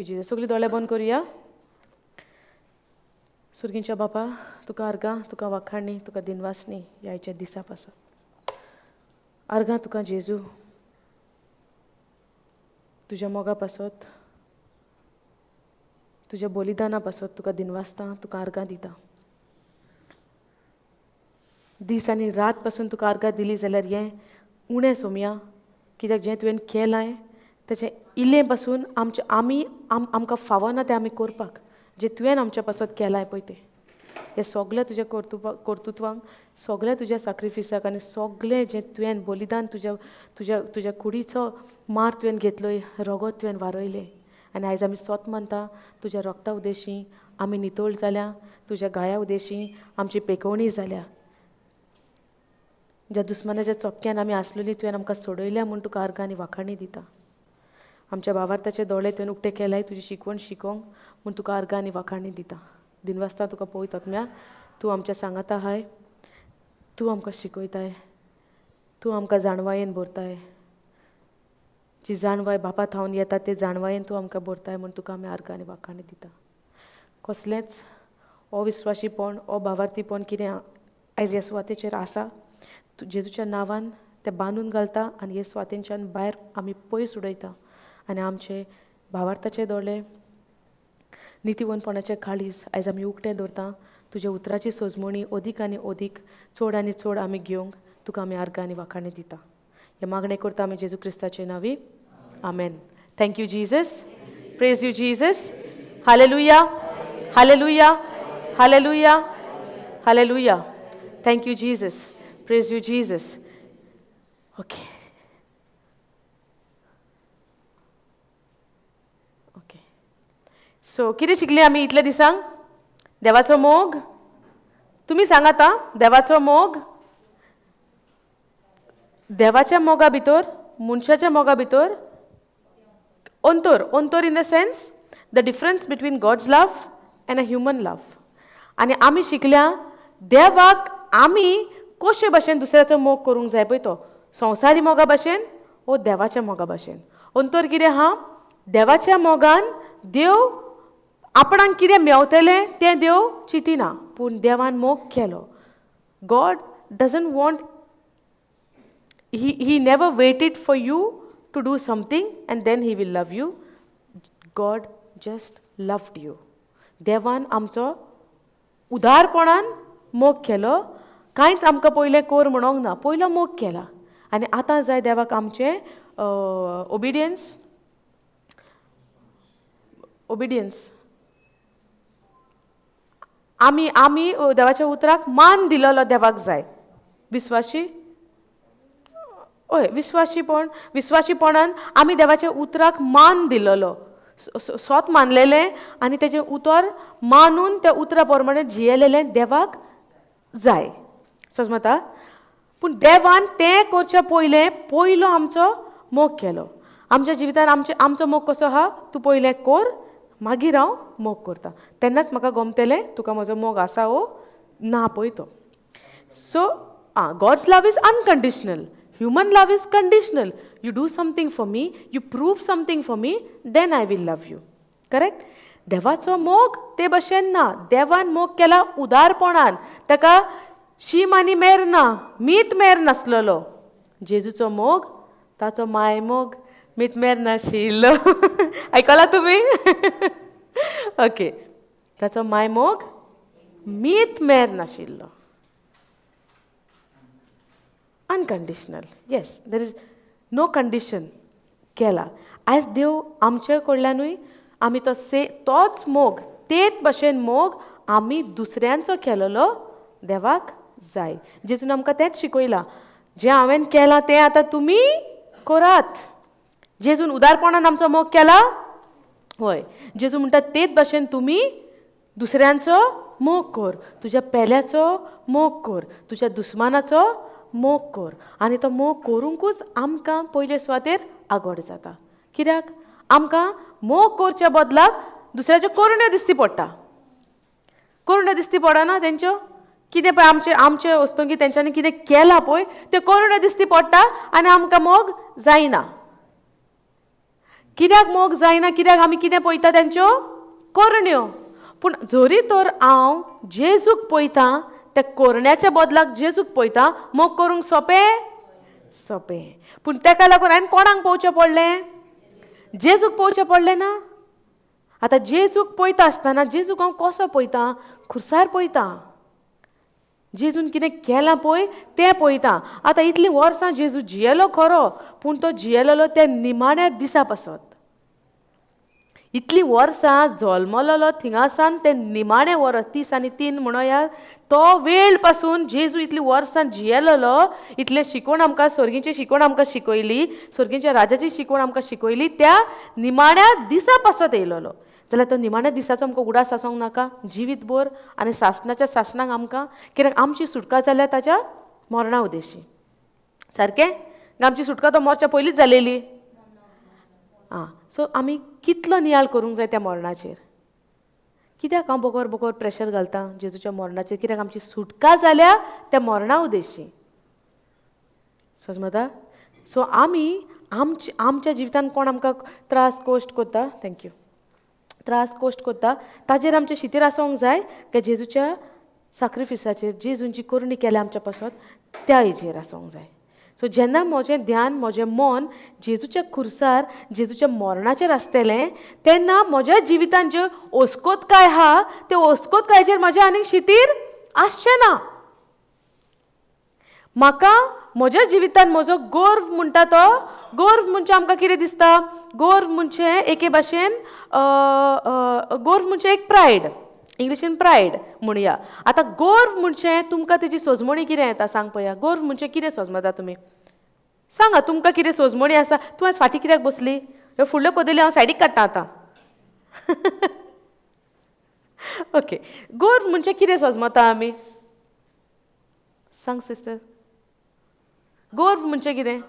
Thank you Jesus. सगळीं दोळे बंद करुया. सुर्गींच्या बापा, तुका अर्गां, तुका वाखाणी, तुका दिनवासनी ह्या दिसा पासून. अर्गां तुका जेजू, तुज्या मोगा पासत, तुज्या बलिदाना पासत तुका दिनवासता, तुका अर्गां दिता. दीस आनी रात पासून तुका अर्गां दिली जाल्यार हें उणें सोमया, कित्याक जें तुवें केलां तेचें इल्लें पासून आमचें आमी आमकां फावना तें आमी करपाक, जें तुवें आमच्या पासत केलां पळय तें. हें सगळें तुज्या कर्तुत्वांक, सगळें तुज्या साक्रिफिसाक आनी सगळें जें तुवें बलिदान तुज्या तुज्या तुज्या कुडीचो मार तुवें घेतलो, रगत तुवें वारयलें. आनी आयज आमी सोत मानता तुज्या रगता उदेशी आमी नितळ जाल्या, तुज्या गाया उदेशी आमची पेकोवणी जाल्या. ज्या दुस्मानाच्या चोपक्यान आमी आसलेली तुवें आमकां सोडयल्या म्हूण तुका अर्गां आनी वाखाणी दिता. आमच्या भावार्थाचे दोळे तुवें उक्ते केल्याय तुजी शिकवण शिकोवंक म्हूण तुका अर्गां आनी वाखाणी दिता. दिनवासता तुका पवित्र आत्म्या, तूं आमच्या सांगाता आहाय, तूं आमकां शिकयताय, तूं आमकां जाणवायेन भरताय. जी जाणवाय बापा थावन येता ते जाणवायेन तूं आमकां भरताय म्हूण तुका आमी अर्गां आनी वाखाणी दिता. कसलेंच अविस्वाशीपण, अभावार्थीपण कितें आयज ह्या सुवातेचेर आसा, जेजूच्या नांवान तें बांदून घालता आनी हे सुवातेच्यान भायर आमी पयस उडयता. आनी आमचे भावार्थाचे दोळे, नितीवंतपणाचे काळीज आयज आमी उक्तें दवरता. तुज्या उतराची सोजमणी अदीक आनी अदीक, चड आनी चड आमी घेवंक तुका आमी अर्गां आनी वाखाणी दिता. हें मागणें करता आमी जेजू क्रिस्ताचे नांवी, आमेन. Thank you Jesus. Praise you Jesus. Hallelujah, hallelujah, hallelujah, hallelujah. Thank you Jesus. Praise you Jesus. Okay okay. So कितें शिकली आमी इतल्या दिसांक? देवाचो मोग. तुमी सांगात आं, देवाचो मोग. देवाच्या मोगा भितर, मनशाच्या मोगा भितर अंतर. अंतर in the sense the difference between God's love and a human love. आनी आमी शिकल्या देवाक आमी कशे भाशेन दुसऱ्याचो मोग करूंक जाय पळय, तो संवसारी मोगा भाशेन वो देवाच्या मोगा भाशेन. अंतर कितें आहा? देवाच्या मोगान देव आपणाक कितें मेवतलें तें देव चिंतिना, पूण देवान मोग केलो. God doesn't want, he never waited for you to do something and then he will love you. God just loved you. देवान आमचो उदारपणान मोग केलो, कांयच आमकां पयलें कोर म्हणोंक ना, पयलो मोग केला. आनी आतां जाय देवाक आमचें ओबिडियन्स. ओबिडियन्स. आमी आमी देवाच्या उतराक मान दिलेलो देवाक जाय. विस्वाशी, हय, विस्वाशीपण. विस्वाशीपणान आमी देवाच्या उतराक मान दिलेलो, सोत मानलेलें आनी तेजें उतर मानून त्या उतरा प्रमाणे जियेलेलें देवाक जाय. समजता? पूण देवान तें करच्या पयलें पयलो आमचो मोग केलो. आमच्या जिवितान आमचे आमचो मोग कसो आहा? तूं पयलें कोर, मागीर हांव मोग करता, तेन्नाच म्हाका गमतलें तुका म्हजो मोग आसा वो ना पळय तो. सो आं, God's love is unconditional. Human love is conditional. You do something for me, you prove something for me, then I will love you. Correct? देवाचो मोग ते भशेन ना. देवान मोग केला उदारपणान, ताका शीम आनी मेर ना, मीत मेर नासलेलो. जेजूचो मोग, ताचो माय मोग मीत मेर नाशिल्लो. आयकला तुमी? ओके. ताचो माय मोग मीत मेर नाशिल्लो. Unconditional. Yes, there is no condition केला. आयज देव आमचे कडल्यानूय आमी तो से तोच मोग, तेच भशेन मोग आमी दुसऱ्यांचो केलेलो देवाक जाय. जेजून आमकां तेंच शिकयलां, जें हांवें केलां तें आतां तुमी करात. जेजून उदारपणान आमचो मोग केला, हय. जेजू म्हणटा तेच भशेन तुमी दुसऱ्यांचो मोग कर, तुज्या पेल्याचो मोग कर, तुज्या दुस्मानाचो मोग कर. आनी तो मोग करूंकूच आमकां पयले सुवातेर आगोड जाता. कित्याक? आमकां मोग करच्या बदलाक दुसऱ्याच्यो करण्यो दिसती पडटा. करण्यो दिसती पडना तेंच्यो, कितें पळय आमचे आमचे वस्तुंकी तेंच्यांनी कितें केलां पळय तें करण्यो दिसती पडटा आनी आमकां मोग जायना. कित्याक मोग जायना? कित्याक आमी कितें पळयता? तेंच्यो करण्यो. पूण जरी तर हांव जेजूक पळयता, त्या कोरण्याच्या बदलाक जेजूक पळयता, मोग करूंक सोंपें? सोंपें. पूण तेका लागून हांवें कोणाक पळोवचें पडलें? जेजूक पळोवचें पडलें ना? आतां जेजूक पळयता आसतना जेजूक हांव कसो पळयता? खुर्सार पळयता. जेजून कितें केलां पळय तें पळयता. आतां इतलीं वर्सां जेजू जियेलो खरो, पूण तो जियेलेलो त्या निमाण्या दिसा पासत. इतलीं वर्सां जल्मलेलो थिंगासान ते निमाणें वरस 30 आनी 3 म्हणोया तो वेळ पासून जेजू इतलीं वर्सां जियेलेलो, इतलें शिकवण आमकां, सर्गीची शिकवण आमकां शिकयली, सर्गीच्या राजाची शिकवण आमकां शिकयली, त्या निमाण्या दिसा पासत येयलेलो. जाल्यार तो निमाण्या दिसाचो आमकां उगडास आसूंक नाका जिवीत भर आनी सासणाच्या सासणाक आमकां? कित्याक आमची सुटका जाल्या ताच्या मरणा उदेशी. सारकें? आमची सुटका तो मरच्या पयलींच जालेली. आं, सो आमी कितलो नियाळ करूंक जाय त्या मरणाचेर? कित्याक हांव बगर बगर प्रेशर घालता जेजूच्या मरणाचेर? कित्याक आमची सुटका जाल्या त्या मरणा उदेशी. समजता? सो आमी आमच्या जिवितान कोण आमकां त्रास कोश्ट करता, thank you, त्रास कोश्ट करता, ताजेर आमचें शितीर आसूंक जाय काय जेजूच्या साक्रिफिसाचेर, जेजूंची करणी केल्या आमच्या पासत त्या हेजेर आसूंक जाय. सो जेन्ना म्हजें ध्यान, म्हजें मन जेजूच्या खुर्सार, जेजूच्या मरणाचेर आसतलें, तेन्ना म्हज्या जिवितान ज्यो ओस्कोतकाय आहा ते ओस्कोतकायचेर म्हजें आनीक शितीर आसचें ना. म्हाका म्हज्या जिवितान म्हजो गर्व म्हणटा तो गर्व म्हणजे आमकां कितें दिसता? गर्व म्हणजे एके भाशेन, गर्व म्हणजे एक प्रायड, इंग्लिशीन प्रायड म्हणया. आतां गर्व म्हणजे तुमकां तेजी सोजमणी कितें येता सांग पळया. गर्व म्हणजे कितें सोजमता तुमी? सांगा तुमकां कितें सोजमणी आसा? तूं आयज फाटीं कित्याक बसली? ह्यो फुडल्यो कदेली हांव सायडीक काडटा आतां. ओके, गर्व म्हणजे कितें सोजमता आमी? सांग सिस्टर, गर्व म्हणजे कितें?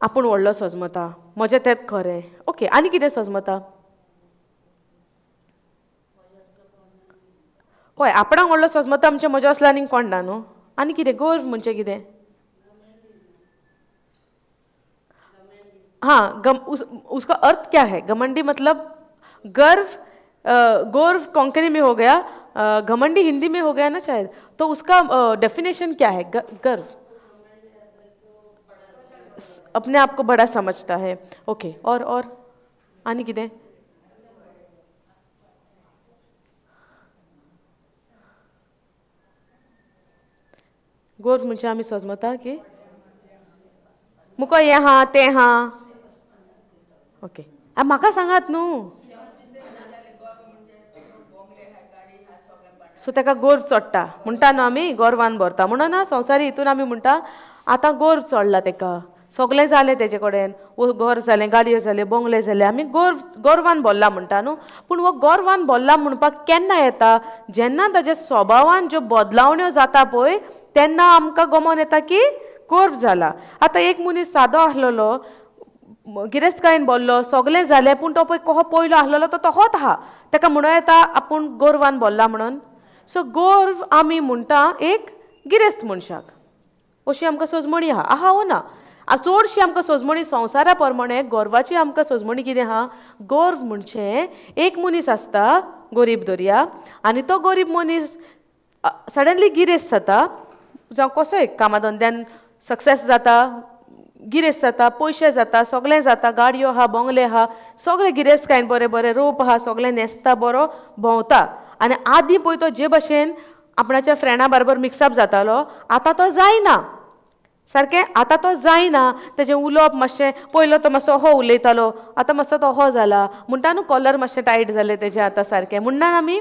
आपूण व्हडलो सोजमता, म्हजें तेंच खरें. ओके, आनी कितें सोजमता? हय, आपणाक व्हडलो सोजमता म्हणजे म्हज्या असलो आनीक कोण ना न्हू. आनी कितें गर्व म्हणजे कितें? हाँ, उसका अर्थ क्या है? घमंडी मतलब गर्व. गर्व कोंकणी में हो गया, घमंडी हिंदी में हो गया ना शायद. तो उसका डेफिनेशन क्या है? गर्व अपने आप को बड़ा समझता है. ओके, और आनी कितें? गर्व म्हणजे आमी सोजमता की मुको हें आहा तें आहा. ओके, म्हाका सांगात न्हू. सो ताका गर्व चडटा म्हणटा न्हू आमी, गर्वान भरता म्हणून ना संवसारी हितून आमी म्हणटा आतां गर्व चडला ताका, सगळें जालें तेजे कडेन, घर जालें, गाडयो जाल्यो, बंगले जाले, आमी गर्वान भरला म्हणटा न्हू. पूण हो गर्वान भरला म्हणपाक केन्ना येता? जेन्ना ताच्या स्वभावान ज्यो बदलावण्यो जाता पळय तेन्ना आमकां गमन येता की गर्व जाला. आतां एक मनीस सादो आसलेलो, गिरेस्तकायेन भरलो, सगळें जालें, पूण तो पळय कहो पयलो आसलेलो तो तहोच आहा, ताका म्हणूं येता आपूण गर्वान भरला म्हणून. सो गर्व आमी म्हणटा एक गिरेस्त मनशाक, अशी आमकां सोजमणी आहा. आहा वो ना? चडशी आमकां सोजमणी संवसारा प्रमाणे गर्वाची आमकां सोजमणी कितें आहा? गर्व म्हणजे एक मनीस आसता गरीब दर्या, आनी तो गरीब मनीस सडनली गिरेस्त जाता, जावं कसोय कामाधंद्यान सक्सेस जाता, गिरेस्त जाता, पयशे जाता, सगळें जाता, गाडयो आहा, बंगले आहा, सगळें गिरेस्तकायेन बरें बरें रोप आहा, सगळें न्हेसता, बरो भोंवता. आनी आदीं पळय तो जे भाशेन आपणाच्या फ्रेंडा बरोबर मिक्सअप जातालो आतां तो जायना. सारकें? आतां तो जायना. तेजें उलोवप मातशें, पयलो तो मातसो हो उलयतालो, आतां मातसो तो हो जाला म्हणटा न्हू, कॉलर मातशें टायट जालें तेजें आतां सारकें म्हणना आमी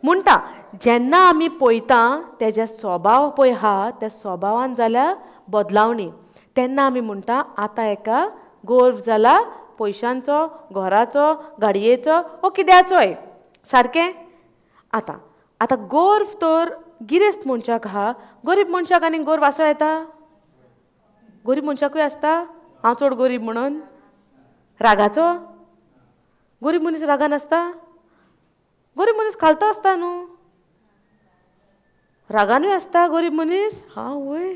म्हणटा. जेन्ना आमी पळयता तेज्या स्वभाव पळय आहा त्या स्वभावान जाल्या बदलावणी, तेन्ना आमी म्हणटा आतां एका गर्व जाला पयशांचो, घराचो, गाडयेचो, वो कित्याचोय. सारकें? आतां आतां गर्व तर गिरेस्त मनशाक आहा, गरीब मनशाक आनी गर्व आसो येता? गरीब मनशाकूय आसता हांव चड गरीब म्हणून रागाचो? गरीब मनीस रागान आसता? गरीब मनीस खालतो आसता न्हू, रागानूय आसता गरीब मनीस. हां वय,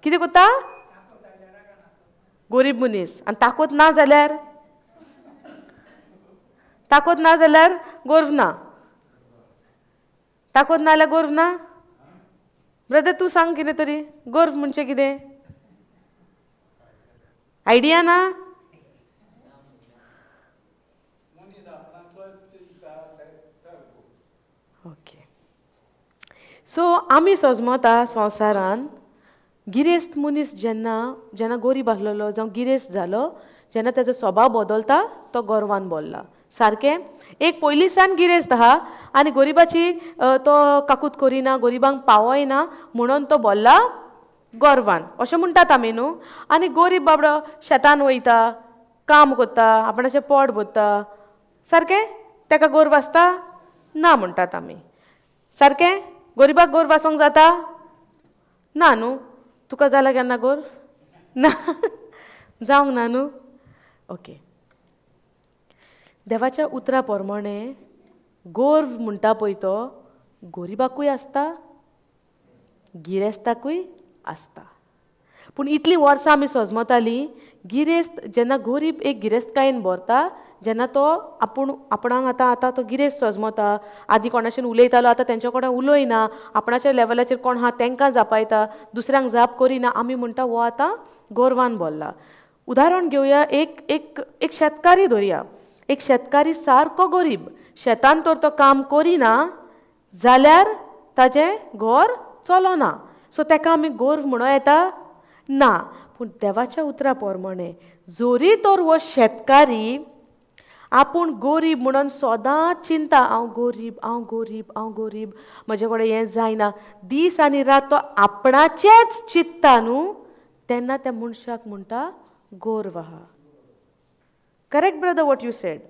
कितें करता? गोरीब मनीस आनी ताकत ना जाल्यार, ताकत ना जाल्यार गोर्व ना, ताकत ना जाल्यार गोर्व ना. ब्रदर तूं सांग कितें तरी, गोर्व म्हणजे कितें? आयडिया ना? ओके. सो आमी सजमता संवसारान गिरेस्त मनीस जेन्ना जेन्ना गोरीब आसलेलो जावं गिरेस्त जालो, जेन्ना ताजो स्वभाव बदलता तो गोरवान बोल्ला. सारकें, एक पयलींसान गिरेस्त आहा आनी गोरिबाची तो काकूत करिना, गोरिबांक पावयना म्हणून तो बोल्ला गोरवान, अशें म्हणटात आमी न्हू. आनी गोरीब बाबडो शेतान वयता, काम करता, आपणाचें पोट भरता, सारकें, ताका गोर्व आसता ना म्हणटात आमी. सारकें, गोरिबाक गोर्व आसूंक जाता ना न्हू? तुका जाला केन्ना गोर्व? ना, जावंक ना न्हू. ओके, देवाच्या उतरा प्रमाणे गोर्व म्हणटा पळय तो गोरिबाकूय आसता, गिरेस्ताकूय आसता. पूण इतलीं वर्सां आमी सजमतालीं गिरेस्त जेन्ना गोरीब एक गिरेस्तकायेन भरता, जेन्ना तो आपूण आपणाक आतां आतां तो गिरेस्त सजमता, आदीं कोणाशेन उलयतालो आतां तेंच्या कडेन उलयना, आपणाच्या लेवलाचेर कोण आहा तेंकां जापायता, दुसऱ्यांक जाप करिना, आमी म्हणटा हो आतां गोरवान भरला. उदाहरण घेवया, एक एक एक शेतकारी धरया. एक शेतकारी सारको गोरीब, शेतान तर तो काम करिना जाल्यार ताजें घर चलना. सो ताका आमी गोर्व म्हणूं येता ना. पूण देवाच्या उतरा प्रमाणे जरी तर हो शेतकारी आपूण गोरीब म्हणून सदांच चिंता, हांव गोरीब, हांव गोरीब, हांव गोरीब, म्हजे कडेन हें जायना, दीस आनी रात तो आपणाचेंच चिंत्ता न्हू, तेन्ना त्या मनशाक म्हणटा गोर्व आहा. Correct brother what you said?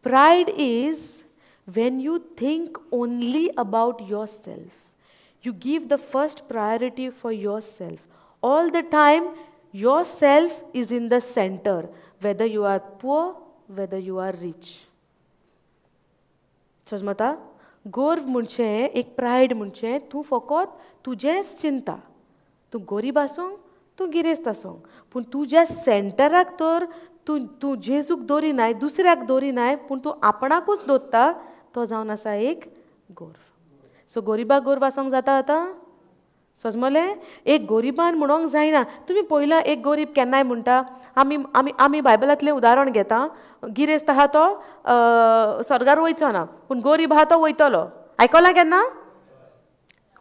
Pride is when you think only about yourself. You give the first priority for yourself. All the time yourself is in the center, whether you are poor, whether you are rich. समजता? गोर्व म्हणजे एक pride म्हणजे तूं फकत तुजेंच चिंता, तूं गोरीब आसूं तूं गिरेस्त आसूं, पूण तुज्या सेंटराक तर तूं तूं जेजूक दवरिनाय, दुसऱ्याक दवरिनाय, पूण तूं आपणाकूच दवरता, तो जावन आसा एक गोर्व. सो गोरिबाक गोर्व आसूंक जाता आतां? सजमलें? एक गोरिबान म्हणूंक जायना. तुमी पळयलां एक गोरीब केन्नाय म्हणटा, आमी आमी आमी बायबलांतलें उदाहरण घेता, गिरेस्त आहा तो स्वर्गार वयचो ना, पूण गोरीब आहा तो वयतलो. आयकलां केन्ना?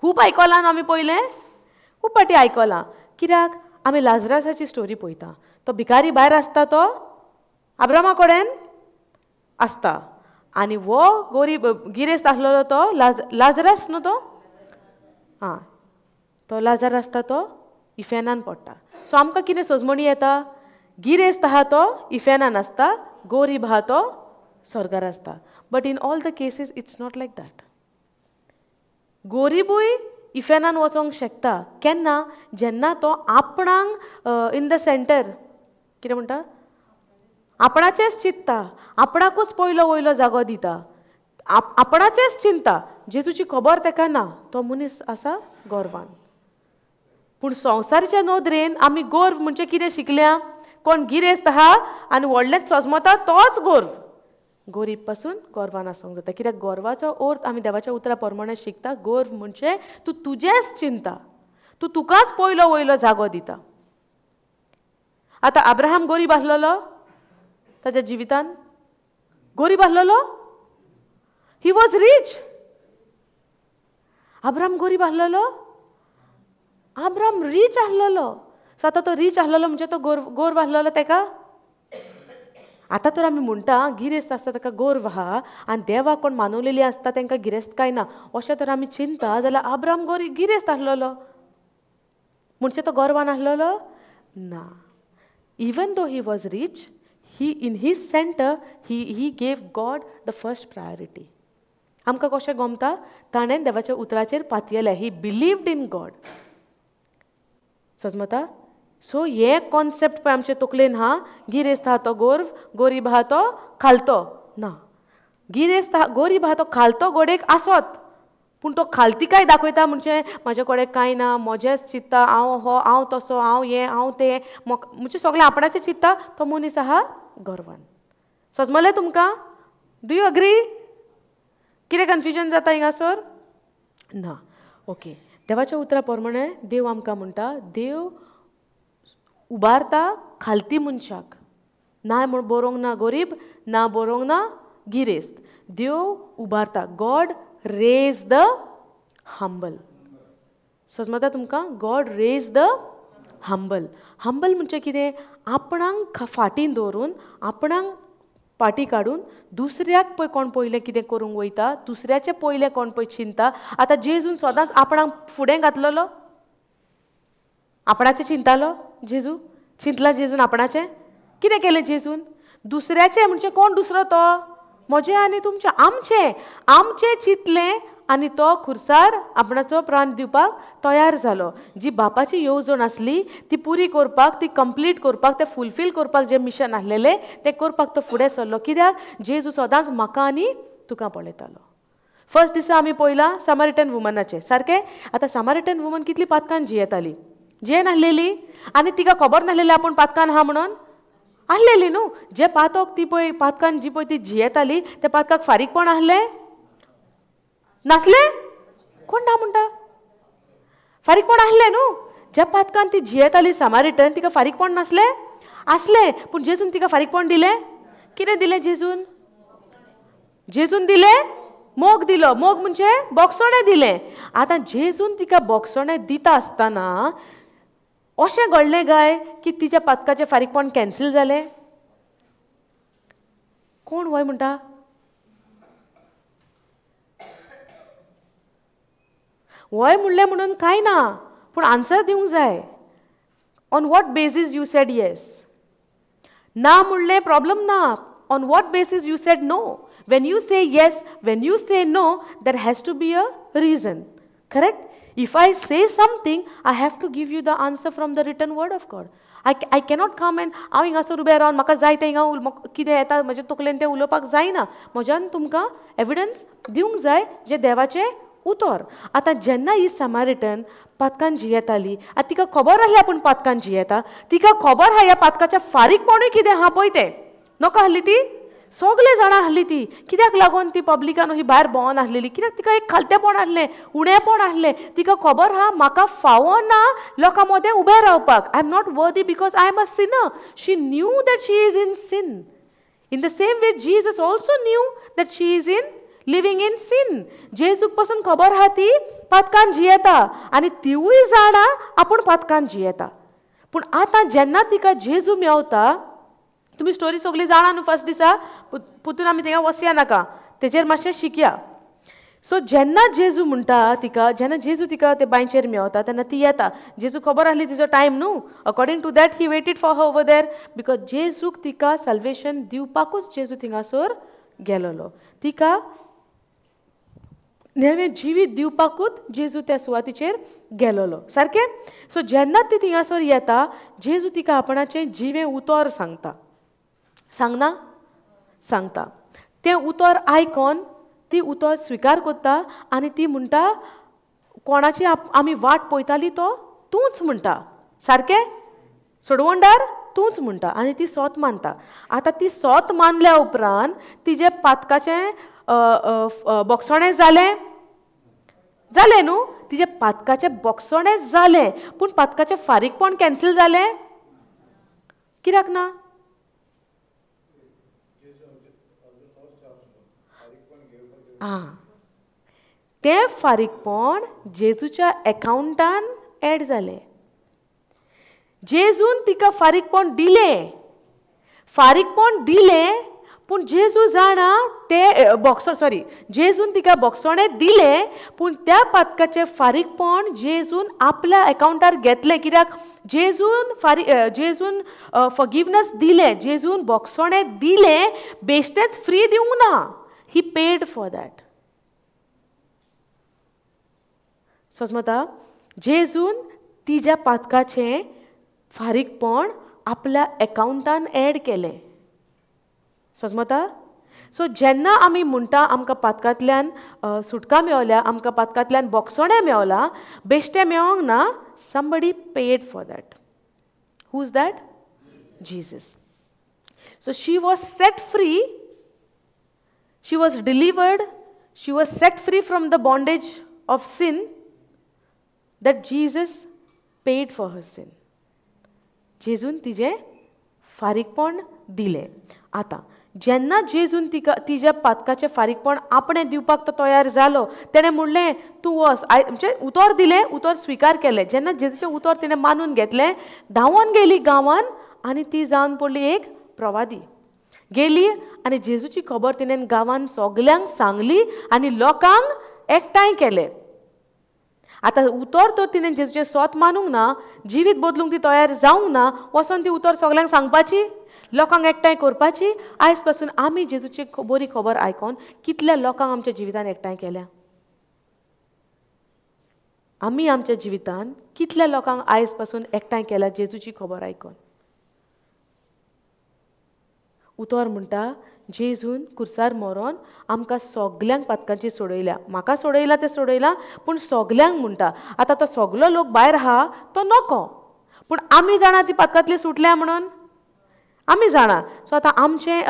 खूब आयकलां आमी, पयलें खूब फावटी आयकलां. कित्याक आमी लाजरासाची स्टोरी पळयता, तो भिकारी भायर आसता, तो आब्रामा कडेन आसता, आनी हो गोरीब गिरेस्त आसलेलो तो लाजरास न्हू तो, आं तो लाजार आसता तो इफेनान पडटा. सो आमकां कितें सजमणी येता? गिरेस्त आहा तो इफेनान आसता, गोरीब आहा तो स्वर्गार आसता. But in all the cases it's not like that. गोरीबूय इफेनान वचोंक शकता केन्ना? जेन्ना तो आपणाक इन the centre, कितें म्हणटा, आपणाचेंच चिंतता, आपणाकूच पयलो वयलो जागो दिता, आपणाचेंच चिंता, जेजूची खबर ताका ना, तो मनीस आसा गोरवान. पूण संवसाराच्या नदरेन आमी गोर्व म्हणजे कितें शिकल्या? कोण गिरेस्त आहा आनी व्हडलेंच सजमता तोच गोर्व. गोरीब पासून गोरवान आसूंक जाता. कित्याक गोरवाचो अर्थ आमी देवाच्या उतरा प्रमाणे शिकता, गोर्व म्हणजे तूं तुजेंच चिंता, तूं तुकाच पयलो वयलो जागो दिता. आतां अब्राहम गोरीब आसलेलो ताच्या जिवितान? गोरीब आसलेलो? He was rich. Abraham गोरीब आसलेलो? अब्राहम रीच आसलेलो. सो आतां तो रीच आसलेलो म्हणजे तो गोर्व आसलेलो ताका? आतां तर आमी म्हणटा गिरेस्त आसता ताका गोर्व आहा आनी देवाक कोण मानवलेली आसता तांकां गिरेस्तकाय ना, अशें तर आमी चिंता जाल्यार अब्राहम गिरेस्त आसलेलो म्हणजे तो गोरवान आसलेलो ना. Even though he was rich, he in his center he gave God the first priority. आमकां कशें गमता? ताणें देवाच्या उतराचेर पातयेलें. He believed in God. सजमता? सो हे कॉन्सेप्ट पळय आमचे तकलेन हा, गिरेस्त आहा तो गोर्व, गोरीब आहा तो खालतो ना. गिरेस्त गोरीब आहा तो खालतो गोडेक आसत, पूण तो खालती काय दाखयता म्हणजे म्हाजे कडेन कांय ना, म्हजेंच चिंत्ता हांव, हो हांव तसो, हांव हें हांव तें, म्हणजे सगळें आपणाचें चिंत्ता, तो मनीस आहा गर्वान. सजमलें तुमकां? Do you agree? कितें कन्फ्युजन जाता हिंगासर? ना. ओके. देवाच्या उतरा प्रमाणे देव आमकां म्हणटा, देव उबारता खालती मनशाक, ना म्हूण बरोवंक ना गरीब, ना बरोवंक ना गिरेस्त, देव उबारता. God raise the humble. समजता तुमकां? God raise the humble. Humble म्हणजे कितें? आपणाक फाटीं दवरून, आपणाक पाटी काडून दुसऱ्याक पळय कोण पयलें कितें करूंक वयता, दुसऱ्याचें पयलें कोण पळय चिंता. आतां जेजून सदांच आपणाक फुडें घातलेलो, आपणाचें चिंतालो जेजू, चिंतला जेजून आपणाचें? कितें केलें जेजून? दुसऱ्याचें म्हणजे कोण दुसरो? तो म्हजें आनी तुमचें, आमचें, आमचें चिंतलें आनी तो खुर्सार आपणाचो प्राण दिवपाक तयार जालो. जी बापाची येवजण आसली ती पुरी करपाक, ती कंप्लीट करपाक, तें फुलफील करपाक जें मिशन आसलेलें तें करपाक तो फुडें सरलो. कित्याक? जेजू सदांच म्हाका आनी तुका पळयतालो. फर्स्ट दिसा आमी पळयलां सामारिटन वुमनाचें, सारकें? आतां सामारिटन वुमन कितली पातकान जियेताली, जियेनासलेली, आनी तिका खबर नासलेली आपूण पातकान आहा म्हणून, आसलेली न्हू. जे पातक ती पळय पातकान जी पळय ती जियेताली त्या पातकाक फारीकपण आसलें नासलें? कोण ना म्हणटा? फारीकपण आसलें न्हू. ज्या पातकान ती जियेताली सामारिटन, तिका फारीकपण नासलें? आसलें. पूण जेजून तिका फारीकपण दिलें? कितें दिलें जेजून? जेजून दिलें मोग दिलो. मोग म्हणजे बोगसणें दिलें. आतां जेजून तिका बोगसणें दिता आसतना अशें घडलें काय की तिच्या पातकाचें फारीकपण कॅन्सील जालें? कोण वय म्हणटा? वय म्हणलें म्हणून कांय ना, पूण आन्सर दिवंक जाय. On what basis you said yes? ना म्हणलें प्रॉब्लम ना. On what basis you said no? When you say yes, when you say no, there has to be a reason, correct? If I say something, I have to give you the answer from the written word of God. I cannot come and हांव हिंगासर उबें रावन म्हाका जाय तें हिंगा कितें येता म्हजे तकलेन तें उलोवपाक जायना. म्हज्यान तुमकां एविडन्स दिवंक जाय जें देवाचें उतर. आतां जेन्ना ही सामारिटन पातकान जियेताली, आतां तिका खबर आसली आपूण पातकान जियेता, तिका खबर आहा ह्या पातकाच्या फारीकपणूय कितें आहा पळय तें, नोको आसली ती, सगळे जाणां आसली ती. कित्याक लागून ती पब्लिकान ही भायर भोंवन आसलेली? कित्याक तिका एक खालतेपण आसलें, उणेपण आसलें. तिका खबर आहा म्हाका फावो ना लोकां मदें उबें रावपाक, I am not worthy because I am a sinner. She knew that she is in sin. In the same way Jesus also knew that she is in living in sin. जेजूक पसून खबर आहा ती पातकान जियेता आनी तिवूय जाणा आपूण पातकान जियेता. पूण आतां जेन्ना तिका जेजू मेवता, तुमी स्टोरी सगळी जाणा न्हू फर्स्ट दिसा, पुतून आमी थिंगा वचया नाका, तेजेर मातशें शिकया. सो जेन्ना जेजू म्हणटा तिका, जेन्ना जेजू तिका ते बांयचेर मेवता तेन्ना ती येता. जेजू खबर आसली तिजो टायम न्हू, according to that he waited for her over there, because जेजूक तिका साल्वेशन दिवपाकूच जेजू थिंगासर गेलोलो. तिका नवें जिवीत दिवपाकूच जेजू त्या सुवातीचेर गेलोलो, सारकें? सो जेन्ना ती थिंगासर येता, जेजू तिका आपणाचें जिवें उतर सांगता. सांगना? सांगता. तें उतर आयकोन ती उतर स्विकार करता आनी ती म्हणटा, कोणाची आमी वाट पळयताली तो तूंच म्हणटा, सारकें? सोडवणदार तूंच म्हणटा. आनी ती सोत मानता. आतां ती सोत मानल्या उपरांत तिजें पातकाचें बोगसणें जालें, जालें न्हू? तिजें पातकाचें बोगसणें जालें, पूण पातकाचें फारीकपण कॅन्सील जालें कित्याक ना? आं, तें फारीकपण जेजूच्या एकावंटान एड जालें. जेजून तिका फारीकपण दिलें, फारीकपण दिलें, पूण जेजू जाणा ते बोगसो सॉरी जेजून तिका बोगसणें दिलें, पूण त्या पातकाचें फारीकपण जेजून आपल्या एकावंटार घेतलें. कित्याक? जेजून जेजून फॉरगिवनस दिलें, जेजून बोगसणें दिलें, बेश्टेंच फ्री दिवंक ना. He paid for that. समजता? जेजून तिज्या पातकाचें फारीकपण आपल्या एकावंटान एड केलें. समजता? सो जेन्ना आमी म्हणटा आमकां पातकांतल्यान सुटका मेवल्या, आमकां पातकांतल्यान बोगसणें मेवलां, बेश्टें मेवोंक ना, somebody paid for that. Who is that? Jesus. So she was set free, she was delivered, she was set free from the bondage of sin that Jesus paid for her sin. जेजून तिजें फारीकपण दिलें. आतां जेन्ना जेजून तिका तिज्या पातकाचें फारीकपण आपणें दिवपाक तो तयार जालो, तेणें म्हणलें तूं वच, म्हणजे उतर दिलें, उतर स्विकार केलें. जेन्ना जेजूचें उतर तिणें मानून घेतलें, धांवोन गेली गांवान आनी ती जावन पडली एक प्रवादी. गेली आनी जेजूची खबर तिणें गांवान सगल्यांक सांगली आनी लोकांक एकठांय केले. आतां उतर तर तिणें जेजूचें सोत मानूंक ना, जिवीत बदलूंक ती तयार जावंक ना, वचोन ती उतर सगल्यांक सांगपाची, लोकांक एकठांय करपाची. आयज पासून आमी जेजूची बरी खबर आयकोन कितल्या लोकांक आमच्या जिवितान एकठांय केल्या? आमी आमच्या जिवितान कितल्या लोकांक आयज पासून एकठांय केल्या जेजूची खबर आयकोन? उतर म्हणटा जेजून कुर्सार मरोन आमकां सगल्यांक पातकांची सोडयल्या. म्हाका सोडयला तें सोडयला, पूण सगल्यांक म्हणटा. आतां तो सगलो लोक भायर आहा तो नको, पूण आमी जाणा ती पातकांतली सुटल्या म्हणून आमी जाणा. सो आतां आमचें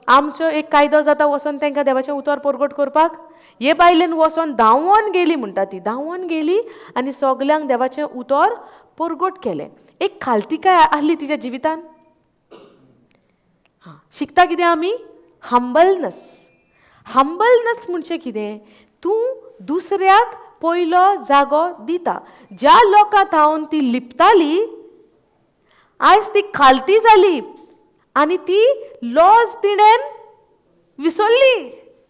आमचो एक कायदो जाता वचोन तांकां देवाचें उतर परगट करपाक. हे बायलेन वचोन धांवोन गेली म्हणटा, ती धांवोन गेली आनी सगल्यांक देवाचें उतर परगट केलें. एक खालतिकाय आहली तिच्या जिवितान. हां, शिकता कितें आमी? हंबलनस. हंबलनस म्हणजे कितें? तूं दुसऱ्याक पयलो जागो दिता. ज्या लोकां थावन ती लिपताली, आयज ती खालती जाली आनी ती लॉज तिणेन विसरली.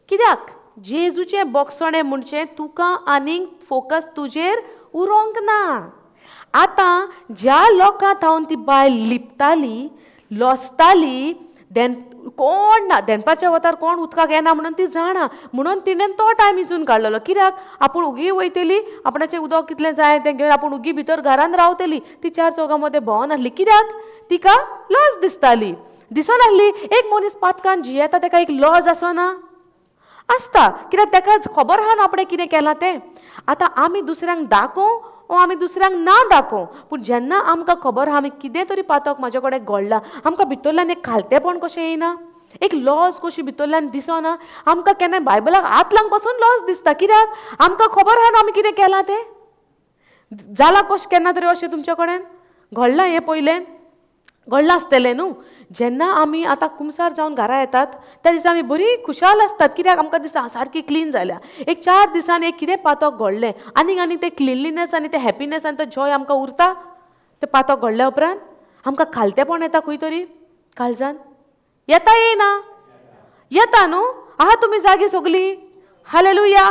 कित्याक? जेजूचें बोगसणें म्हणजे तुका आनीक फोकस तुजेर उरोंक ना. आतां ज्या लोकां थावन ती बायल लिपताली, लॉसताली, then कोण ना, दनपारच्या वतार कोण उदकाक येना म्हणून ती जाणा, म्हणून तिणेन तो टायम इचून काडलेलो. कित्याक? आपूण उगी वयतली, आपणाचें उदक कितलें जाय तें घेवन आपूण उगी भितर घरान रावतली. ती चार चौगां मदें भोंवन आसली. कित्याक? तिका लज दिसताली, दिसोन आसली. एक मनीस पातकान जियेता तेका एक लज आसना आसता, कित्याक तेका खबर आहा न्हू आपणें कितें केलां तें. आतां आमी दुसऱ्यांक दाखोवं ओ आमी दुसऱ्यांक ना दाखोवं, पूण जेन्ना आमकां खबर आहा आमी कितें तरी पातक म्हाजे कडेन घडलां, आमकां भितरल्यान एक खालतेपण कशें येयना, एक लॉज कशी भितरल्यान दिसना. आमकां केन्ना बायबलाक हात लावंक पसून लॉज दिसता. कित्याक? आमकां खबर आहा न्हू आमी कितें केलां तें. जालां कशें केन्ना तरी अशें तुमच्या कडेन घडलां? हें पयलें घडलां आसतलें न्हू. जेन्ना आमी आतां कुमसार जावन घरा येतात त्या दिसा आमी बरी खुशाल आसतात. कित्याक? आमकां दिसता सारकी क्लीन जाल्या. एक 4 दिसान एक कितें पातक घडलें, आनीक आनी तें क्लिनलीनेस आनी तें हॅपीनेस आनी तो जॉय आमकां उरता. तें पातक घडल्या उपरांत आमकां खालतेपण येता खंय तरी काळजान. येता येयना? येता न्हू. आहा तुमी जागी सगलीं? Hallelujah,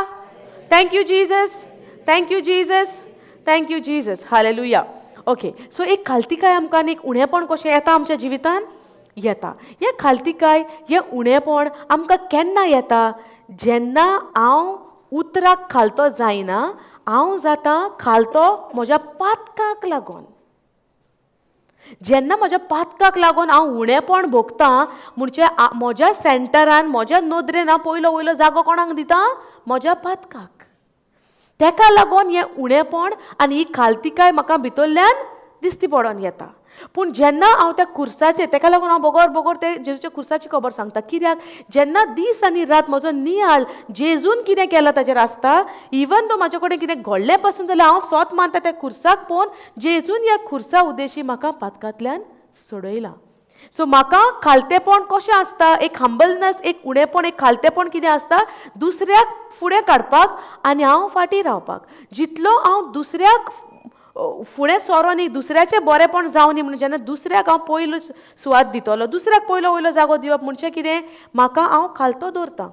thank you Jesus, thank you Jesus, thank you Jesus, hallelujah. Okay, so एक खालतिकाय आमकां आनी एक उणेपण कशें येता आमच्या जिवितान? येता. हें खालतिकाय, हें उणेपण आमकां केन्ना येता? जेन्ना हांव उतराक खालतो जायना, हांव जाता खालतो म्हज्या पातकाक लागून. जेन्ना म्हज्या पातकाक लागून हांव उणेपण भोगता, म्हणजे म्हज्या सेंटरान, म्हज्या नदरेन हांव पयलो वयलो जागो कोणाक दिता? म्हज्या पातकाक. तेका लागून हें उणेपण आनी ही खालतिकाय म्हाका भितरल्यान दिसती पडोन येता. पूण जेन्ना हांव त्या खुर्साचेर, तेका लागून हांव बगर बगर ते जेजूच्या खुर्साची खबर सांगता. कित्याक? जेन्ना दीस आनी रात म्हजो नियाळ जेजून कितें केलां ताचेर आसता, इवन तो म्हाजे कडेन कितें घडलें पासून जाल्यार हांव सोत मानता त्या खुर्साक पळोवन जेजून ह्या खुर्सा उद्देशी म्हाका पातकांतल्यान सोडयला. सो म्हाका खालतेपण कशें आसता? एक हंबलनेस, एक उणेपण, एक खालतेपण कितें आसता? दुसऱ्याक फुडें काडपाक आनी हांव फाटीं रावपाक. जितलो हांव दुसऱ्याक फुडें सरो न्ही, दुसऱ्याचें बरेंपण जावं न्ही म्हणून जेन्ना दुसऱ्याक हांव पयलो सुवात दितलो, दुसऱ्याक पयलो वयलो जागो दिवप म्हणजे कितें? म्हाका हांव खालतो दवरता.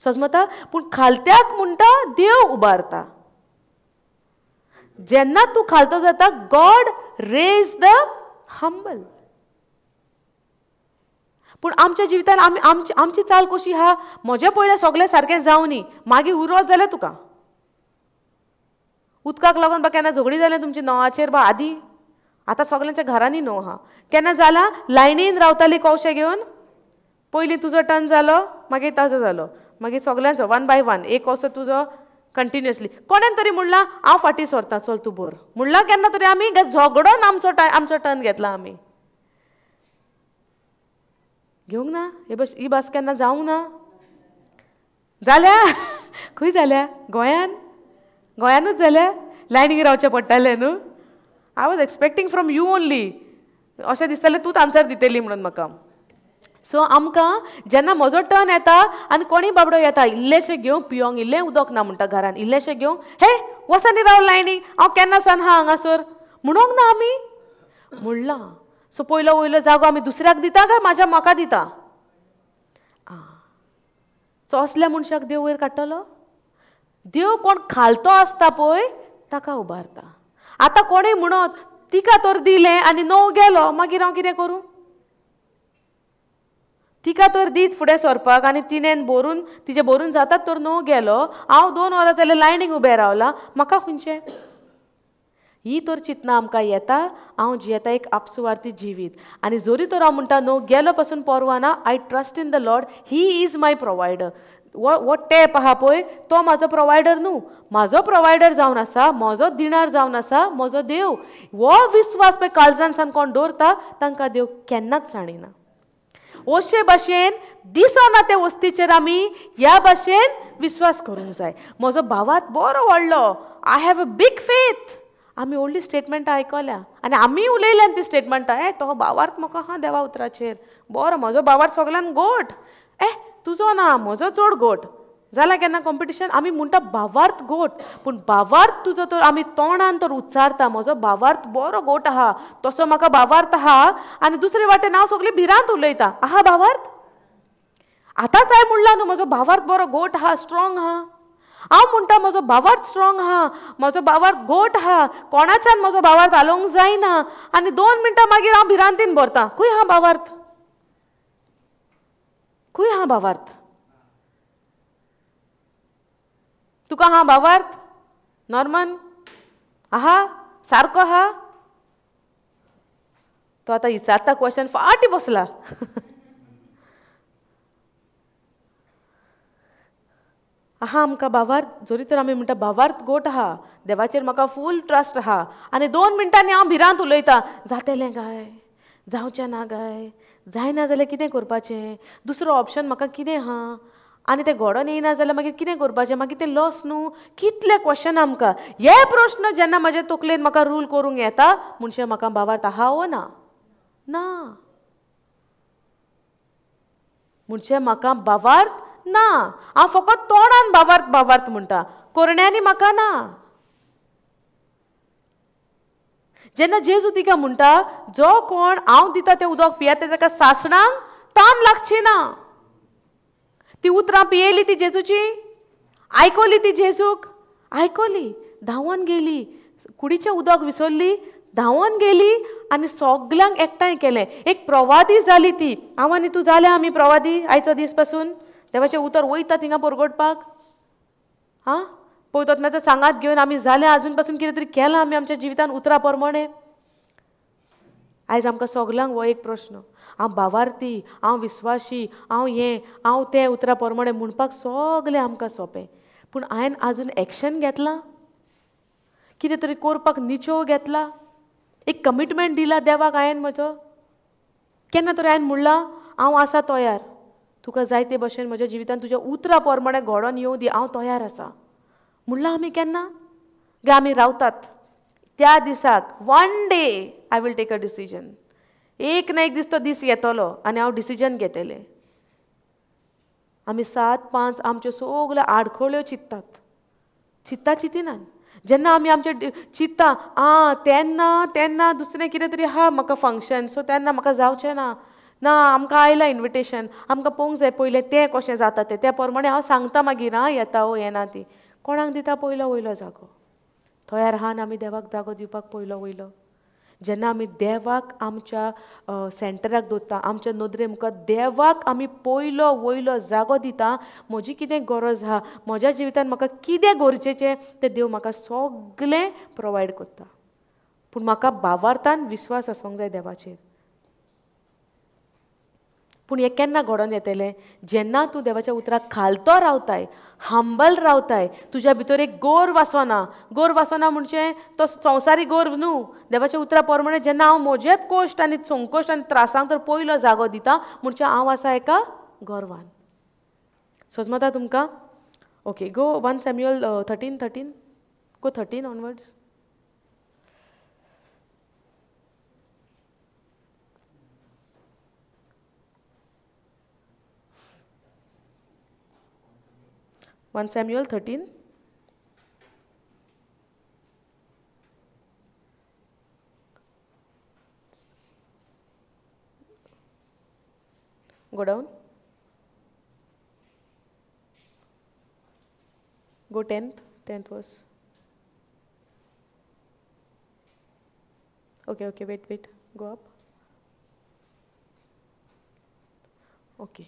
समजता? पूण खालत्याक म्हणटा देव उबारता. जेन्ना तूं खालतो जाता, गॉड रेज the humble. पूण आमच्या जिवितान आमी आमची आमची चाल कशी आहा? म्हजें पयलें सगळें सारकें जावं न्ही, मागीर उरत जाल्यार तुका उदकाक लागून बा केन्ना झगडी जालें तुमची नोवाचेर बा आदी. आतां सगल्यांच्या घरांनी न्हव आहा. केन्ना जालां? लायनीन रावताली कवशे घेवन, पयलीं तुजो टर्न जालो, मागीर ताजो जालो, मागीर सगल्यांचो वन बाय वन एक असो तुजो कंटिन्युअसली. कोणेन तरी म्हणलां हांव फाटीं सरता, चल तूं भर म्हणलां. केन्ना तरी आमी झगडोन आमचो आमचो टर्न घेतला आमी. घेवंक ना हे बस, ही भास केन्ना जावंक ना जाल्या. खंय जाल्या? गोंयान? गोंयानूच जाल्या? लायनीक रावचें पडटालें न्हू. I was expecting from you only, अशें दिसतालें तूंच आन्सर दितली म्हणून म्हाका. सो आमकां जेन्ना म्हजो टर्न येता आनी कोणीय बाबडो येता इल्लेशें घेवंक पियोंक, इल्लें उदक ना म्हणटा घरान, इल्लेशें घेवंक, हे वसानी राव लायनी, हांव केन्ना सान आहा हांगासर म्हणूंक ना आमी म्हणलां. सो पयलो वयलो जागो आमी दुसऱ्याक दिता काय म्हाज्या म्हाका दिता? आं, सो असल्या मनशाक देव वयर काडटलो? देव कोण खालतो आसता पळय ताका उबारता. आतां कोणूय म्हणत तिका तर दिलें आनी णव गेलो, मागीर हांव कितें करूं? तिका तर दीत फुडें सरपाक आनी तिणेन भरून तिजें भरून जातात तर णव गेलो, हांव 2 वरां जाल्यार लायनीक उबें रावलां, म्हाका खंयचें? ही तर चिंतना आमकां येता. हांव जियेता एक आपसुवार्थी जिवीत आनी जरी तर हांव म्हणटा णव गेलो पासून परवा ना, I trust in the Lord, he is my provider. वो टॅप आहा पळय तो म्हाजो प्रोवायडर न्हू, म्हाजो प्रोवायडर जावन आसा, म्हजो दिणार जावन आसा म्हजो देव. हो विस्वास पळय काळजान सान कोण दवरता तांकां देव केन्नाच सांडिना. अशे भाशेन दिसना ते वस्तीचेर आमी ह्या भाशेन विस्वास करूंक जाय. म्हजो भावात बरो व्हडलो, I have a big faith. आमी व्हडली स्टेटमेंटां आयकल्या आनी आमी उलयल्यान ती स्टेटमेंटां, ए तो भावार्थ म्हाका आहा देवा उतराचेर बरो, म्हजो भावार्थ सगल्यान गोट, ए तुजो ना म्हजो चड गोट. जाला केन्ना कॉम्पिटिशन? आमी म्हणटा भावार्थ गोट, पूण भावार्थ तुजो तर आमी तोंडान तर उच्चारता म्हजो भावार्थ बरो गोट आहा, तसो म्हाका भावार्थ आहा, आनी दुसरे वाटेन हांव सगळी भिरांत उलयता आहा भावार्थ. आतांच हांवें म्हणलां न्हू म्हजो भावार्थ बरो गोट आहा, स्ट्रोंग आहा. हांव म्हणटा म्हजो भावार्थ स्ट्रोंग आहा, म्हजो भावार्थ गोट आहा, कोणाच्यान म्हजो भावार्थ हालोवंक जायना, आनी 2 मिनटां मागीर हांव भिरांतीन भरता. खंय आहा भावार्थ? खंय आहा भावार्थ? तुका आहा भावार्थ नॉर्मन? आहा सारको आहा? तो आतां विचारता क्वेश्चन, फाटीं बसला. आहा आमकां भावार्थ, जरी तर आमी म्हणटा भावार्थ गोट आहा, देवाचेर म्हाका फूल ट्रस्ट आहा, आनी 2 मिनटांनी हांव भिरांत उलयता, जातलें काय जावचें ना काय, जायना जाल्यार कितें करपाचें, दुसरो ऑप्शन म्हाका कितें आहा, आनी तें घडोन येयना जाल्यार मागीर कितें करपाचें, मागीर तें लॉस न्हू. कितले क्वेश्चन आमकां. हे प्रश्न जेन्ना म्हाजे तकलेन म्हाका रूल करूंक येता म्हणजे म्हाका भावार्थ आहा वो ना? ना म्हणजे म्हाका भावार्थ ना. हांव फकत तोंडान भावार्थ भावार्थ म्हणटा, करण्यांनी म्हाका ना. जेन्ना जेजू तिका म्हणटा जो कोण हांव दिता तें उदक पियेता ताका सासणांक तान लागची ना. ती उतरां पियेली ती जेजूची, आयकली ती जेजूक, आयकली, धांवन गेली, कुडीचें उदक विसरली, धांवन गेली आनी सगल्यांक एकठांय केलें. एक प्रवादी जाली ती. हांव आनी तूं जाल्या आमी प्रवादी आयचो दीस पासून. देवाचें उतर वयता थिंगा परगटपाक, आं पवित्र सांगात घेवन आमी जाल्या आजून पासून कितें तरी केलां आमी आमच्या जिवितान उतरां प्रमाणे. आयज आमकां सगल्यांक हो एक प्रश्न, हांव भावार्थी, हांव विस्वाशी, हांव हें हांव तें उतरां प्रमाणे म्हणपाक सगलें आमकां सोंपें, पूण हांवें आजून एक्शन घेतलां? कितें तरी करपाक निचोव घेतला? एक कमिटमेंट दिला देवाक हांवें म्हजो? केन्ना तरी हांवें म्हणलां हांव आसा तयार, तुका जाय ते भशेन म्हज्या जिवितान तुज्या उतरां प्रमाणे घडोवन येवं दी, हांव तयार आसा म्हणलां आमी केन्ना? गे आमी रावतात त्या दिसाक, one day I will take a decision. एक ना एक दीस तो दीस येतलो आनी हांव डिसिजन घेतलें. आमी 7-5 आमच्यो सगल्यो आडखळ्यो चिंततात, चिंतता चिंतिनात. जेन्ना आमी आमचे चिंतता आं तेन्ना तेन्ना दुसरें कितें तरी आहा म्हाका फंक्शन, सो तेन्ना म्हाका जावचें ना, ना आमकां आयलां इन्विटेशन, आमकां पळोवंक जाय पयलें तें कशें जाता तें, त्या प्रमाणे हांव सांगता मागीर आं येता ओ येना ती. कोणाक दिता पयलो वयलो जागो? तयार आहा आनी आमी देवाक जागो दिवपाक पयलो वयलो. जेन्ना आमी देवाक आमच्या सेंटराक दवरता, आमच्या नदरे मुखार देवाक आमी पयलो वयलो जागो दिता, म्हजी कितें गरज आहा, म्हज्या जिवितान म्हाका कितें गरजेचें तें देव म्हाका सगलें प्रोवायड करता. पूण म्हाका भावार्थान विस्वास आसूंक जाय देवाचेर. पूण हें केन्ना घडोवन येतलें? जेन्ना तूं देवाच्या उतराक खालतो रावताय, हंबल रावताय, तुज्या भितर एक गोर्व आसना. गोर्व आसना म्हणजे तो संवसारीक गोर्व न्हू. देवाच्या उतरा प्रमाणे जेन्ना हांव म्हजेच कोश्ट आनी संकोश्ट आनी त्रासांक तर पयलो जागो दिता, म्हणजे हांव आसा एका गर्वान. समजता तुमकां? Okay, go 1 Samuel 13:13, go 13 onwards. 1 Samuel 13. Go down. Go 10th verse. Okay, okay, wait, go up. Okay.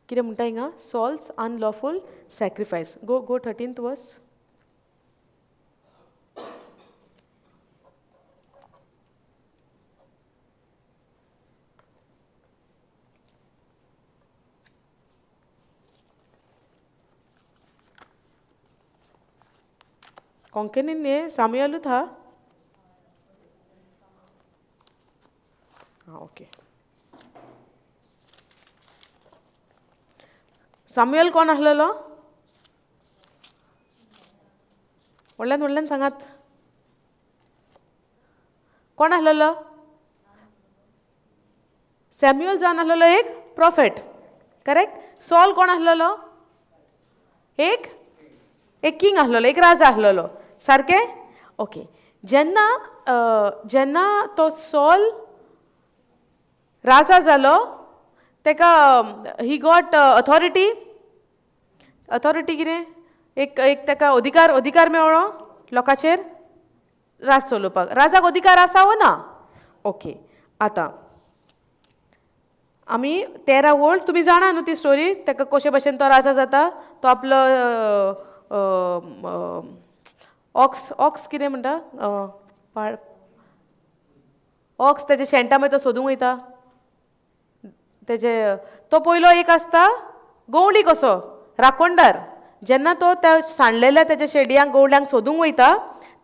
कितें म्हणटा हिंगा? Saul's unlawful sacrifice. Go go 13th verse. कोंकणीन हें सामुएलूच हा. आं, ओके. सामुएल कोण आसलेलो? व्हडल्यान व्हडल्यान सांगात, कोण आसलेलो? सॅम्युअल जावन आसलेलो एक प्रॉफेट, करेक्ट? सॉल कोण आसलेलो? एक एक किंग आसलेलो, एक राजा आसलेलो, सारकें? ओके. जेन्ना जेन्ना तो सॉल राजा जालो, तेका he got authority. Authority कितें? एक एक ताका अधिकार, अधिकार मेळ्ळो लोकांचेर राज चलोवपाक. राजाक अधिकार आसा वो ना? ओके. आतां आमी 13 वोल्ड तुमी जाणा न्हू ती स्टोरी, ताका कशे भशेन तो राजा जाता. तो आपलो ऑक्स, ऑक्स कितें म्हणटा, ऑक्स तेजे शेणटा, मागीर तो सोदूंक वयता. तेजे तो पयलो एक आसता गवळी कसो राखणदार. जेन्ना तो त्या सांडलेल्या तेज्या शेडयांक गवळ्यांक सोदूंक वयता,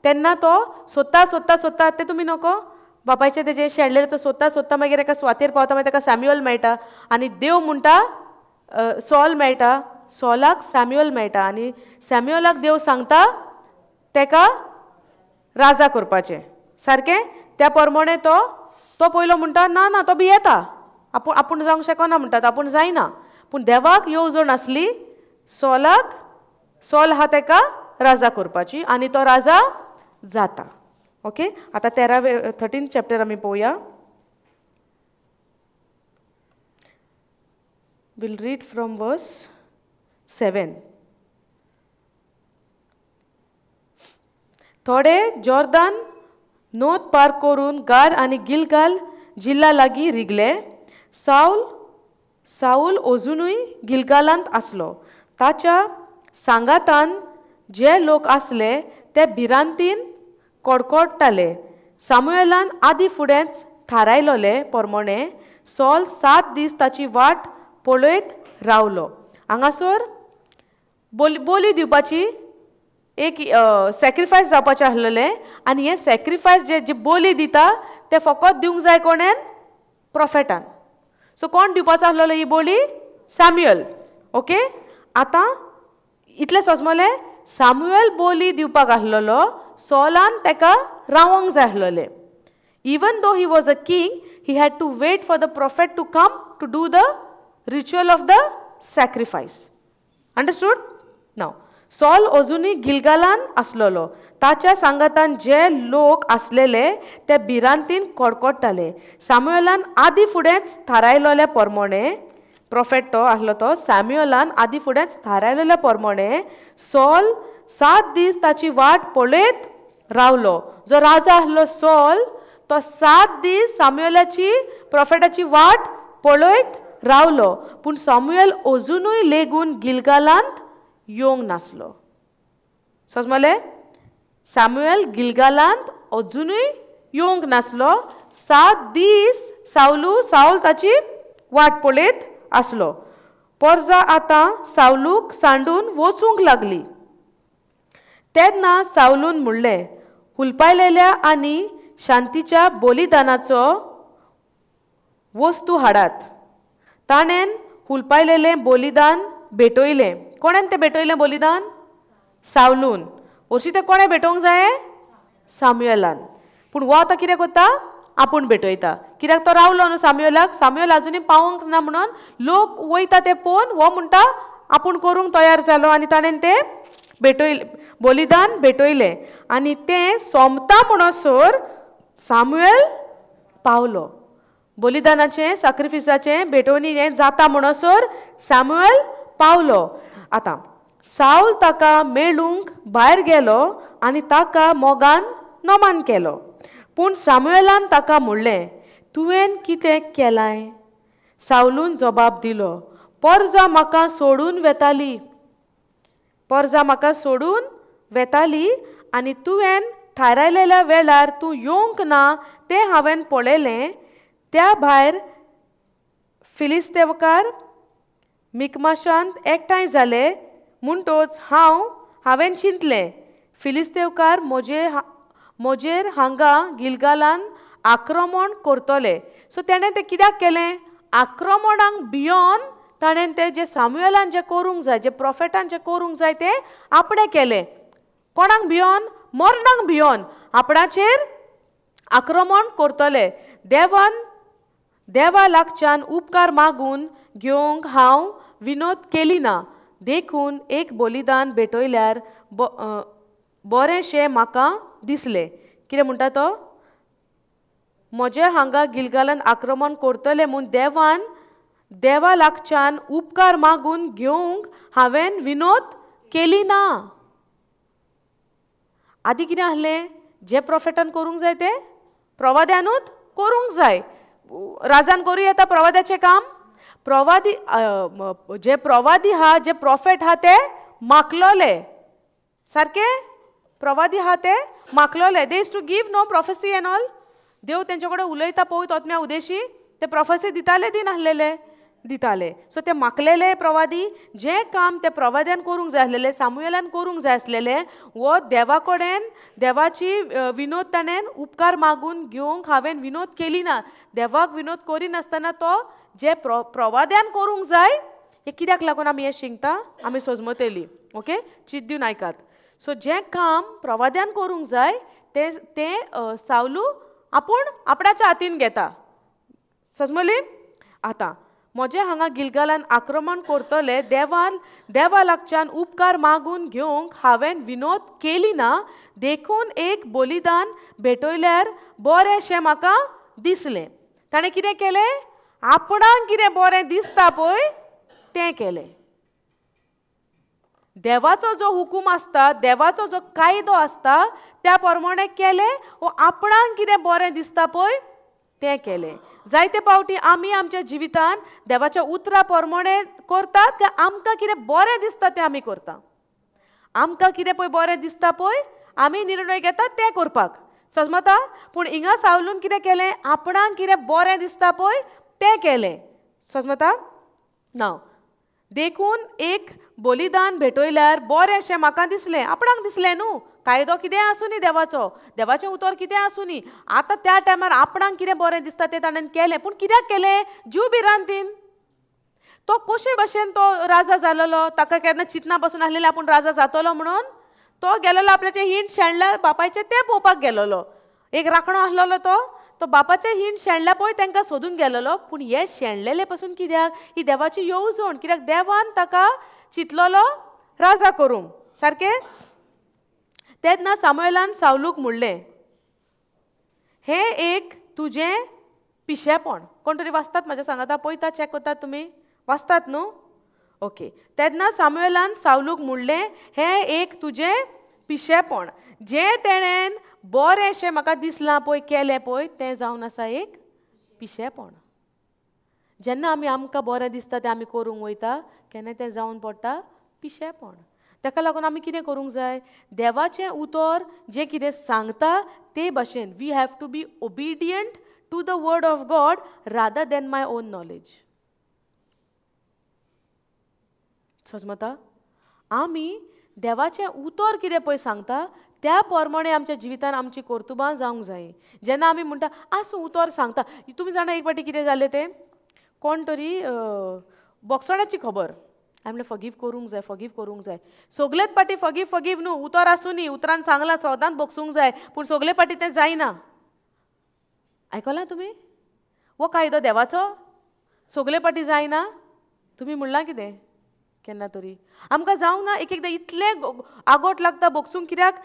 तेन्ना तो सोदता सोदता सोदता, तें तुमी नको बापायचें तेजें शेणलेलें, तो सोदता सोदता मागीर एका सुवातेर पावता. मागीर ताका सॅम्युअल मेळटा आनी देव म्हणटा, सॉल मेळटा, सॉलाक सॅम्युअल मेळटा आनी सॅम्युअलाक देव सांगता तेका राजा करपाचें, सारकें? त्या प्रमाणे तो तो पयलो म्हणटा ना ना, तो भियेता, आपूण आपूण जावंक शकना म्हणटा, आपूण जायना. पूण देवाक येवजण आसली सॉलाक, सॉल हा तेका राजा करपाची आनी तो राजा जाता. ओके, आतां 13 चॅप्टर आमी पळोवया. Will read from verse 7. थोडे जॉर्दान नोद पार करून गार आनी गिलगाल जिल्ला लागीं रिगले. साऊल साऊल अजुनूय गिलगालांत आसलो. ताच्या सांगातान जे लोक आसले ते भिरांतीन कडकडटाले. सामुएलान आदी फुडेंच थारायलोले प्रमाणे सॉल 7 दीस ताची वाट पळयत रावलो. हांगासर बोली बोली दिवपाची एक सॅक्रिफायस जावपाचें आसलेलें आनी हें सॅक्रिफायस जे जे बोली दिता तें फकत दिवंक जाय कोणेन? प्रोफेटान. सो कोण दिवपाचो आसलेलो ही बोली? सॅम्युअल. ओके, आतां इतलें सोजमलें, सॅम्युअल बोली दिवपाक आसलेलो, सॉलान तेका रावंक जाय आसलेलें. Even though he was a king, he had to wait for the prophet to come to do the ritual of the sacrifice. Understood? Now Saul अजुनूय गिलगालान आसलेलो. ताच्या सांगातान जे लोक आसलेले ते भिरांतीन कडकडटाले. सॅम्युअलान आदी फुडेंच थारायलोले प्रमाणे, प्रोफेट तो आसलो तो, सॅम्युअलान आदी फुडेंच थारायलोले प्रमाणे सॉल 7 दीस ताची वाट पळयत रावलो. जो राजा आसलो सॉल, तो 7 दीस सॅम्युअलाची प्रोफेटाची वाट पळयत रावलो. पूण सॅम्युअल अजुनूय लेगून गिलगालांत येवंक नासलो. समजलें? सॅम्युअल गिलगालांत अजुनूय येवंक नासलो. 7 दीस सावलू सावल ताची वाट पळयत आसलो. पोरजा आतां सावलूक सांडून वचूंक लागली. तेन्ना सावलून म्हणलें, हुलपायलेल्या आनी शांतीच्या बलिदानाचो वस्तू हाडात. ताणें हुलपायलेलें बलिदान भेटयलें. कोणें तें भेटयलें बलिदान? सावलून. हरशीं तें कोणें भेटोवंक जाय? सामुएलान. पूण हो आतां कितें करता? आपूण भेटयता. कित्याक तो रावलो न्हू सामुएलाक, सामुएल आजुनूय पावोंक ना म्हणून लोक वयता ते पळोवन हो म्हणटा आपूण करूंक तयार जालो आनी ताणें तें भेटयलें, बलिदान भेटयलें. आनी तें सोंपता म्हणसर सामुएल पावलो. बलिदानाचें साक्रिफिसाचें भेटवणी हें जाता म्हणसर सामुएल पावलो. आतां सावल ताका मेळूंक भायर गेलो आनी ताका मोगान नमान केलो. पूण सामुएलान ताका म्हणलें, तुवें कितें केलां? सावलून जबाब दिलो, पोरजा म्हाका सोडून वेताली, पोरजा म्हाका सोडून वेताली आनी तुवें थारायलेल्या वेळार तूं येवंक ना तें हांवें पळयलें. त्या भायर फिलिस्तेवकार मिकमाशांत एकठांय जाले म्हणटोच हांवें चिंतलें, फिलिस्तेवकार म्हजेर हांगा गिलगालान आक्रमण करतले. सो तेणें तें कित्याक केलें? आक्रमणाक भियोन ताणें तें जें सामुएलान जें करूंक जाय, जें प्रोफेटान जें करूंक जाय तें आपणें केलें. कोणाक भियोन? मरणाक भियोन आपणाचेर आक्रमण करतले. देवा लागच्यान उपकार मागून घेवंक हांव विनोद केली ना, देखून एक बलिदान भेटयल्यार बरेंशें म्हाका दिसलें. कितें म्हणटा तो? म्हजें हांगा गिलगालान आक्रमण करतले म्हूण देवा लागच्यान उपकार मागून घेवंक हांवें विनोद केली ना. आदी कितें आसलें? जें प्रोफेटान करूंक जाय तें प्रवाद्यानूच करूंक जाय. राजान करूं येता प्रवाद्याचें काम? प्रवादी जे प्रवादी हा, जे प्रोफेट हा ते माकलोले. सारकें? प्रवादी हा ते माकलोले. They used to give no prophecy and all. देव तेंचे कडेन उलयता पळय तोतम्या उदेशी ते प्रोफेसी दिताले दी नासलेले? दिताले. सो ते माकलेले प्रवादी जें काम ते प्रवाद्यान करूंक जाय आसलेलें, सामुएलान करूंक जाय आसलेलें, वो देवा कडेन देवाची विनोद ताणें उपकार मागून घेवंक हांवें विनोद केली ना. देवाक विनोद करिनासतना तो जे प्रवाद्यान करूंक जाय हें कित्याक लागून आमी हें शिकता? आमी सजमतली. ओके, चिंत दिवन आयकात. सो जें काम प्रवाद्यान करूंक जाय तें तें सावलू आपूण आपणाच्या हातीन घेता. सजमली? आतां म्हजें हांगा गिलगालान आक्रमण करतले देवा लागच्यान उपकार मागून घेवंक हांवें विनोद केली ना, देखून एक बलिदान भेटयल्यार बरेंशें म्हाका दिसलें. ताणें कितें केलें? आपणाक कितें बरें दिसता पळय तें केलें. देवाचो जो हुकूम आसता, देवाचो जो कायदो आसता त्या प्रमाणे केलें वो आपणाक कितें बरें दिसता पळय तें केलें. जायते पावटी आमी आमच्या जिवितान देवाच्या उतरा प्रमाणे करतात काय आमकां कितें बरें दिसता तें आमी करता. आमकां कितें पळय बरें दिसता पळय आमी निर्णय घेतात तें करपाक. सजमता? पूण हिंगा सावलून कितें केलें? आपणाक कितें बरें दिसता पळय तें केलें. सजमता? ना. देखून एक बलिदान भेटयल्यार बरेंशें म्हाका दिसलें. आपणाक दिसलें न्हू, कायदो कितें आसूं न्ही देवाचो, देवाचें उतर कितें आसूं न्ही, आतां त्या टायमार आपणाक कितें बरें दिसता तें ताणें केलें. पूण कित्याक केलें? जीव भिरांतीन. तो कशे भशेन तो राजा जालेलो, ताका केन्ना चिंतना पासून आसलेलें आपूण राजा जातलो म्हणून. तो गेलेलो आपल्याचें हिंड शेणल्या बापायचें तें पळोवपाक गेलेलो. एक राखणो आसलेलो तो, तो बापाचें हिंड शेणल्या पळय तांकां सोदून गेलेलो. पूण हे शेणलेले पासून कित्याक? ही देवाची येवजण. कित्याक देवान ताका चिंतलेलो राजा करूंक. सारकें? तेन्ना सामुएलान सावलूक म्हणलें, हें एक तुजें पिशेपण. कोण तरी वाचतात म्हाज्या सांगाता? पळयता, चॅक करतात तुमी? वाचतात न्हू? ओके. तेन्ना सामुएलान सावलूक म्हणलें, हें एक तुजें पिशेपण. जें तेणेन बरेंशें म्हाका दिसलां पळय केलें पळय तें जावन आसा एक पिशेपण. जेन्ना आमी आमकां बरें दिसता तें आमी करूंक वयता केन्ना तें जावन पडटा पिशेपण. ताका लागून आमी कितें करूंक जाय? देवाचें उतर जें कितें सांगता ते भाशेन we have to be obedient to the word of God rather than my own knowledge. सजमता आमी देवाचें उतर कितें पळय सांगता त्या प्रमाणे आमच्या जिवितान आमची कर्तुबां जावंक जाय. जेन्ना आमी म्हणटा आसूं उतर सांगता, तुमी जाणा एक फावटी कितें जालें तें, कोण तरी बोगसोण्याची खबर, हांवें म्हणलें फगीव करूंक जाय, फगीव करूंक जाय. सगलेच पाटी फगीव फगीव न्हू, उतर आसूं न्ही, उतरान सांगलां सदांच बोगसूंक जाय, पूण सगले पाटी तें जायना. आयकलां तुमी? हो कायदो देवाचो, सगले पाटी जायना. तुमी म्हणलां कितें केन्ना तरी आमकां जावंक ना, एक एकदां इतलें आगोट लागता बोगसूंक, कित्याक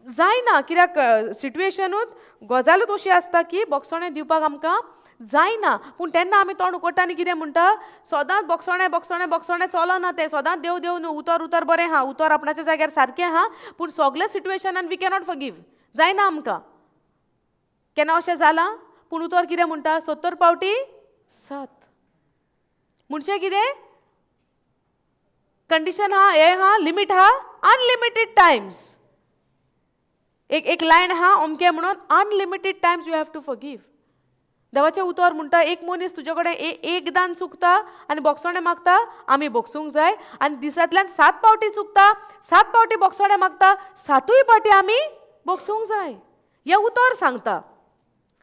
जायना, कित्याक सिट्युएशनूच गजालूच अशी आसता की बोगसोणें दिवपाक आमकां जायना. पूण तेन्ना आमी तोंड उकडटा आनी कितें म्हणटा, सदांच बोगसोणें बोगसोणें बोगसोणें चलना तें, सदांच देव देव न्हू, उतर उतर बरें आहा, उतर आपणाच्या जाग्यार सारकें आहा, पूण सगल्या सिट्युएशनान we cannot forgive, जायना आमकां. केन्ना अशें जालां? पूण उतर कितें म्हणटा, 70 पावटी 7, म्हणजे कितें कंडिशन आहा, हें आहा, लिमीट आहा, अनलिमिटेड टायम्स. एक एक लायन आहा अमकें म्हणून unlimited times you have to forgive. देवाचें उतर म्हणटा एक मनीस तुजे कडेन एकदां चुकता आनी बोगसोणें मागता, आमी बोगसूंक जाय. आनी दिसांतल्यान 7 पावटी चुकता, 7 पावटी बोगसोणें मागता, 7 पावटी आमी बोगसूंक जाय, हें उतर सांगता.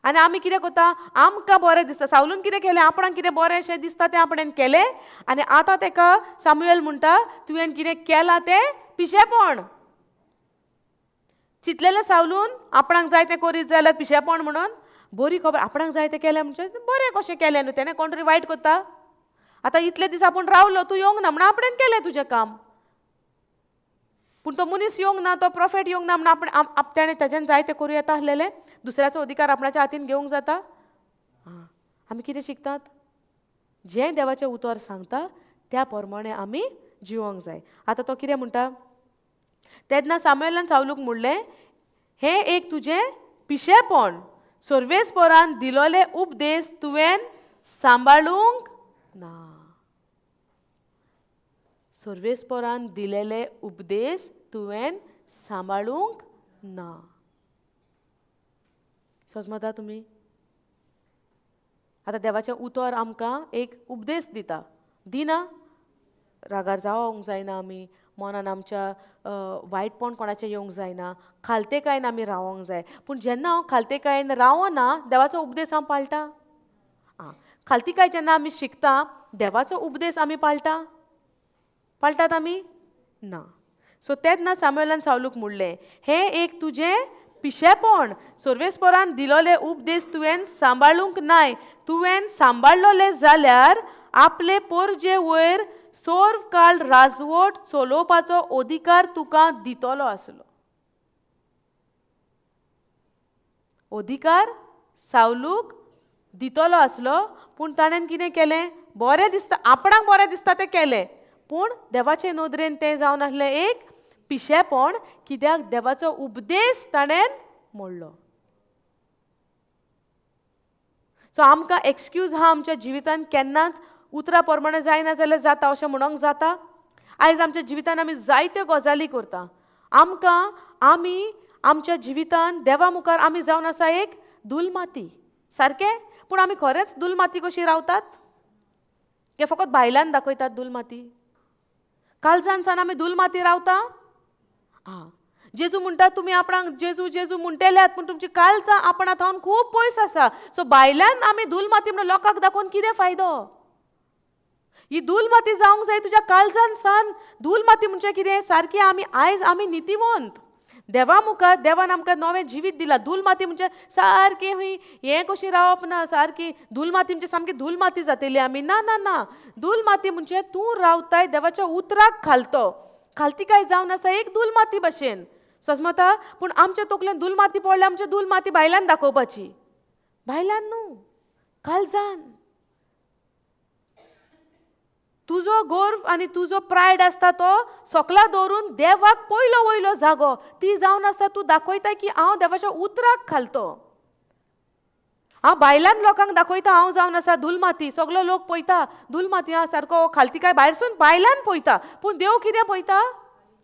आनी आमी कितें करता, आमकां बरें दिसता, सावलून कितें केलें, आपणाक कितें बरें अशें दिसता तें आपणें केलें, आनी आतां तेका सामुएल म्हणटा तुवें कितें केलां तें पिशेपण. चिंतलेलें सावलून आपणाक जाय तें करीत जाल्यार पिशेपण म्हणून, बरी खबर आपणाक जाय तें केलें म्हणजे बरें कशें केलें न्हू तेणें, कोण तरी वायट करता, आतां इतले दीस आपूण रावलो तूं येवंक ना म्हणून आपणें केलें तुजें काम, पूण तो मनीस येवंक ना, तो प्रोफेट येवंक ना म्हणून आपण तेणें तेज्यान जाय तें करूं येता आसलेलें, दुसऱ्याचो अधिकार आपणाच्या हातीन घेवंक जाता. आं, आमी कितें शिकतात, जें देवाचें उतर सांगता त्या प्रमाणे आमी जिवोंक जाय. आतां तो कितें म्हणटा, तेन्ना सामुएलान सावलूक म्हणलें हें एक तुजें पिशेपण, सर्वेस्परान दिलोले उपदेश तुवें सांबाळूंक ना. सर्वेस्परान दिलेले उपदेश तुवें सांबाळूंक ना. समजता तुमी? आतां देवाचें उतर आमकां एक उपदेश दिता, दिना, रागार जावंक जायना आमी, मनान आमच्या वायटपण कोणाचें येवंक जायना, खालतेकायेन आमी रावोंक जाय. पूण जेन्ना हांव खालतेकायेन रावना, देवाचो उपदेश हांव पाळटा. आं, खालतीकाय जेन्ना आमी शिकता, देवाचो उपदेश आमी पाळटा, पाळटात आमी ना. सो तेन्ना सामुएलान सावलूक म्हणलें हें एक तुजें पिशेपण, सर्वेस्परान दिलोले उपदेश तुवें सांबाळूंक नाय, तुवें सांबाळलोले जाल्यार आपले पोरजे वयर सर्व काळ राजवट चलोवपाचो अधिकार तुका दितलो आसलो. अधिकार सावलूक दितलो आसलो, पूण ताणें कितें केलें, बरें दिसता आपणाक बरें दिसता तें केलें, पूण देवाचे नदरेन तें जावन आसलें एक पिशेपण, कित्याक देवाचो उपदेश ताणें मोडलो. सो आमकां एक्सक्यूज आहा आमच्या जिवितान केन्नाच उतरा प्रमाणे जायना जाल्यार जाता अशें म्हणूंक जाता. आयज आमच्या जिवितान आमी जायत्यो गजाली करता, आमकां आमी आमच्या जिवितान देवा मुखार आमी जावन आसा एक दुलमाती सारकें, पूण आमी खरेंच दुलमाती कशी रावतात की फकत भायल्यान दाखयतात दुलमाती? कालजान सान आमी दुलमाती रावता. आं, जेजू म्हणटा तुमी आपणाक जेजू जेजू म्हणटेल्यात, पूण तुमची कालजां आपणा थावन खूब पयस आसा. सो भायल्यान आमी दुलमाती म्हणून लोकांक दाखोवन कितें फायदो? ही दुलमाती जावंक जाय तुज्या काळजान सान. दुलमाती म्हणजे कितें, सारकी आमी आयज आमी नितीवंत देवा मुखार, देवान आमकां नवें जिवीत दिलां. दुलमाती म्हणजे सारकी हुंय हें कशी रावप ना, सारकी दुलमाती म्हणजे सामकी दुलमाती जातली आमी, ना ना ना. दुलमाती म्हणजे तूं रावताय देवाच्या उतराक खालतो, खालती काय जावन आसा एक दुलमाती भशेन, समजता? पूण आमच्या तकलेन दुलमाती पडल्या, आमच्या दुलमाती भायल्यान दाखोवपाची, भायल्यान न्हू, काळजान. तुजो गर्व आनी तुजो प्रायड आसता तो सकला दवरून देवाक पयलो वयलो जागो ती जावन आसता. तूं दाखयता की हांव देवाच्या उतराक खालतो, हांव भायल्यान लोकांक दाखयता हांव जावन आसा दुलमाती, सगलो लोक पळयता दुलमाती आहा सारको खालती काय भायरसून भायल्यान पळयता, पूण देव कितें पळयता,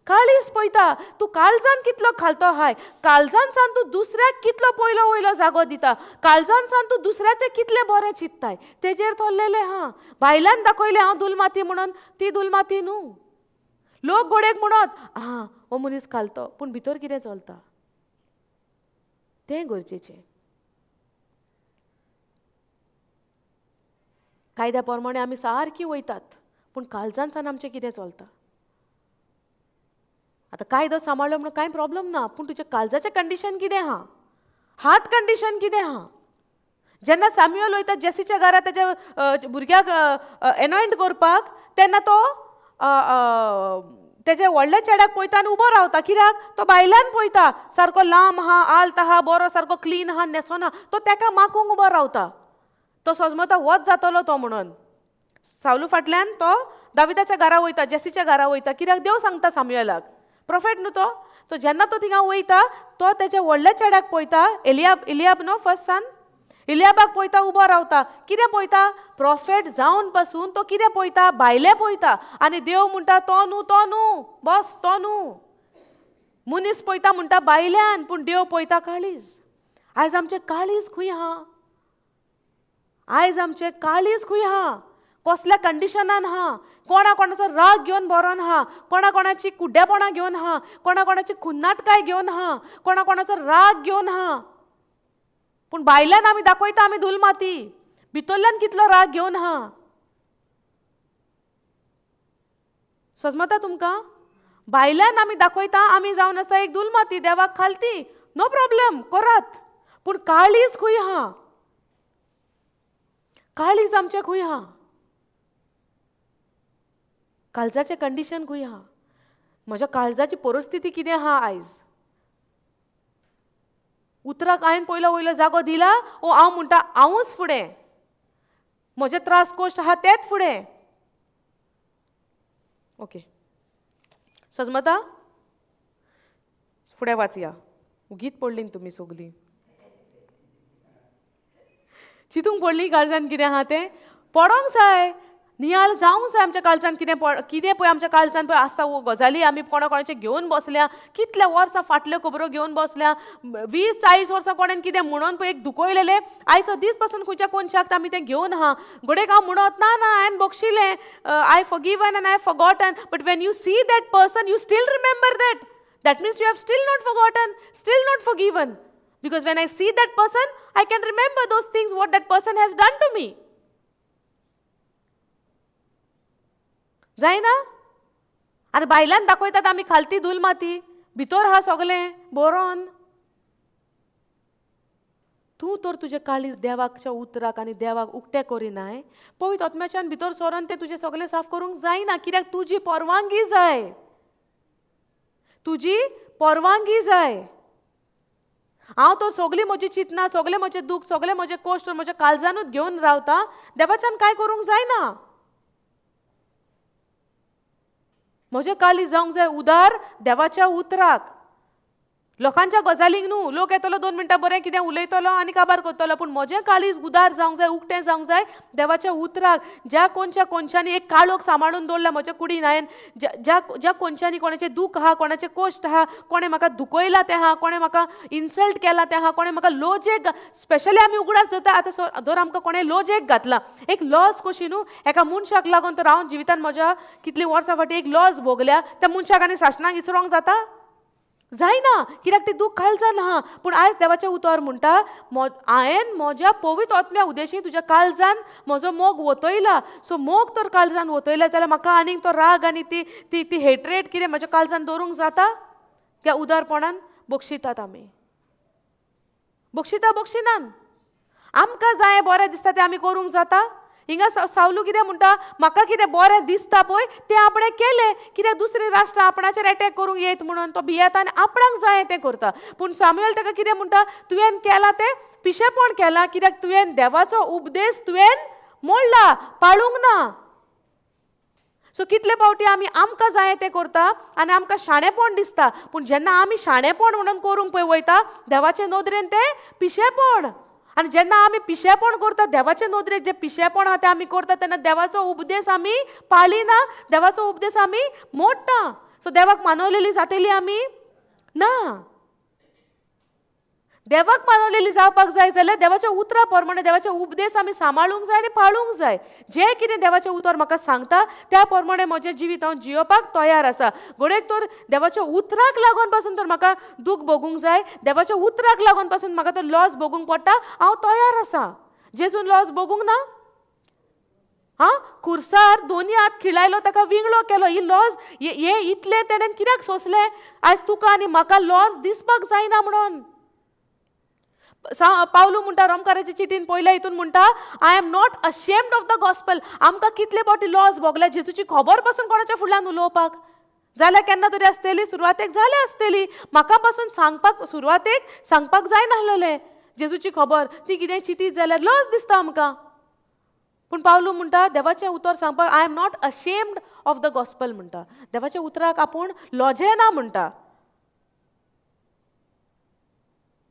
काळीज पळयता. तूं काळजान कितलो खालतो हाय, काळजान सान तूं दुसऱ्याक कितलो पयलो वयलो जागो दिता, काळजान सान तूं दुसऱ्याचें कितलें बरें चिंतताय तेजेर थरलेलें. हां, भायल्यान दाखयलें हांव दुलमाती म्हणून, ती दुलमाती न्हू. लोक गोडेक म्हणत आं हो मनीस खालतो, पूण भितर कितें चलता तें गरजेचें. कायद्या प्रमाणे आमी सारकी वयतात, पूण काळजान सान आमचें कितें चलता. आतां कायदो सांबाळ्ळो म्हणून कांय प्रॉब्लम ना, पूण तुजें काळजाचें कंडिशन कितें आहा, हार्ट कंडिशन कितें आहा. जेन्ना सॅम्युअल वयता जेसीच्या घरा तेज्या भुरग्याक एनॉयंट करपाक, तेन्ना तो तेज्या व्हडल्या चेड्याक पळयता आनी उबो रावता. कित्याक? तो बायल्यान पळयता, सारको लांब आहा, आल्त आहा, बरो सारको क्लीन आहा, न्हेसोना, तो तेका माकूंक उबो रावता. तो सजमता वच जातलो तो म्हणून. सावलू फाटल्यान तो दाविदाच्या घरा वयता, जेसीच्या घरा वयता. कित्याक? देव सांगता सॅम्युअलाक, प्रोफेट न्हू तो. तो जेन्ना तो थिंगा वयता तो तेज्या व्हडल्या चेड्याक पळयता, एलियाब, एलियाब न्हू फर्स्ट सन, इलियाबाक पळयता, उबो रावता. कितें पळयता? प्रोफेट जावन पासून तो कितें पळयता? भायलें पळयता. आनी देव म्हणटा तो न्हू, तो न्हू, बस तो न्हू. मनीस पळयता म्हणटा भायल्यान, पूण देव पळयता काळीज. आयज आमचें काळीज खंय आहा? आयज आमचें काळीज खंय आहा? कसल्या कंडिशनान आहा? कोणा कोणाचो राग घेवन बरोन आहा, कोणा कोणाची कुड्डेपणां घेवन आहा, कोणा कोणाची खुन्नाटकाय घेवन आहा, कोणा कोणाचो राग घेवन आहा. पूण भायल्यान आमी दाखयता आमी धूल माती, भितरल्यान कितलो राग घेवन आहा. सजमता तुमकां? भायल्यान आमी दाखयता आमी जावन आसा एक धूल माती, देवाक खालती, नो प्रॉब्लम करात, पूण काळीज खंय आहा? काळीज आमचें खंय आहा? काळजाचें कंडिशन खंय आहा? म्हज्या काळजाची परिस्थिती कितें आहा आयज? उतराक हांवें पयलो वयलो जागो दिला, ओ हांव म्हणटा हांवूच फुडें, म्हजे त्रास कश्ट आहा तेच फुडें. ओके, सजमता? फुडें वाचया. उगीत पडली तुमी सगलीं, चिंतूंक पडली काळजान कितें आहा तें. पडोंक जाय, नियाळ जावंक जाय आमच्या काळजान कितें कितें पळय आमच्या काळजान पळय आसता वो गजाली आमी कोणा कोणाचें घेवन बसल्या, कितल्या वर्सां फाटल्यो खबरो घेवन बसल्या, 20-40 वर्सां कोणेन कितें म्हणून पळय एक दुखयलेलें, आयचो दीस पासून खंयच्या कोनशाक आमी तें घेवन आहा. घडयेक हांव म्हणत ना ना हांवें बक्षिलें, I forgiven and I forgotten, but when you see that person you still remember that. That means you have still not forgotten, still not forgiven. Because when I see that person, I can remember those things what that person has done to me. जायना? आनी बायल्यान दाखयतात आमी खालती धूल माती, भितर आहा सगळें बरोन. तूं तर तुजें काळीज देवाच्या उतराक आनी देवाक उक्तें करिनाय, पवित्र आत्म्याच्यान भितर सरोन तें तुजें सगळें साफ करूंक जायना. कित्याक? तुजी परवानगी जाय, तुजी परवानगी जाय. हांव तो सगळीं म्हजी चिंतनां, सगळें म्हजें दूख, सगळें म्हजें कश्ट म्हज्या काळजानूच घेवन रावता, देवाच्यान कांय करूंक जायना. म्हजें काळीज जावंक जाय उदार देवाच्या उतराक, लोकांच्या गजालींक न्हू. लोक येतलो 2 मिनटां बरें कितें उलयतलो आनी काबार करतलो, पूण म्हजें काळीज उदार जावंक जाय, उक्तें जावंक जाय देवाच्या उतराक. ज्या कोनशा कोनशांनी एक काळोख सांबाळून दवरला म्हज्या कुडीन हांवें, ज्या ज्या कोनशांनी कोणाचें दूख आहा, कोणाचें कश्ट आहा, कोणें म्हाका दुखयला तें आहा, कोणें म्हाका इन्सल्ट केला तें आहा, कोणें म्हाका लॉजेक, स्पेशली आमी उगडास दवरता आतां धर आमकां कोणें लॉजेक घातला, एक लॉज कशी न्हू एका मनशाक लागून तर हांव जिवितान म्हज्या कितलीं वर्सां फाटीं एक लॉज भोगल्या, त्या मनशाक आनी सासणाक इसरोंक जाता? जायना. कित्याक? ती दूख काळजान आहा. पूण आयज देवाचें उतर म्हणटा, हांवें म्हज्या पवित्र आत्म्या उदेशी तुज्या काळजान म्हजो मोग वतयला. सो मोग तर काळजान वतयला जाल्यार म्हाका आनीक तो राग आनी ती ती ती हेट्रेट कितें म्हज्या काळजान दवरूंक जाता? त्या उदारपणान बक्षितात आमी, बक्षिता बक्षिनान. आमकां जाय बरें दिसता तें आमी करूंक जाता? हिंगा सावलू कितें म्हणटा, म्हाका कितें बरें दिसता पळय तें आपणें केलें, कित्याक दुसरीं राष्ट्रां आपणाचेर एटॅक करूंक येत म्हणून तो भियेता आनी आपणाक जाय तें करता. पूण सॅम्युअल ताका कितें म्हणटा, तुवें केलां तें पिशेपण केलां, कित्याक तुवें देवाचो उपदेश तुवें मोडला, पाळूंक ना. सो कितले फावटी आमी आमकां जाय तें करता आनी आमकां शाणेपण दिसता, पूण जेन्ना आमी शाणेपण म्हणून करूंक पळय वयता, देवाचे नदरेन तें पिशेपण. आनी जेन्ना आमी पिशेपण करता, देवाचे नदरेक जें पिशेपण आहा तें आमी करता, तेन्ना देवाचो उपदेश आमी पाळिना, देवाचो उपदेश आमी मोडटा. सो देवाक मानवलेली जातली आमी ना. देवाक मानवलेली जावपाक जाय जाल्यार देवाच्या उतरा प्रमाणे देवाचे उपदेश आमी सांबाळूंक जाय आनी पाळूंक जाय. जें कितें देवाचें उतर म्हाका सांगता त्या प्रमाणे म्हजें जिवीत हांव जियोवपाक तयार आसा. घडयेक तर देवाच्या उतराक लागून पासून तर म्हाका दूख भोगूंक जाय, देवाच्या उतराक लागून पासून म्हाका तो लॉस भोगूंक पडटा, हांव तयार आसा. जेजून लॉस भोगूंक ना? हां, खुर्सार दोनी हात खिळायलो, ताका विंगळो केलो. ही लॉस हे इतलें तेणेन कित्याक सोंसलें? आयज तुका आनी म्हाका लॉस दिसपाक जायना म्हणून. पावलू म्हणटा रोमकाराचे चिटीन पयल्या हितून म्हणटा, I am not ashamed of the gospel. आमकां कितले फावटी लॉस भोगल्या जेजूची खबर पासून कोणाच्या फुडल्यान उलोवपाक जाल्यार केन्ना तरी आसतली, सुरवातेक जाल्या आसतली, म्हाका पासून सांगपाक सुरवातेक सांगपाक जायनासलें जेजूची खबर, ती कितें चिंतीत जाल्यार लॉस दिसता आमकां. पूण पावलू म्हणटा देवाचें उतर सांगपाक I am not ashamed of the gospel म्हणटा. देवाच्या उतराक आपूण लॉजेना म्हणटा.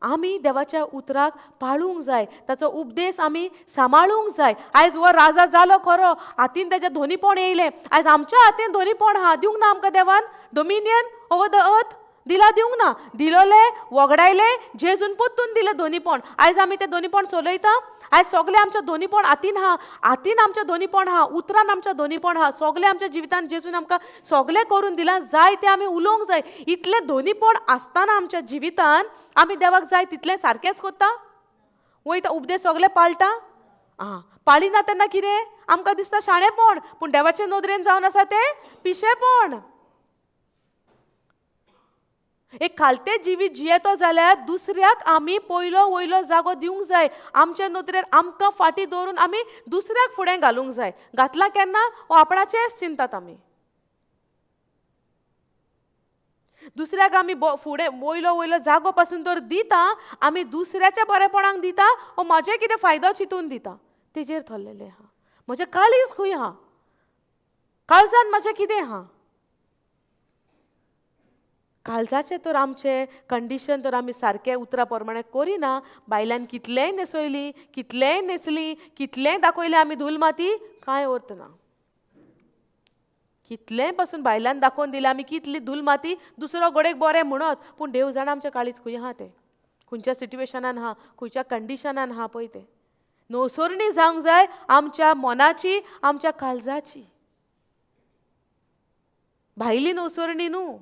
आमी देवाच्या उतराक पाळूंक जाय, ताचो उपदेश आमी सांबाळूंक जाय. आयज हो राजा जालो खरो, हातीन तेज्या धोनीपण येयलें, आयज आमच्या हातीन धोनीपण आहा, दिवंक ना आमकां देवान डोमिनियन ओवर the अर्थ दिला? दिवंक ना. दिलोले वगडायले, जेजून पोत्तून दिलें धोनीपण. आयज आमी तें धोनीपण चलयता. आयज सगळें आमच्या धोनीपण हातीन आहा, हातीन आमच्या धोनीपण आहा, उतरान आमच्या धोनीपण आहा, सगळें आमच्या जिवितान जेजून आमकां सगळें करून दिलां, जाय तें आमी उलोवंक जाय. इतलें धोनीपण आसतना आमच्या जिवितान आमी देवाक जाय तितलें सारकेंच करता, वयता उपदेश सगळे पाळटा. आं, पाळिना तेन्ना कितें आमकां दिसता शाणेपण, पूण देवाचे नदरेन जावन आसा तें पिशेपण. एक खालतें जिवीत जियेतो जाल्यार दुसऱ्याक आमी पयलो वयलो जागो दिवंक जाय. आमच्या नदरेन आमकां फाटीं दवरून आमी दुसऱ्याक फुडें घालूंक जाय. घातलां केन्ना वो आपणाचेंच चिंतात आमी. दुसऱ्याक आमी फुडें वयलो वयलो जागो पासून तर दिता, आमी दुसऱ्याच्या बरेपणाक दिता वो म्हजें कितें फायदो चिंतून दिता, तेजेर थरलेलें आहा. म्हजें काळीज खंय आहा, काळजान म्हजें कितें आहा, काळजाचें तर आमचें कंडिशन तर आमी सारकें उतरा प्रमाणे करिना. बायल्यान कितलेंय न्हेसयली, कितलेंय न्हेसली, कितलेंय दाखयलें आमी धूल माती, कांय अर्थ ना. कितलेंय पासून बायल्यान दाखोवन दिलें आमी कितली धूल माती, दुसरो गोडेक बरें म्हणत, पूण देव जाणा आमचें काळीज खंय आहा तें, खंयच्या सिट्युएशनान आहा, खंयच्या कंडिशनान आहा पळय तें. नवसरणी जावंक जाय आमच्या मनाची, आमच्या काळजाची. भायली नवसरणी न्हू,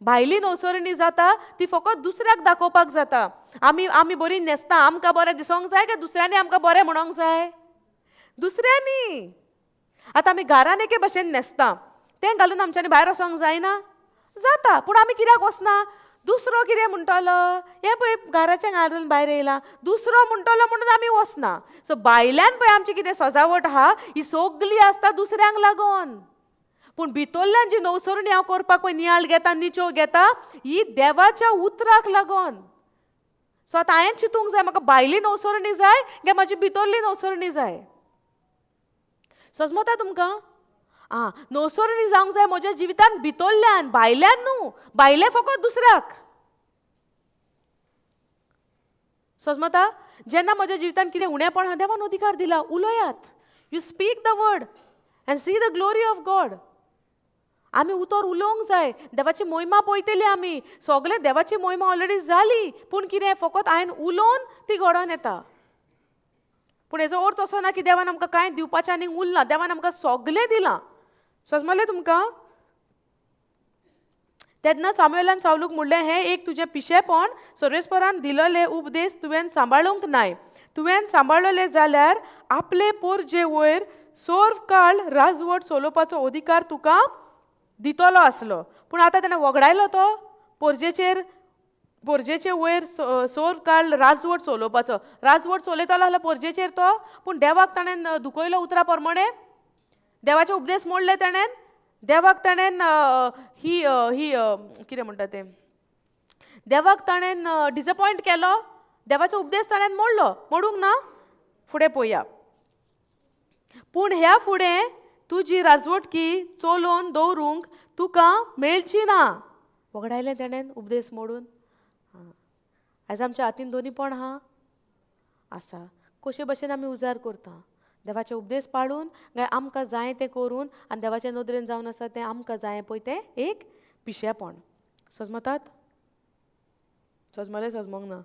भायली नवसरणी जाता ती फकत दुसऱ्याक दाखोवपाक जाता. आमी आमी बरी न्हेसता, आमकां बरें दिसोंक जाय काय दुसऱ्यांनी आमकां बरें म्हणोंक जाय? दुसऱ्यांनी. आतां आमी घरान एके भशेन न्हेसता, तें घालून आमच्यांनी भायर वचोंक जायना? जाता. पूण आमी कित्याक वचना? दुसरो कितें म्हणटलो, हें पळय घराचें घालून भायर येयला, दुसरो म्हणटलो म्हणून आमी वचना. सो भायल्यान पळय आमची कितें सजावट आहा ही सगली आसता दुसऱ्यांक लागून. पूण भितरल्यान जी नवसरणी हांव करपाक पळय नियाळ घेता, निचोव घेता, ही देवाच्या उतराक लागून. सो आतां हांवें चिंतूंक जाय म्हाका भायली नवसरणी जाय काय म्हाजी भितरली नवसरणी जाय? सजमता तुमकां? आं, नवसरणी जावंक जाय म्हज्या जिवितान भितरल्यान, भायल्यान न्हू. भायलें फकत दुसऱ्याक. सजमता? जेन्ना म्हज्या जिवितान कितें उणेपण आहा, देवान अधिकार दिला, उलयात. You speak the word and see the glory of God. आमी उतर उलोवंक जाय, देवाची मोहिमा पळयतली आमी. सगळे देवाची मोहिमा ऑलरेडी जाली, पूण कितें फकत हांवें उलोवन ती घडोवन येता. पूण हेजो अर्थ असो ना की देवान आमकां कांय दिवपाचें आनी उरना, देवान आमकां सगळें दिलां. समजलें तुमकां? तेन्ना सामुएलान सावलूक म्हणलें, हें एक तुजें पिशेपण, सर्वेस्परान दिलोले उपदेश तुवें सांबाळूंक नाय. तुवें सांबाळलें जाल्यार आपले पोरजे वयर सर्व काळ राजवट चलोवपाचो अधिकार तुका दितलो आसलो. पूण आतां तेणें वगडायलो तो पोरजेचेर, पोरजेचे वयर सर्व काळ राजवट चलोवपाचो. राजवट चलयतलो जाल्यार पोरजेचेर तो, पूण देवाक ताणें दुखयलो उतरा प्रमाणे, देवाचे उपदेश मोडले ताणें, देवाक ताणें ही ही कितें म्हणटा तें, देवाक ताणें डिसअपॉयंट केलो, देवाचो उपदेश ताणें मोडलो. मोडूंक ना? फुडें पळोवया. पूण ह्या फुडें तुजी राजवटकी चलोवन दवरूंक तुका मेळची ना. वगडायलें तेणें उपदेश मोडून. आयज आमच्या हातीन दोनीपण आहा आसा, कशे भशेन आमी उजार करता? देवाचे उपदेश पाळून काय आमकां जाय तें करून आनी देवाचे नदरेन जावन आसा तें आमकां जाय पळय तें एक पिशेपण. सजमतात? सजमलें? सजमोंक ना?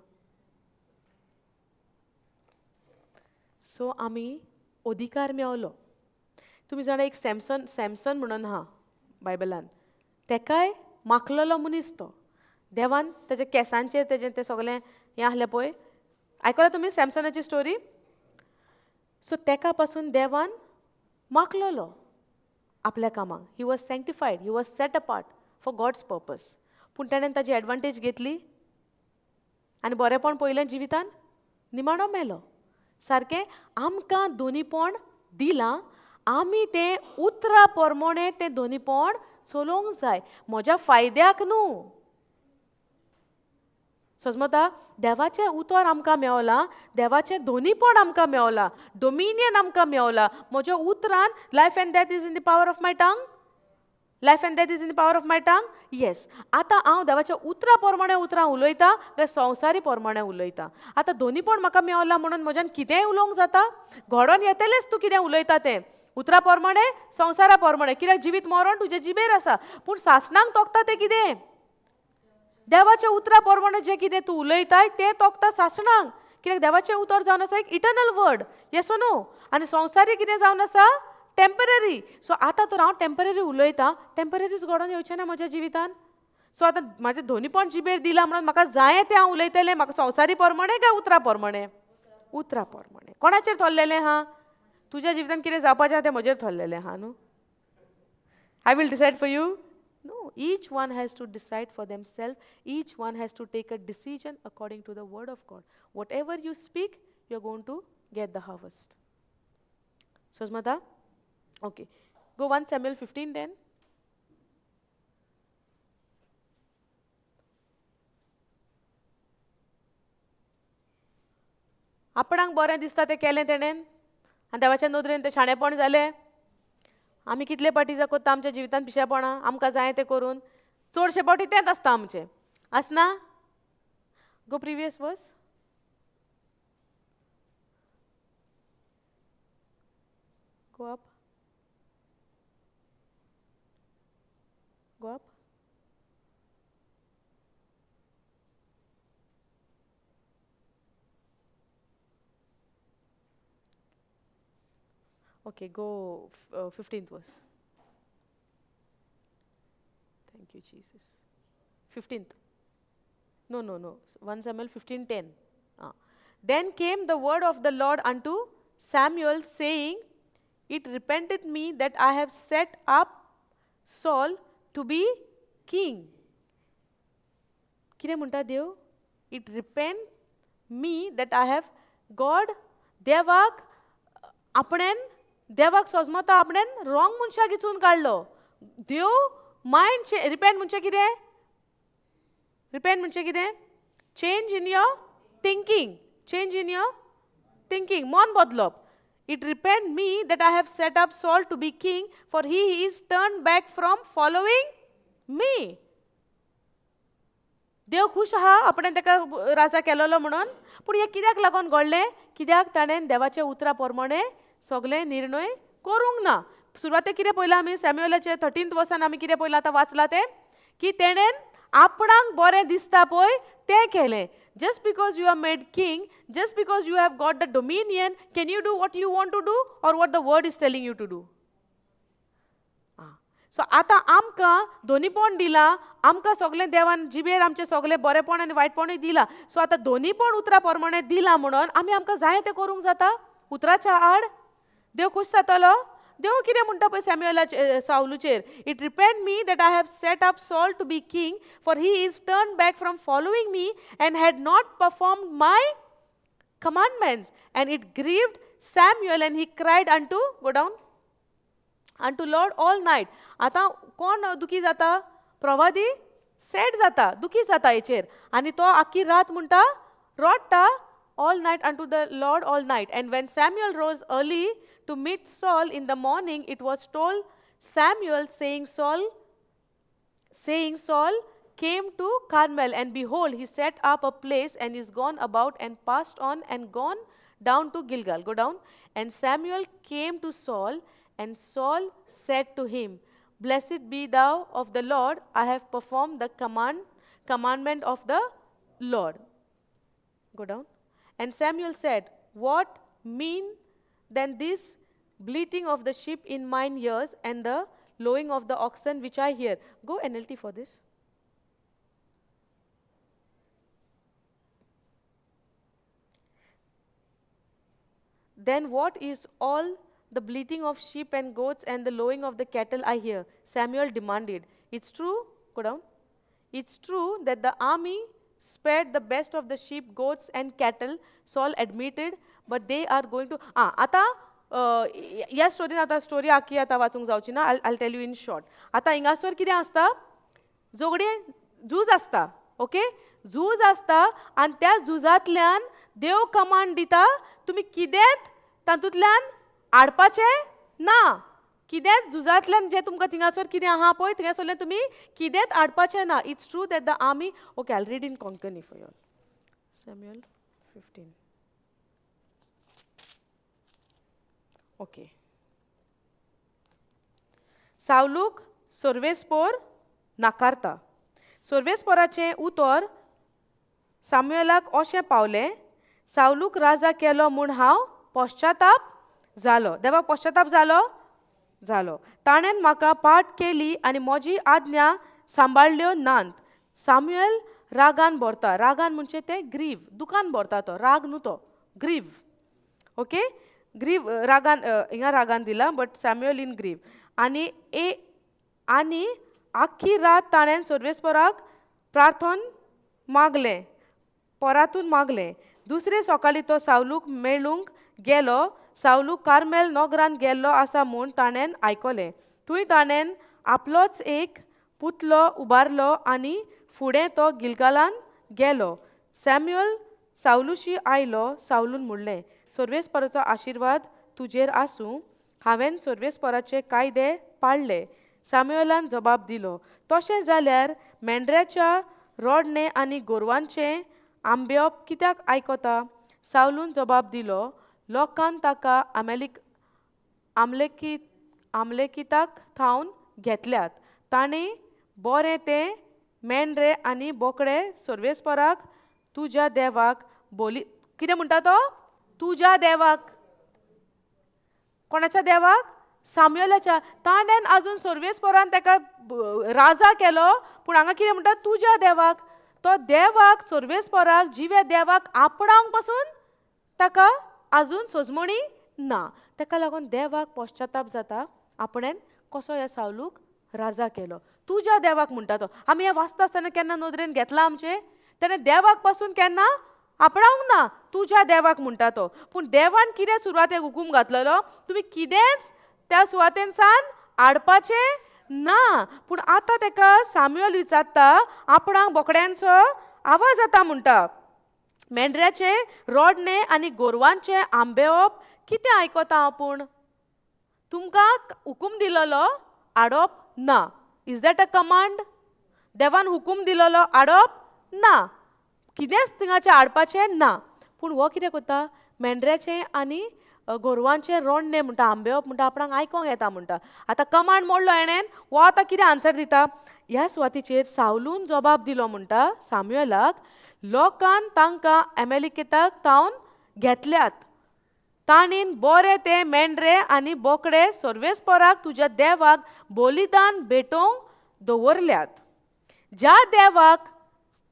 सो आमी अधिकार मेवलो. तुमी जाणा एक सॅमसन, सॅमसन म्हणून हा बायबलान, तेकाय माखलेलो मनीस तो. देवान तेज्या केंसांचेर तेजें तें सगळें हें आहलें पळय, आयकलां तुमी सॅमसनाची स्टोरी? सो तेका पासून देवान माखलेलो आपल्या कामाक. He was sanctified, he was set apart for God's purpose. पूण तेणेन ताजी एडवांटेज घेतली आनी बरेंपण पळयलें जिवितान, निमाणो मेलो. सारकें आमकां दोनीपण दिलां, आमी तें उतरा प्रमाणें तें दोनीपण चलोवंक जाय, म्हज्या फायद्याक न्हू. सजमता देवाचें उतर आमकां मेवलां, देवाचें दोनीपण आमकां मेवलां, डोमिनियन आमकां मेवलां. म्हज्या उतरान life and death is in the power of my tongue, life and death is in the power of my tongue. Yes, आतां हांव देवाच्या उतरा प्रमाणें उतरां उलयतां काय संवसारी प्रमाणें उलयतां? आतां दोनीपण म्हाका मेवलां म्हणून म्हज्यान कितेंय उलोवंक जाता? घडोवन येतलेंच तूं कितें उलयता तें, उतरा प्रमाणें संवसारा प्रमाणें. कित्याक जिवीत मरण तुजे जिबेर आसा, पूण सासणांक तोखता तें कितें? देवाच्या उतरा प्रमाणें जें कितें तूं उलयताय तें तोखता सासणांक. कित्याक देवाचें उतर जावन आसा एक इटर्नल वर्ड, येस ओ नो? आनी संवसारी कितें जावन आसा? टेम्पररी. सो आतां तर हांव टेम्पररी उलयतां, टेम्पररीच घडोवन येवचें ना म्हज्या जिवितान. सो आतां म्हाजें दोनीपण जिबेर दिलां म्हणून म्हाका जाय तें हांव उलयतलें, म्हाका संवसारी प्रमाणें काय उतरा प्रमाणें? उतरा प्रमाणें. कोणाचेर थरलेलें आहा? तुज्या जिवितान कितें जावपाचें आहा तें म्हजेर थरलेलें आहा न्हू? I will decide for you? No, each one has to decide for themselves. Each one has to take a decision according to the word of God. Whatever you speak, you're going to get the harvest. Sosmata? Okay. Go 1 Samuel 15 then. आपणाक बरें दिसता तें केलें तेणेन आनी देवाच्या नदरेन तें शाणेपण जालें. आमी कितले पाटी कोत्ता आमच्या जिवितान पिशेपणां, आमकां जाय तें करून. चडशे पावटी तेंच आसता आमचें, आसना? Go previous verse. Go up, go up. Okay, go 15th verse. Thank you, Jesus. 15th. No, no, no. 1 Samuel 15:10. Then came the word of the Lord unto Samuel, saying, It repented me that I have set up Saul to be king. कितें म्हणटा देव? It repent me that I have God देवाक आपणेन, देवाक सोजमता आपणेन wrong मनशाक इचून काडलो. देव mind repent म्हणजे कितें? रिपेंट म्हणजे कितें? Change in your thinking, change in your thinking, मन बदलप. It repent me that I have set up Saul to be king, for he is turn back from following me. देव खूश आहा आपणें ताका राजा केलोलो म्हणून, पूण हें कित्याक लागून घडलें? कित्याक ताणें देवाच्या उतरा प्रमाणें सगळे निर्णय करूंक ना. सुरवातेक कितें पळयलां आमी सॅम्युअलाचे 13th वर्सान आमी कितें पळयलां आतां वाचलां तें, की तेणेन आपणाक बरें दिसता पळय तें केलें. Just because you are made king, just because you have got the dominion, can you do what you want to do or what the word is telling you to do? So आतां आमकां दोनीपण दिलां, आमकां सगळें देवान जिबेर आमचें सगळें बरेंपण आनी वायटपणूय दिलां. सो आतां दोनीपण उतरा प्रमाणें दिलां म्हणून आमी आमकां जाय तें करूंक जाता? उतराच्या आड देव खूश जातलो? देव कितें म्हणटा पळय सॅम्युअलाचेर, सावलूचेर, it repent me that I have set up Saul to be king, for he is turn back from following me and had not performed my commandments. And it grieved Samuel and he cried unto, go down, unto Lord all night. आतां कोण दुखी जाता? प्रवादी sad जाता, दुखी जाता हेचेर, आनी तो आख्खी रात म्हणटा रडटा, all night unto the Lord all night. And when Samuel rose early to meet Saul in the morning, it was told Samuel, saying, Saul came to Carmel, and behold, he set up a place and is gone about and passed on and gone down to Gilgal. Go down. And Samuel came to Saul, and Saul said to him, Blessed be thou of the Lord, I have performed the commandment of the Lord. Go down. And Samuel said, What mean than this bleating of the sheep in mine ears and the lowing of the oxen which I hear? Go NLT for this. Then what is all the bleating of sheep and goats and the lowing of the cattle I hear? Samuel demanded. It's true, go down. It's true that the army spared the best of the sheep, goats and cattle, Saul admitted, but they are going to... आता ह्या स्टोरीन आतां story आखी आतां वाचूंक जावची ना, I tell you in short. आतां हिंगासर कितें आसता, झगडे झूज आसता, ओके, झूज आसता आनी त्या झुजांतल्यान देव कमांड दिता तुमी कितेंच तातूंतल्यान हाडपाचें ना, कितेंच झुजांतल्यान जें तुमकां थिंगासर कितें आहा पळय थिंगासरल्यान तुमी कितेंच हाडपाचें ना. It's true that the army, okay, I read in Konkani for you. Samuel 15. Okay. सावलूक सर्वेस्पोर नाकारता. सर्वेस्पोराचें उतर सामुएलाक अशें पावलें, सावलूक राजा केलो म्हूण हांव पश्चाताप जालो. देवाक पश्चाताप जालो जालो. ताणें म्हाका पाठ केली आनी म्हजी आज्ञा सांबाळ्ळ्यो नात. सामुएल रागान भरता. रागान म्हणजे तें ग्रीव, दुकान भरता तो, राग न्हू तो, ग्रीव. ओके, ग्रीव रागान हिंगा रागान दिला, बट सॅम्युअल इन ग्रीव. आनी ए आनी आख्खी रात ताणें सर्वेस्पराक प्रार्थन मागलें, परातून मागलें. दुसरे सकाळीं तो सावलूक मेळूंक गेलो. सावलूक कार्मेल नगरांत गेल्लो आसा म्हूण ताणें आयकलें. थंय ताणें आपलोच एक पुतलो उबारलो आनी फुडें तो गिलगालान गेलो. सॅम्युअल सावलूशी आयलो. सावलून म्हणलें, सर्वेस्पराचो आशिर्वाद तुजेर आसूं, हांवें सर्वेस्पराचे कायदे पाळ्ळे. सॅम्युअलान जबाब दिलो, तशें जाल्यार मेंढऱ्याच्या रोडणें आनी गोरवांचें आंबेवप कित्याक आयकता? सावलून जबाब दिलो, लोकान ताका आमलेकिताक थावन घेतल्यात. ताणें बरें तें मेंढरे आनी बोकडे सर्वेस्पराक तुज्या देवाक बोली. कितें म्हणटा तो? तुज्या देवाक. कोणाच्या देवाक? सामुएलाच्या. ताणें आजून सर्वेस्परान ताका राजा केलो, पूण हांगा कितें म्हणटा? तुज्या देवाक. तो देवाक, सर्वेस्पराक, जिव्या देवाक आपणावंक पासून ताका आजून सोजमणी ना. ताका लागून देवाक पश्चाताप जाता, आपणें कसो ह्या सावलूक राजा केलो. तुज्या देवाक म्हणटा तो. आमी हें वाचता आसतना केन्ना नदरेन घेतलां आमचें? ताणें देवाक पासून केन्ना आपणावंक ना. तुज्या देवाक म्हणटा तो. पूण देवान कितें सुरवातेक हुकूम घातलेलो, तुमी कितेंच त्या सुवातेनसान हाडपाचें ना. पूण आतां ताका सामुएल विचारता, आपणाक बोकड्यांचो आवाज जाता म्हणटा, मेंढऱ्याचे रोडणें आनी गोरवांचें आंबेवप कितें आयकता हांव? पूण तुमकां हुकूम दिलेलो हाडप ना. Is that a command? देवान हुकूम दिलेलो हाडप ना, कितेंच थिंगाचें हाडपाचें ना. पूण हो कितें करता? मेंढऱ्याचें आनी गोरवांचें रोडणें म्हणटा, आंबेवप म्हणटा, आपणाक आयकोंक येता म्हणटा. आतां कमांड मोडलो हेणेन, हो आतां कितें आन्सर दिता? ह्या सुवातीचेर सावलून जबाब दिलो म्हणटा सामुएलाक, लोकान तांकां अमेलिकेताक थावन घेतल्यात. ताणें बरें ते मेंढरे आनी बोकडे सर्वेस्पराक तुज्या देवाक बलिदान भेटोवंक दवरल्यात. ज्या देवाक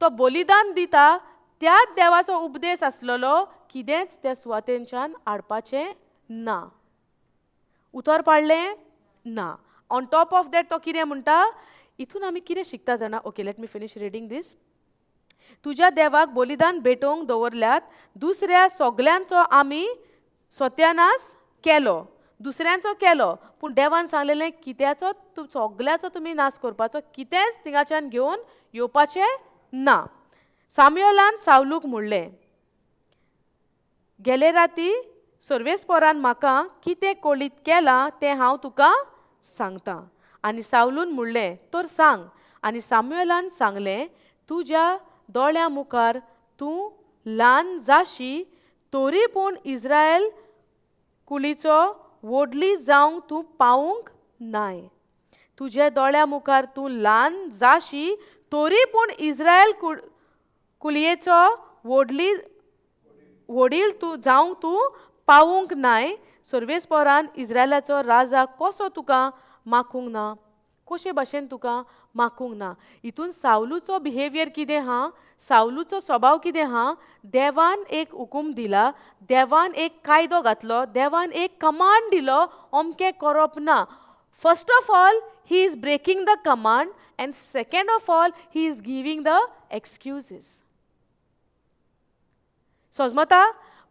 तो बलिदान दिता त्याच देवाचो उपदेश आसलेलो कितेंच त्या सुवातेंच्यान हाडपाचें ना. उतर पाडलें ना. ऑन टॉप ऑफ that तो कितें म्हणटा? हितून आमी कितें शिकता जाणा? Okay, let me finish reading this. तुज्या देवाक बलिदान भेटोवंक दवरल्यात, दुसऱ्या सगल्यांचो आमी सत्यानाश केलो, दुसऱ्यांचो केलो, पूण देवान सांगलेलें कित्याचो सगल्याचो तुमी नाश करपाचो, कितेंच थिंगाच्यान घेवन येवपाचें ना. सामुएलान सावलूक म्हणलें, गेले राती सर्वेस्परान म्हाका कितें कळीत केलां तें हांव तुका सांगता. आनी सावलून म्हणलें, तर सांग. आनी सामुएलान सांगलें, तुज्या दोळ्यां मुखार तूं ल्हान जाशी, तरी पूण इस्रायल कुलीचो व्हडली जावंक तूं पावूंक नाय. तुज्या दोळ्यां मुखार तूं ल्हान जाशी, तरी पूण इस्रायल कुलयेचो व्हडली व्हडील तूं जावंक तूं पावूंक नाय, सर्वेस्पोरान इज्रायलाचो राजा कसो तुका माखूंक ना, कशे भाशेन तुका माखूंक ना. हितून सावलूचो बिहेवियर कितें आहा, सावलूचो स्वभाव कितें आहा, देवान एक हुकूम दिला, देवान एक कायदो घातलो, देवान एक कमांड दिलो, अमकें करप ना. First of all he is breaking the command and second of all he is giving the excuses. सोजमता?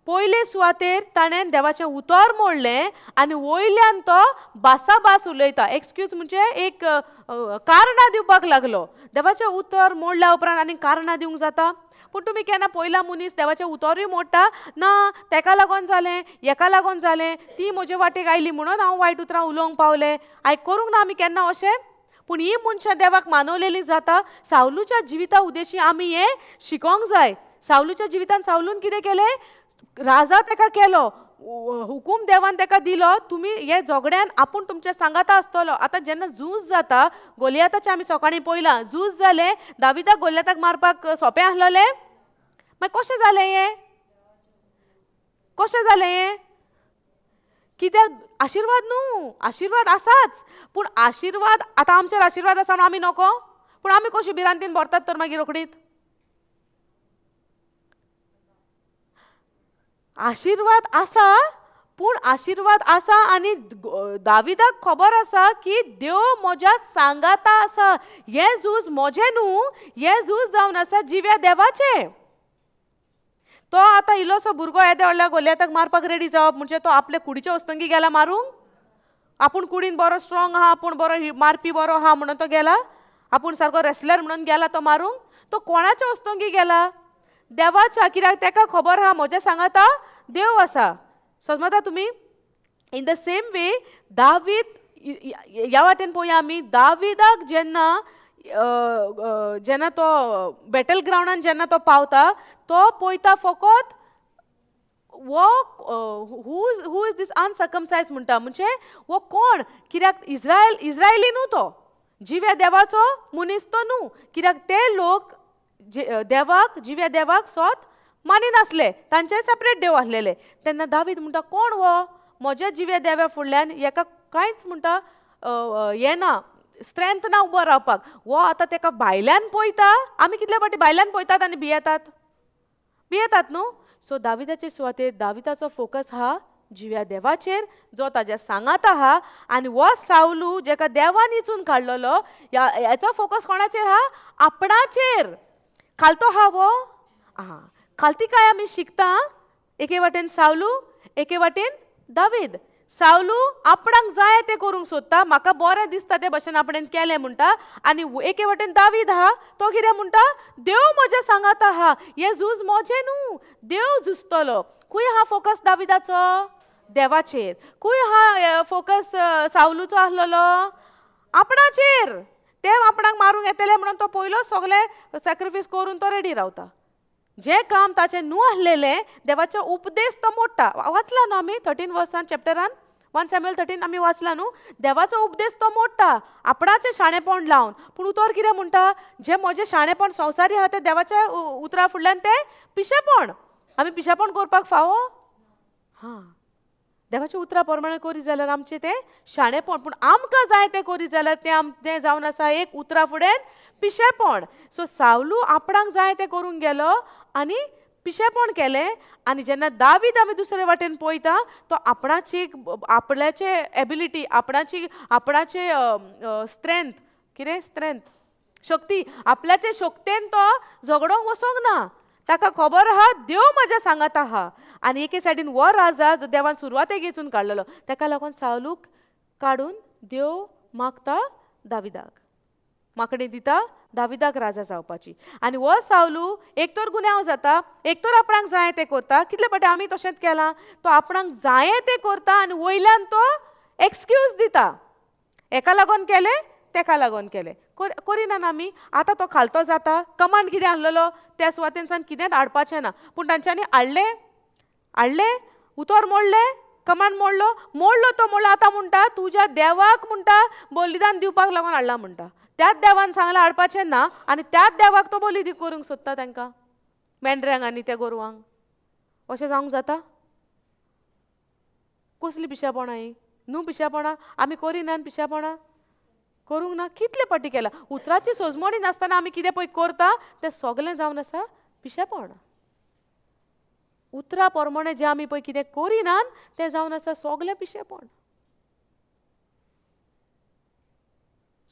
पयले सुवातेर ताणें देवाचें उतर मोडलें आनी वयल्यान तो बासाबास उलयता. एक्सक्यूज म्हणजे एक कारणां दिवपाक लागलो. देवाचें उतर मोडल्या उपरांत आनी कारणां दिवंक जाता? पूण तुमी केन्ना पयला मनीस देवाचें उतरूय मोडटा ना, तेका लागून जालें, हेका लागून जालें, ती म्हजे वाटेक आयली म्हणून हांव वायट उतरां उलोवंक पावलें, आयक करूंक ना आमी केन्ना अशें. पूण ही मनशां देवाक मानवलेली जाता. सावलूच्या जिविता उद्देशी आमी हें शिकोंक जाय. सावलूच्या जिवितान सावलून कितें केलें, राजा तेका केलो, हुकूम देवान तेका दिलो, तुमी हे झगड्यान आपूण तुमच्या सांगाता आसतलो. आतां जेन्ना झूज जाता, गोलियाताचें आमी सकाळीं पळयलां, झूज जालें, दाविदाक गोलियाताक मारपाक सोंपें आसलेलें, मागीर कशें जालें हें, कशें जालें हें? कित्याक आशिर्वाद न्हू, आशिर्वाद आसाच, पूण आशिर्वाद आतां आमचेर आशिर्वाद आसा म्हणून आमी नको, पूण आमी कशी भिरांतीन भरतात तर मागीर रोखडीत. आशिर्वाद आसा, पूण आशिर्वाद आसा आनी दाविदाक खबर आसा की देव म्हज्या सांगाता आसा, हें झूज म्हजें न्हू, हें झूज जावन आसा जिव्या देवाचें. तो आतां इल्लोसो भुरगो येद्या व्हडल्या गोलियाताक मारपाक रेडी जावप म्हणजे तो आपले कुडीचे वस्तंगी गेला मारूंक, आपूण कुडीन बरो स्ट्रॉंग आहा, आपूण बरो मारपी बरो आहा म्हणून तो गेला, आपूण सारको रेसलर म्हणून गेला तो मारूंक. तो कोणाच्या वस्तंगी गेला? देवाच्या. कित्याक तेका खबर आहा म्हज्या सांगाता देव आसा. समजता तुमी? In the same way David ह्या वाटेन पळोवया आमी, दाविदाक जेन्ना जेन्ना तो बॅटल ग्रावंडान जेन्ना तो पावता, तो पळयता फकत वो who is this अनसर्कमसायज म्हणटा, म्हणजे वो कोण, कित्याक इज्रायली न्हू तो, जिव्या देवाचो मनीस तो न्हू, कित्याक ते लोक देवाक, जिव्या देवाक सोत मानिनासले, तांचे सेपरेट देव आसलेले. तेन्ना दावीद म्हणटा कोण हो, म्हज्या जिव्या देवा फुडल्यान हेका कांयच म्हणटा हें ना, स्ट्रेंथ ना उबो रावपाक. हो आतां तेका भायल्यान पळयता, आमी कितले फावटी भायल्यान पळयतात आनी भियेतात, भियेतात न्हू. सो दाविदाचे सुवातेर दाविदाचो फोकस हा जिव्या देवाचेर, जो ताज्या सांगाता आहा. आनी हो सावलू जेका देवान इचून काडलेलो, हेचो फोकस कोणाचेर आहा? आपणाचेर. खालतो हा वो आं, खालती काय आमी शिकता, एके वाटेन सावलू, एके वाटेन दावीद. सावलू आपणाक जाय तें करूंक सोदता, म्हाका बरें दिसता ते भशेन आपणें केलें म्हणटा, आनी एके वाटेन दावीद आहा तो कितें म्हणटा, देव म्हज्या सांगाता आहा, हें झूज म्हजें न्हू, देव झुजतलो. खंय आहा फोकस दाविदाचो? देवाचेर. खंय आहा फोकस सावलूचो आसलेलो? आपणाचेर. ते आपणाक मारूंक येतले म्हणून तो पयलो सगळें सॅक्रिफायस करून तो रेडी रावता. जें काम ताचें न्हू आसलेलें, देवाचो उपदेश तो मोडटा. वाचला न्हू आमी 13 वर्सान चॅप्टरान, 1 सॅम्युअल 13 आमी वाचला न्हू, देवाचो उपदेश तो मोडटा आपणाचें शाणेपण लावन. पूण उतर कितें म्हणटा, जें म्हजें शाणेपण संवसारी आहा तें देवाच्या उतरा फुडल्यान तें पिशेपण. आमी पिशेपण करपाक फावो? हां, देवाच्या उतरा प्रमाणे करी जाल्यार आमचें तें शाणेपण, पूण आमकां जाय तें करी जाल्यार तें तें जावन आसा एक उतरा फुडें पिशेपण. सो सावलू आपणाक जाय तें करूंक गेलो आनी पिशेपण केलें. आनी जेन्ना दावीद आमी दुसरे वाटेन पळयता, तो आपणाची आपल्याचे एबिलिटी, आपणाची आपणाचे स्ट्रेंथ, कितें स्ट्रेंथ, शक्ती, आपल्याचे शक्तेन तो झगडोंक वचोंक ना. ताका खबर आहा देव म्हज्या सांगात आहा. आनी एके सायडीन हो राजा जो देवान सुरवातेक वेंचून काडलेलो, ताका लागून सावलूक काडून देव मागता दाविदाक, मागणी दिता दाविदाक राजा जावपाची. आनी हो सावलू एक तर गुन्यांव जाता, एक तर आपणाक जाय तें करता. कितले फावटी आमी तशेंच केलां, तो आपणाक जाय तें करता आनी वयल्यान तो एक्सक्यूज दिता, हेका लागून केलें तेका लागून केलें. करिना आमी. आतां तो खालतो जाता, कमांड कितें आसलेलो त्या सुवातेनसान कितेंच हाडपाचें ना, पूण तांच्यांनी हाडलें, हाडलें, उतर मोडलें, कमांड मोडलो, मोडलो तो मोडलो. आतां म्हणटा तुज्या देवाक म्हणटा बलिदान दिवपाक लागून हाडला म्हणटा, त्याच देवान सांगलां हाडपाचें ना, आनी त्याच देवाक तो बली करूंक सोदता तांकां, मेंढऱ्यांक आनी त्या गोरवांक. अशें जावंक जाता? कसली पिशेपणां ही न्हू? पिशेपणां आमी करिनान, पिशेपणां करूंक ना. कितले पाटी केला उतराची सोजमणी नासतना आमी कितें पळय करता तें सगळें जावन आसा पिशेपण. उतरा प्रमाणे जें आमी पळय कितें करिनान तें जावन आसा सगळें पिशेपण.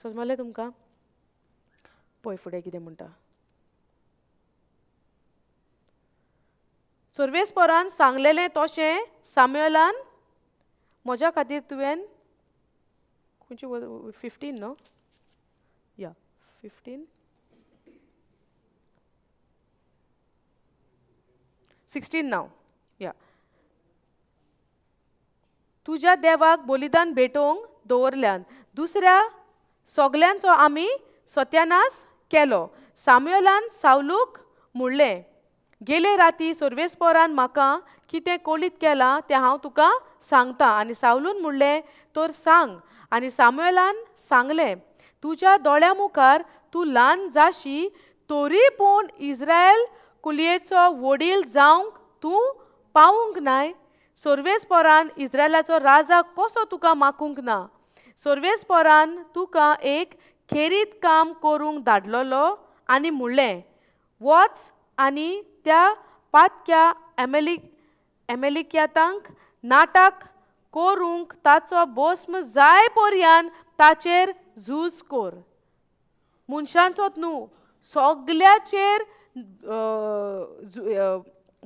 सोजमलें तुमकां? पळय फुडें कितें म्हणटा. सर्वेस्परान सांगलेलें तशें सामुएलान म्हज्या खातीर तुवें खंयची 15 न्हू या 15 16 नाव या तुज्या देवाक बलिदान भेटोवंक दवरल्यान दुसऱ्या सगल्यांचो आमी सत्यानाश केलो. सामुएलान सावलूक म्हणलें, गेले राती सर्वेस्परान म्हाका कितें कळीत केलां तें हांव तुका सांगता. आनी सावलून म्हणलें, तर सांग. आनी सामुएलान सांगलें, तुज्या दोळ्या मुखार तूं ल्हान जाशी तरी पूण इस्रायल कुलयेचो वडील जावंक तूं पावूंक नाय. सर्वेस्परान इस्रायलाचो राजा कसो तुका माकूंक ना? सर्वेस्परान तुका एक खेरीत काम करूंक धाडलेलो आनी म्हणलें, वच आनी त्या पातक्या एमेलिक्यातांक नाटक करूंक ताचो भस्म जाय पर्यान ताचेर झूज कर. मनशांचोच न्हू, सगल्याचेर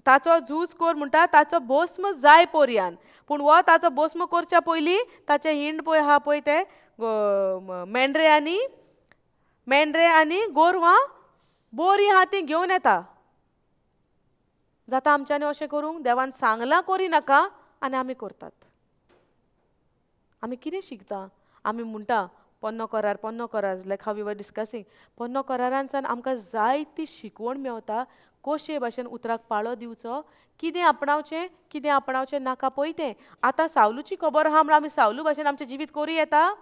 ताचो झूज कर म्हणटा, ताचो भस्म जाय पर्यान. पूण हो ताचो भस्म करच्या पयलीं ताचे हिंड पळय आहा पळय ते मेंढरे आनी गोरवां बोरी आहा ती घेवन येता. जाता आमच्यांनी अशें करूंक? देवान सांगलां करी नाका आनी आमी करतात. आमी कितें शिकता? आमी म्हणटा पोन्नो करार, पोन्नो करार, like how we were discussing. पोन्नो करारांतल्यान आमकां जायती शिकवण मेवता, कशे भाशेन उतराक पाळो दिवचो, कितें आपणावचें कितें आपणावचें नाका पळय तें. आतां सावलूची खबर आहा म्हणून आमी सावलू भाशेन आमचें जिवीत करूं येता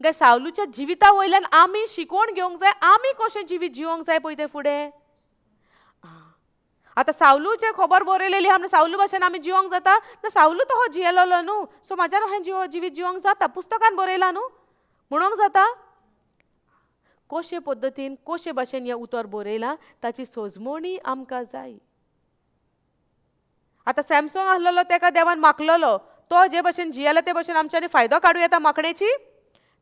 काय? सावलूच्या जिविता वयल्यान आमी शिकवण घेवंक जाय, आमी कशें जिवीत जिवंक जाय पळय तें फुडें. आतां सावलूचें खबर बरयलेली आहा म्हणून सावलू भाशेन आमी जिवंक जाता ना? सावलू तो हो जियेलोलो न्हू, सो म्हाज्यान अशें जिवीत जिवंक जाता, पुस्तकान बरयलां न्हू म्हणूंक जाता. कशे पद्दतीन कशे भाशेन हें उतर बरयलां ताची सोजमणी आमकां जाय. आतां सॅमसंग आसलेलो तेका देवान माकलेलो, तो जे भाशेन जियेला ते भाशेन आमच्यांनी फायदो काडूं येता माकणेची.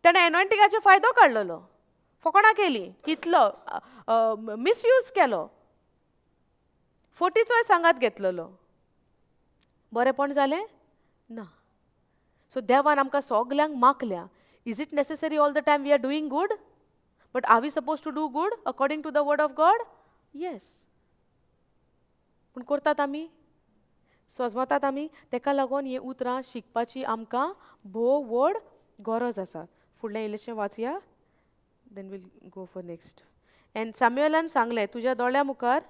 तेणें एनॉयंटिंगाचो फायदो काडलेलो, फकाणां केली, कितलो मिसयूज केलो, फोटीचोय सांगात घेतलेलो. बरेंपण जालें ना. सो देवान आमकां सगल्यांक माकल्या. Is it necessary all the time we are doing good? But are we suppose to do good according to the word of God? Yes. पूण करतात आमी? सोजमतात आमी? तेका लागून हीं उतरां शिकपाची आमकां भोव व्हड गरज आसा. फुडलें इल्लेशें वाचया, then we'll go for next. And सामुएलान सांगलें, तुज्या दोळ्या मुखार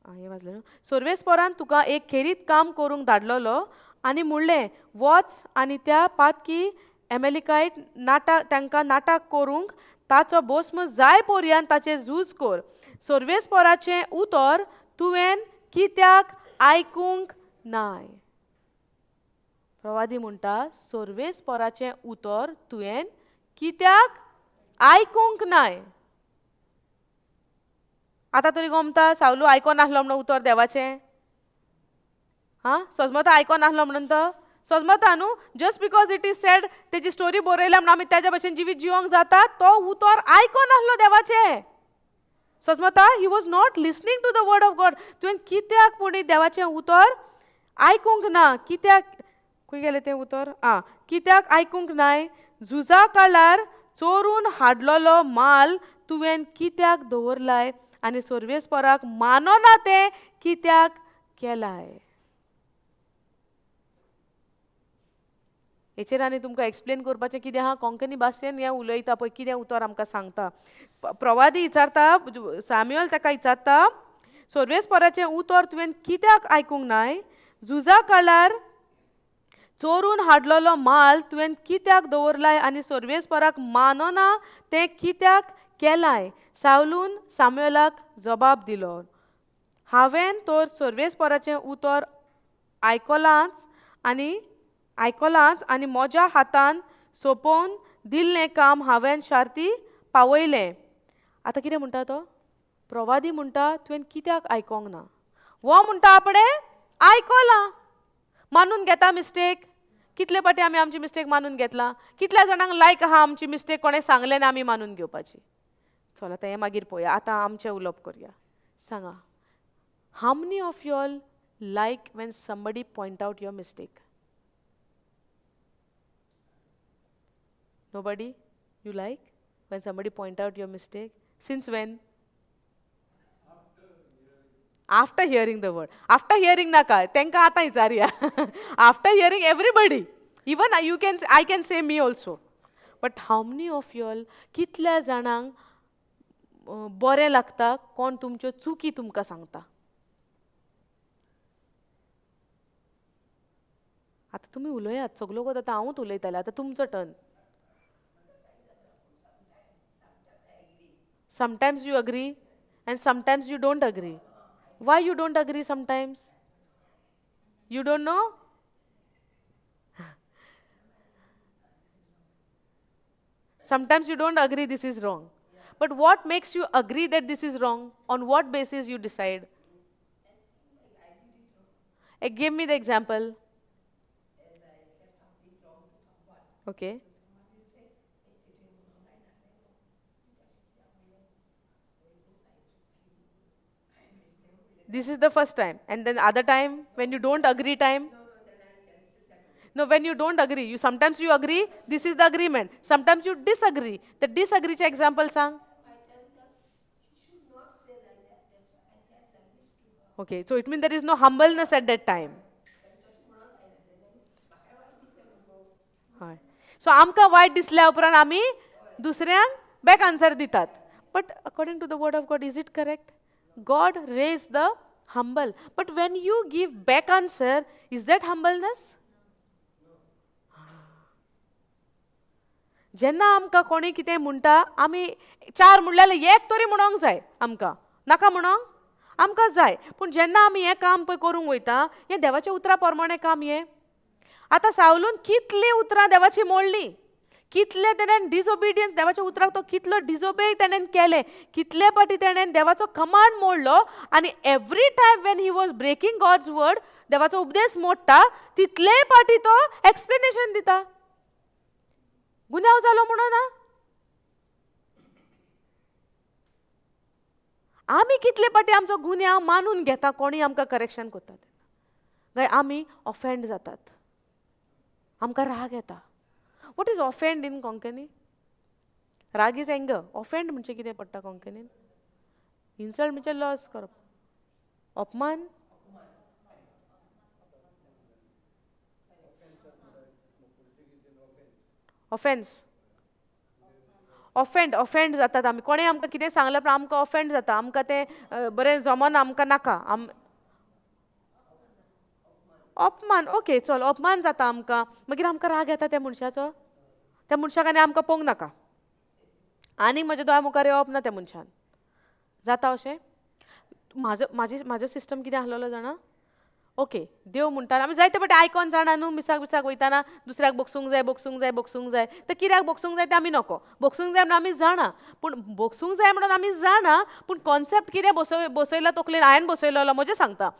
हें वाचलें न्हू. सर्वेस्परान तुका एक खेरीत काम करूंक धाडलेलो आनी म्हणलें, वच आनी त्या पातकी एमेलिकायट नाटक तांकां नाटक करूंक ताचो भस्म जाय पर्यान ताचेर झूज कर. सर्वेस्पराचें उतर तुवें कित्याक आयकूंक नाय? प्रवादी म्हणटा, सर्वेस्पराचें उतर तुवें कित्याक आयकूंक नाय? आतां तरी गोमता सावलू आयकोन नासलो म्हणून उतर देवाचें? हां, सजमता आयकोन नासलो म्हणून तो सजमता न्हू? Just because it is said, तेजी स्टोरी बरयल्या म्हणून आमी तेज्या भशेन जिवीत जिवंक जाता, तो उतर आयकोन नासलो देवाचें. सजमता, he was not listening to the word of God. तुवें कित्याक पूण देवाचें उतर आयकूंक ना? कित्याक खंय गेलें तें उतर? आं, कित्याक आयकूंक नाय? झुजा काळार चोरून हाडलेलो माल तुवें कित्याक दवरलाय आनी सर्वेस्पराक मानना तें कित्याक केलाय? हेचेर आनी तुमकां एक्सप्लेन करपाचें कितें आहा? कोंकणी भाशेन हें उलयता पळय, कितें उतर आमकां सांगता. प्रवादी विचारता, सामुएल ताका विचारता, सर्वेस्पराचें उतर तुवें कित्याक आयकूंक नाय? झुजा काळार चोरून हाडलेलो माल तुवें कित्याक दवरलाय आनी सर्वेस्पराक मानना तें कित्याक केलाय? सावलून सामुएलाक जबाब दिलो, हांवें तर सर्वेस्पराचें उतर आयकलांच आनी आयकलांच आनी म्हज्या हातान सोंपोवन दिल्लें काम हांवें शार्ती पावयलें. आतां कितें म्हणटा तो प्रवादी? म्हणटा तुवें कित्याक आयकोंक ना? वो म्हणटा आपणें आयकलां. मानून घेता मिस्टेक. कितले पाटी आमी आमची मिस्टेक मानून घेतला? कितल्या जाणांक लायक आहा आमची मिस्टेक कोणें सांगलें ना आमी मानून घेवपाची? चल आतां हें मागीर पळोवया, आतां आमचें उलोवप करया. सांगा, how many of you all like when somebody point out your mistake? Nobody? You like when somebody point out your mistake? Since when? After hearing the word. After hearing naka, tenka ata ichariya. After hearing everybody, even you can, I can say me also. But how many of you all, kitल्या जाणांक बरें लागता कोण तुमच्यो चुकी तुमकां सांगता? आतां तुमी उलयात, सगलो कोत आतां हांवूच उलयतालें, आतां तुमचो turn. Sometimes you agree and sometimes you don't agree. Why you don't agree sometimes? You don't know? Sometimes you don't agree this is wrong. But what makes you agree that this is wrong? On what basis you decide? Give me the example. Okay. This is the first time. And then other time, when you don't agree time? No, when you don't agree, you sometimes you agree, this is the agreement. Sometimes you disagree. The disagree cha example sang. Okay, so it means there is no humbleness at that time. So आमकां वायट दिसल्या उपरांत आमी दुसऱ्यांक back answer दितात. But according to the word of God, is it correct? God raised the humble. But when you give back answer, is that humbleness? जेन्ना आमकां कोणी कितें म्हणटा, आमी चार म्हणल्यार एक तरी म्हणोंक जाय आमकां, नाका म्हणोंक आमकां जाय. पूण जेन्ना आमी हें काम पळय करूंक वयता, हें देवाच्या उतरा प्रमाणें काम हें. आतां सावलून कितलीं उतरां देवाची मोडलीं, कितले तेणेन डिसओबिडियन्स देवाच्या उतराक तो कितलो डिसओबे तेणेन केलें, कितले पाटी तेणेन देवाचो कमांड मोडलो. आनी every time when he was breaking God's word, देवाचो उपदेश मोडटा, तितले पाटी तो एक्सप्लेनेशन दिता. गुन्यांव जालो म्हणून ना. आमी कितले पाटी आमचो गुन्यांव मानून घेता, कोणी आमकां करेक्शन करता तेन्ना काय आमी ऑफेंड जातात, आमकां राग येता. What is offend in Konkani? राग is anger. Offend म्हणजे कितें पडटा कोंकणीन? इन्सल्ट म्हणजे लॉस करप, अपमान. ऑफेन्स, ऑफेंड, ऑफेंड जातात आमी. कोणें आमकां कितें सांगलें पण आमकां ऑफेंड जाता, आमकां तें बरें जमना, आमकां नाका. अपमान, ओके चल, अपमान जाता आमकां, मागीर आमकां राग येता त्या मनशाचो. त्या मनशाक आनी आमकां पळोवंक नाका, आनी म्हज्या दोळ्या मुखार येवप ना त्या मनशान. जाता अशें? म्हाजो म्हाजो सिस्टम कितें आसलेलो जाणा? ओके, देव म्हणटा आमी जायते फावटी आयकोन जाणा न्हू, मिसाक बिसाक वयतना दुसऱ्याक बगसूंक जाय, बगसूंक जाय, बगसूंक जाय. तर कित्याक बगसूंक जाय तें आमी नको, बगसूंक जाय म्हणून आमी जाणा, पूण बगसूंक जाय म्हणून आमी जाणा, पूण कॉन्सेप्ट कितें बसयला तकलेन, हांवें बसयलेलो म्हजें सांगता,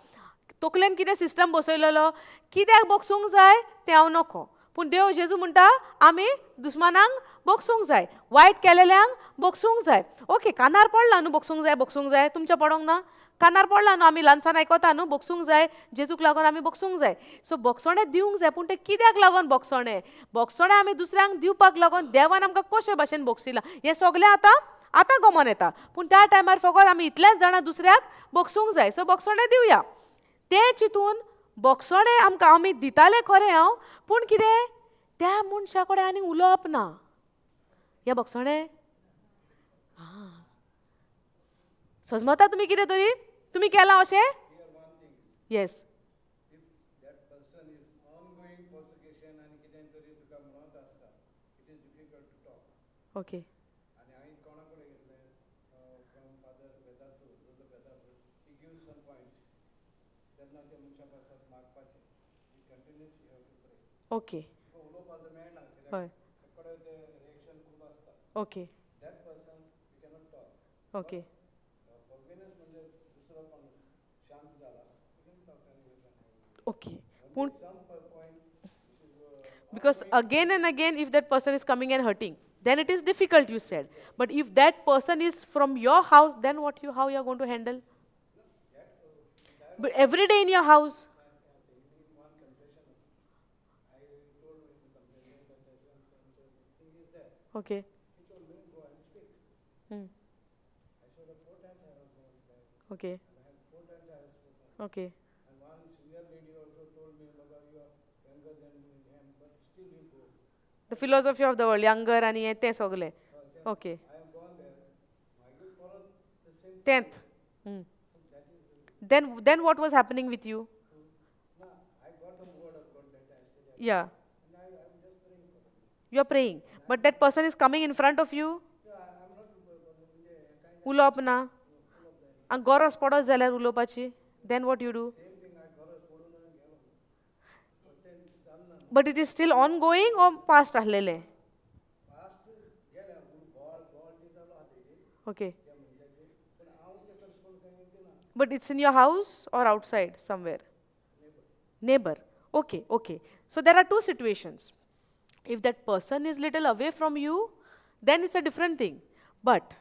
तकलेन कितें सिस्टम बसयलेलो, कित्याक बगसूंक जाय तें हांव नको. पूण देव जेजू म्हणटा आमी दुस्मानांक बगसूंक जाय, वायट केलेल्यांक बगसूंक जाय. ओके, कानार पडला न्हू बगसूंक जाय, बगसूंक जाय, तुमच्या पडोंक ना? कानार पडला न्हू, आमी ल्हानसान आयकता न्हू बगसूंक जाय, जेजूक लागून आमी बगसूंक जाय. सो बगसोणें दिवंक जाय, पूण तें कित्याक लागून बगसोणें? बगसोणें आमी दुसऱ्यांक दिवपाक लागून देवान आमकां कशे भाशेन बगसिलां हें सगळें आतां आतां गमन येता. पूण त्या टायमार फकत आमी इतलेंच जाणां दुसऱ्याक बगसूंक जाय, सो बगसोणें दिवया. तें चिंतून बगसोणें आमकां आमी दिताले खरें हांव, पूण कितें त्या मनशा कडेन आनी उलोवप ना. ह्या बगसोणें आं सजमता तुमी कितें तरी तुमी केलां अशें? येस. Okay. forgiveness you have to pray. Okay. हय. Okay. That person you cannot talk. Okay. Forgiveness म्हणजे दुसरो कोण शांत जाला, you can talk and you can have. Okay. पूण some point because again and again if that person is coming and hurting, then it is difficult, you said. But if that person is from your house, then what you, how you are going to handle? But every day in your house. Okay. Hmm. Okay. Okay. And one senior lady also told me, Baba, you are younger than him, but still you go. The philosophy of the world, younger आनी हें तें सगलें. Okay. I have gone there. मागीर परत the same Tenth. Hmm. Then what was happening with you? No, I got a word of God that I said. Yeah. And I am just praying for him. You are praying. But that person is coming in front of you. Yeah, I am not म्हणजे उलोवप ना, आनी गरज पडत जाल्यार उलोवपाची, then what you do? Same thing, I गरज पडून गेलो. But then Jalna. But it is still ongoing or past आसलेलें? पास्ट गेलें, बॉल बॉल ती चालू आहा तेजी Okay. त्या मनशाची, पूण हांव तें कशें करून कांय दिना. But it's in your house or outside somewhere? Neighbor. Okay, okay. So there are two situations. If that person is little away from you, then it's a different thing. But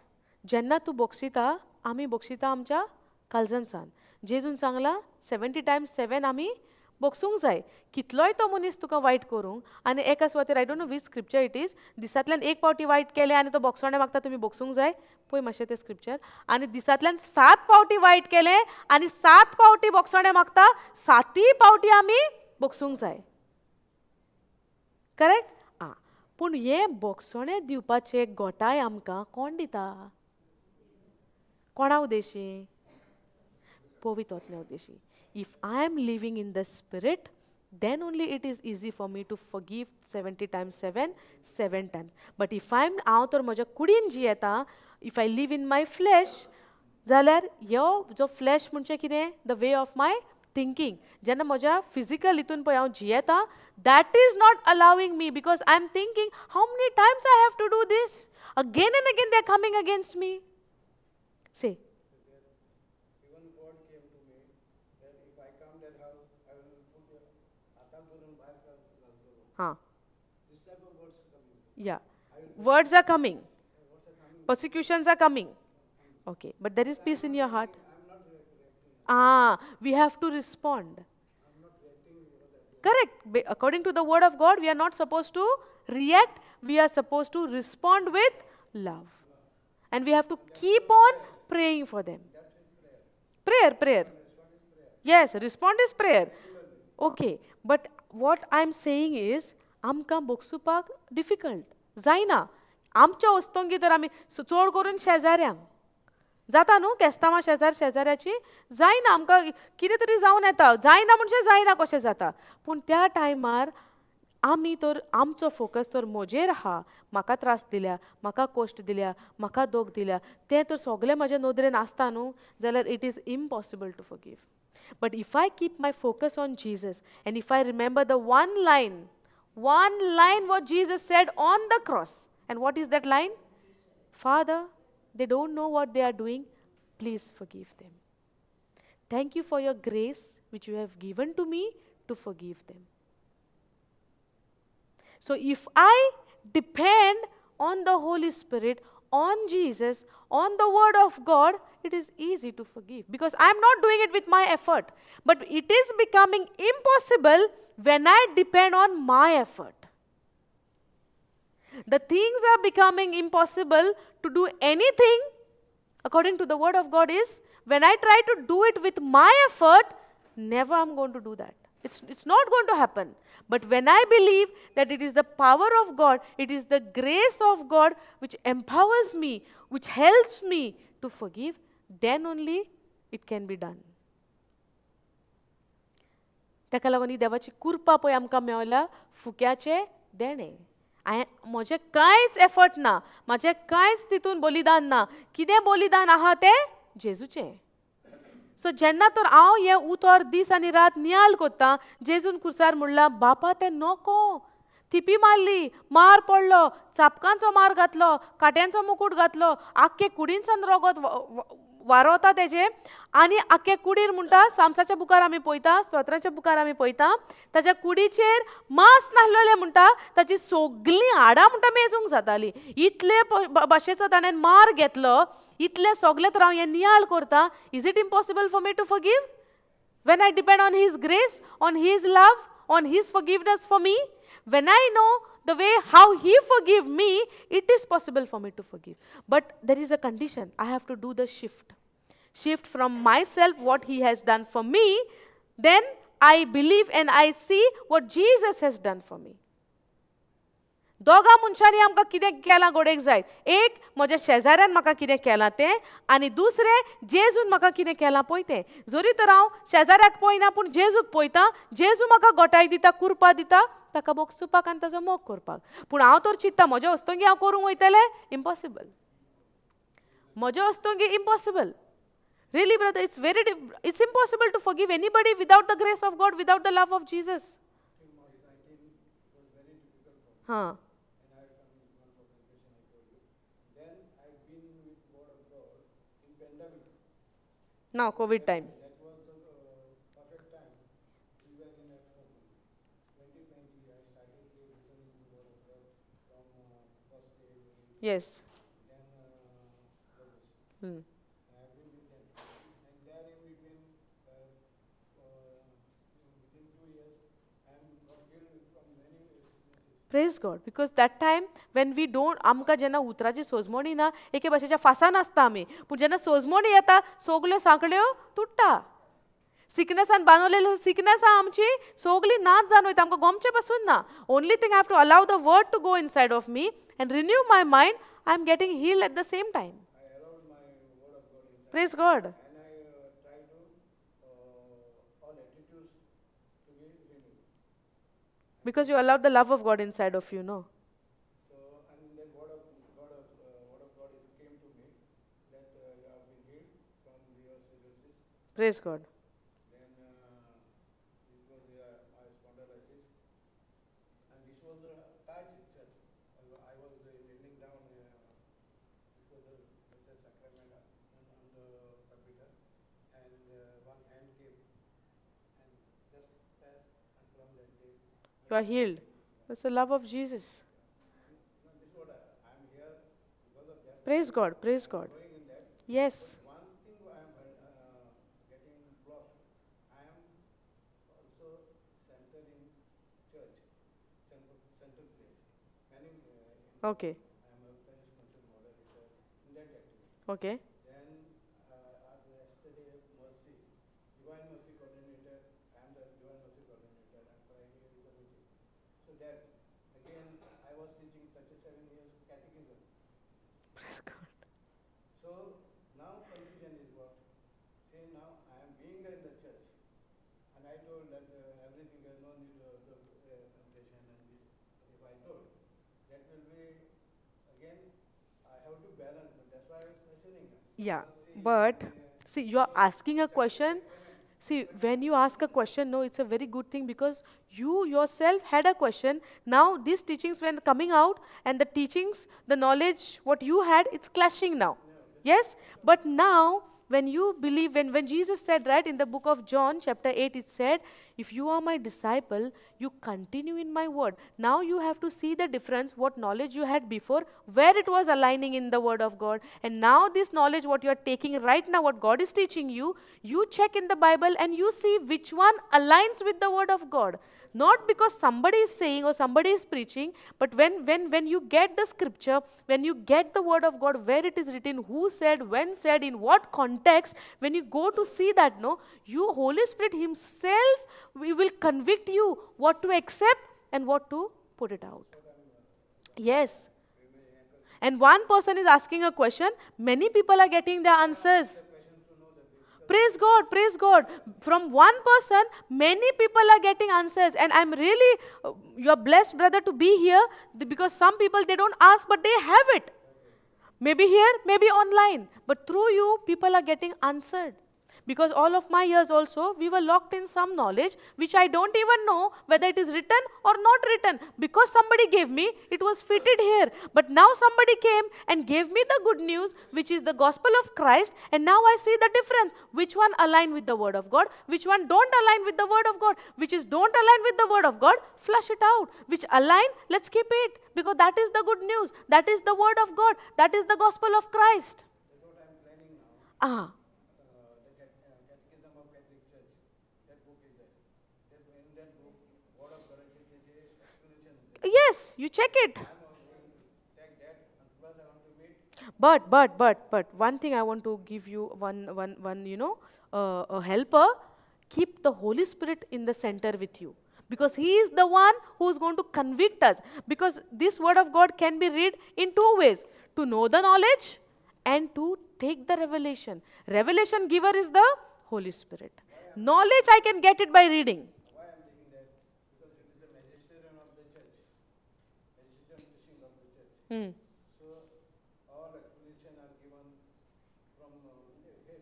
जेन्ना तूं बोगशिता, आमी बोगशिता आमच्या काळजांसान. जेजून सांगलां 70 times 7 आमी बोगसूंक जाय. कितलोय तो मनीस तुका वायट करूंक, आनी एका सुवातेर I don't know which scripture it is, दिसांतल्यान एक पावटी वायट केलें आनी तो बोगसोणे मागता तुमी बोगसूंक जाय. पळय मातशें तें स्क्रिप्चर. आनी दिसांतल्यान 7 पावटी वायट केलें आनी 7 पावटी बोगसोणे मागता, 7 पावटी आमी बोगसूंक जाय. करेक्ट? आं, पूण हें बोगसोणे दिवपाचे गोटाय आमकां कोण दिता? कोणा उद्देशी? पवित्र आत्म्या उद्देशी. If I am living in the spirit, then only it is easy for me to forgive 70 times 7, 7 times. But if I am, हांव तर म्हज्या कुडीन जियेता, if I live in my flesh, जाल्यार ह्यो जो फ्लॅश म्हणजे कितें, the way of my thinking, जेन्ना म्हज्या फिजिकल हितून पळय हांव जियेता, that is not allowing me, because I am thinking how many times I have to do this, again and again they are coming against me. Say. Even God came to me that if I come that house, I will put your हाताक धरून भायर घालतलो. हां. This type of words coming. Yeah. Words are coming. Persecutions are coming. Okay. But there is peace in your heart. I am not reacting. Ah, we have to respond. I am not reacting for that. Correct. According to the word of God, we are not supposed to react. We are supposed to respond with love. And we have to keep on praying for them. Prayer, prayer. Yes, respond is prayer. Okay, but what I am saying is, आमकां बोगसुपाक difficult जायना. आमच्या वस्तोंगी तर आमी चड करून शेजाऱ्यांक जाता न्हू, केस्तांवां शेजार शेजाऱ्याची जायना, आमकां कितें तरी जावन येता, जायना म्हणजे जायना कशें जाता. पूण त्या टायमार आमी तर आमचो फोकस तर म्हजेर आहा, म्हाका त्रास दिल्या, म्हाका कश्ट दिल्या, म्हाका दोख दिल्या, तें तर सगळें म्हज्या नदरेन आसता न्हू, जाल्यार it is impossible to forgive. But if I keep my focus on Jesus and if I remember the one line what Jesus said on the cross, and what is that line? Father, they don't know what they are doing, please forgive them. Thank you for your grace which you have given to me to forgive them. So if I depend on the Holy Spirit, on Jesus, on the Word of God, it is easy to forgive, because I am not doing it with my effort. But it is becoming impossible when I depend on my effort. The things are becoming impossible to do anything according to the Word of God is when I try to do it with my effort, never I'm going to do that. It's not going to happen. But when I believe that it is the power of God, it is the grace of God which empowers me, which helps me to forgive, then only it can be done. ताका लागून ही देवाची कृपा पळय आमकां मेवल्या फुक्याचें देणें. हांवें म्हजें कांयच एफर्ट ना, म्हजें कांयच तितून बलिदान ना. कितें बलिदान आहा तें जेजूचें. सो जेन्ना तर हांव हें उतर दीस आनी रात नियाळ कोत्ता, जेजून कुर्सार म्हणलां बापा तें नको, थिपी मारली, मार पडलो, चापकांचो मार घातलो, काट्यांचो मुकूट घातलो, आख्खे कुडीनसान रगत वारोता तेजें आनी आख्खे कुडीर म्हणटा सामसाच्या बुकार आमी पळयता, स्तोत्राच्या बुकार आमी पळयता, ताच्या कुडीचेर मांस नासलेलें म्हणटा, ताची सगळीं हाडां म्हणटा मेजूंक जातालीं. इतले भाशेचो ताणें मार घेतलो, इतलें सगलें तर हांव हें नियाळ करता. Is it impossible for me to forgive when I depend on his grace, on his love, on his forgiveness for me? When I know the way how he forgive me, it is possible for me to forgive. But there is a condition. I have to do the shift. Shift from myself, what he has done for me, then I believe and I see what Jesus has done for me. दोगा मनशांनी आमकां कितें केलां गोडेक जाय. एक म्हज्या शेजाऱ्यान म्हाका कितें केलां तें, आनी दुसरें जेजून म्हाका कितें केलां पळय तें. जरी तर हांव शेजाऱ्याक पळयना पूण जेजूक पळयता, जेजू म्हाका गोटाय दिता, कुरपा दिता, ताका बोगसुपाक आनी ताजो मोग करपाक. पूण हांव तर चिंत्ता म्हज्या वस्तुंगी हांव करूंक वयतलें, इम्पॉसिबल. म्हज्या वस्तुंगी impossible. Really brother, it's very it's impossible to forgive anybody without the grace of God, without the love of Jesus. हां. Now, COVID time. That was the perfect time. We were in at home. 2020, I started listening to the Word of God from first day. Yes. Then and I've been with them. And there in between, within 2 years, I am got healed from many sicknesses. Praise God. Because that time when we don't, आमकां जेन्ना उतराची सोजमणी ना, एके भाशेच्या फासान आसता आमी, पूण जेन्ना सोजमणी येता सगल्यो सांकड्यो तुट्टा. सिकनसान बांदवलेले सिकनस आहा आमची सगळी नाच जावन वयता, आमकां गोमचें पासून ना. Only thing I have to allow the word to go inside of me and renew my mind. I am getting healed at the same time. Praise God. Because you allowed the love of God inside of you, no? So, and then word of God is came to me that you have been healed from your cirrhosis. Praise God. Then it was my spondylosis, and this was a touch itself. I was kneeling down before the Blessed Sacrament on the computer, and one hand came and just passed, and from that day. You are healed. That's the love of Jesus. Praise God. Praise God. Yes. One thing I am getting blocked. I am also centered in church, central place. Okay. I am a parish council moderator in that activity. Okay. Then yesterday, mercy, divine mercy coordinator. I am the divine mercy coordinator, and Friday is a meeting. So that again, I was teaching 37 years catechism. Praise God. So now confusion is what? Say now I am being in the church, and I told that everything, no need of the confession and this. If I told, that will be again I have to balance. That's why I was questioning. Yeah, but see, you are asking a question. See, when you ask a question, no, it's a very good thing because you yourself had a question. Now these teachings when coming out and the teachings, the knowledge, what you had, it's clashing now. Yes? But now, when you believe, when Jesus said, right, in the book of John, chapter 8, it said, if you are my disciple, you continue in my word. Now you have to see the difference, what knowledge you had before, where it was aligning in the word of God. And now this knowledge, what you are taking right now, what God is teaching you, you check in the Bible and you see which one aligns with the word of God. Not because somebody is saying or somebody is preaching, but when you get the scripture, when you get the word of God, where it is written, who said, when said, in what context, when you go to see that, no, you, Holy Spirit himself, we will convict you what to accept and what to put it out. Yes. And one person is asking a question, many people are getting their answers. Praise God, praise God. From one person, many people are getting answers. And I'm really, you're blessed, brother, to be here, because some people, they don't ask, but they have it. Maybe here, maybe online. But through you, people are getting answered. Because all of my years also, we were locked in some knowledge which I don't even know whether it is written or not written. Because somebody gave me, it was fitted here. But now somebody came and gave me the good news, which is the gospel of Christ. And now I see the difference. Which one align with the word of God? Which one don't align with the word of God? Which is don't align with the word of God? Flush it out. Which align, let's keep it. Because that is the good news. That is the word of God. That is the gospel of Christ. That's what I'm planning now. The Catechism of Catholic Church. That book is there. In that book, word of God is explanation. Yes, you check it. I'm going to check that, and plus I want to meet. But one thing I want to give you, one you know, a helper. Keep the Holy Spirit in the center with you. Because he is the one who is going to convict us. Because this word of God can be read in two ways. To know the knowledge and to take the revelation. Revelation giver is the Holy Spirit. Knowledge, I can get it by reading. Why I am taking that? Because it is the magisterium of the church. Magisterium teaching of the church. So all explanation are given from the head.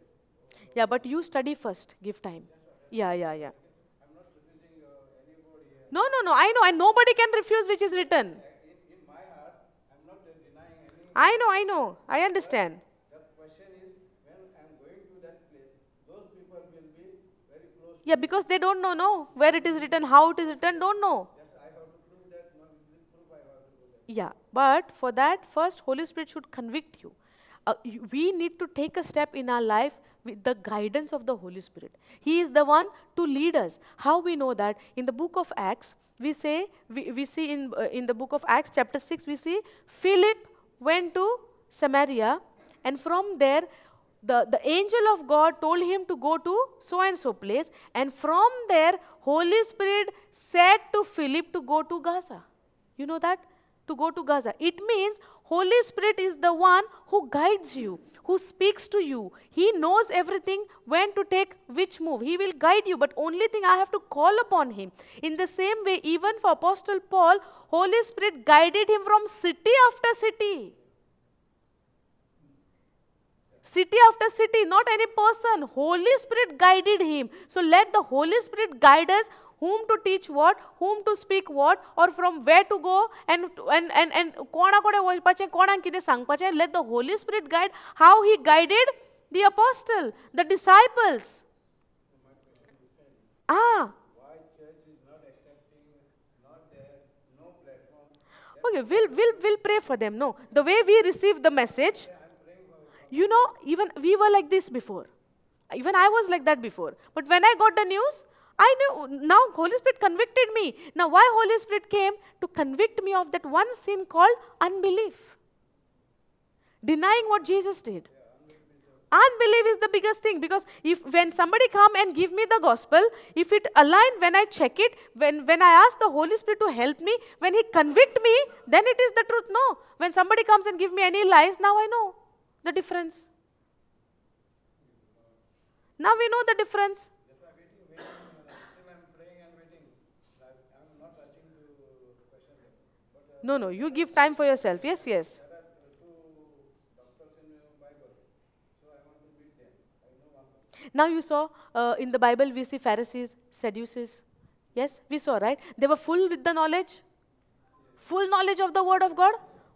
Yeah, but you study first. Give time. Yeah. I'm not refusing anybody. No, I know. And nobody can refuse which is written. In my heart, I'm not denying any. I know. I understand. The question is, when I'm going to that place, those people will be very close. Yeah, because they don't know, no, where it is written, how it is written, don't know. Yes, I have to prove that. No, with proof I have to do that. Yeah, but for that, first Holy Spirit should convict you. We need to take a step in our life with the guidance of the Holy Spirit. He is the one to lead us. How we know that? In the book of Acts, we say, we see in the book of Acts chapter 6, we see Philip went to Samaria, and from there, the angel of God told him to go to so and so place, and from there, Holy Spirit said to Philip to go to Gaza. You know that? To go to Gaza. It means Holy Spirit is the one who guides you, who speaks to you. He knows everything, when to take which move. He will guide you, but only thing I have to call upon him. In the same way, even for Apostle Paul, Holy Spirit guided him from city after city. City after city, not any person. Holy Spirit guided him. So let the Holy Spirit guide us, whom to teach what, whom to speak what, or from where to go, and let the Holy Spirit guide how he guided the apostle, the disciples. Why church is not accepting, not there, no platform? Okay, we'll pray for them. No, the way we receive the message, you know, even we were like this before. Even I was like that before. But when I got the news, I knew, now Holy Spirit convicted me. Now why Holy Spirit came? To convict me of that one sin called unbelief. Denying what Jesus did. Unbelief is the biggest thing, because if when somebody come and give me the gospel, if it align, when I check it, when I ask the Holy Spirit to help me, when he convict me, then it is the truth. No. When somebody comes and give me any lies, now I know the difference. Now we know the difference. No, you give time for yourself. Yes, yes. There are two doctors in the Bible, so I want to meet them. I know one person. Now you saw in the Bible we see Pharisees, Sadducees. Yes, we saw, right? They were full with the knowledge, full knowledge of the word of God,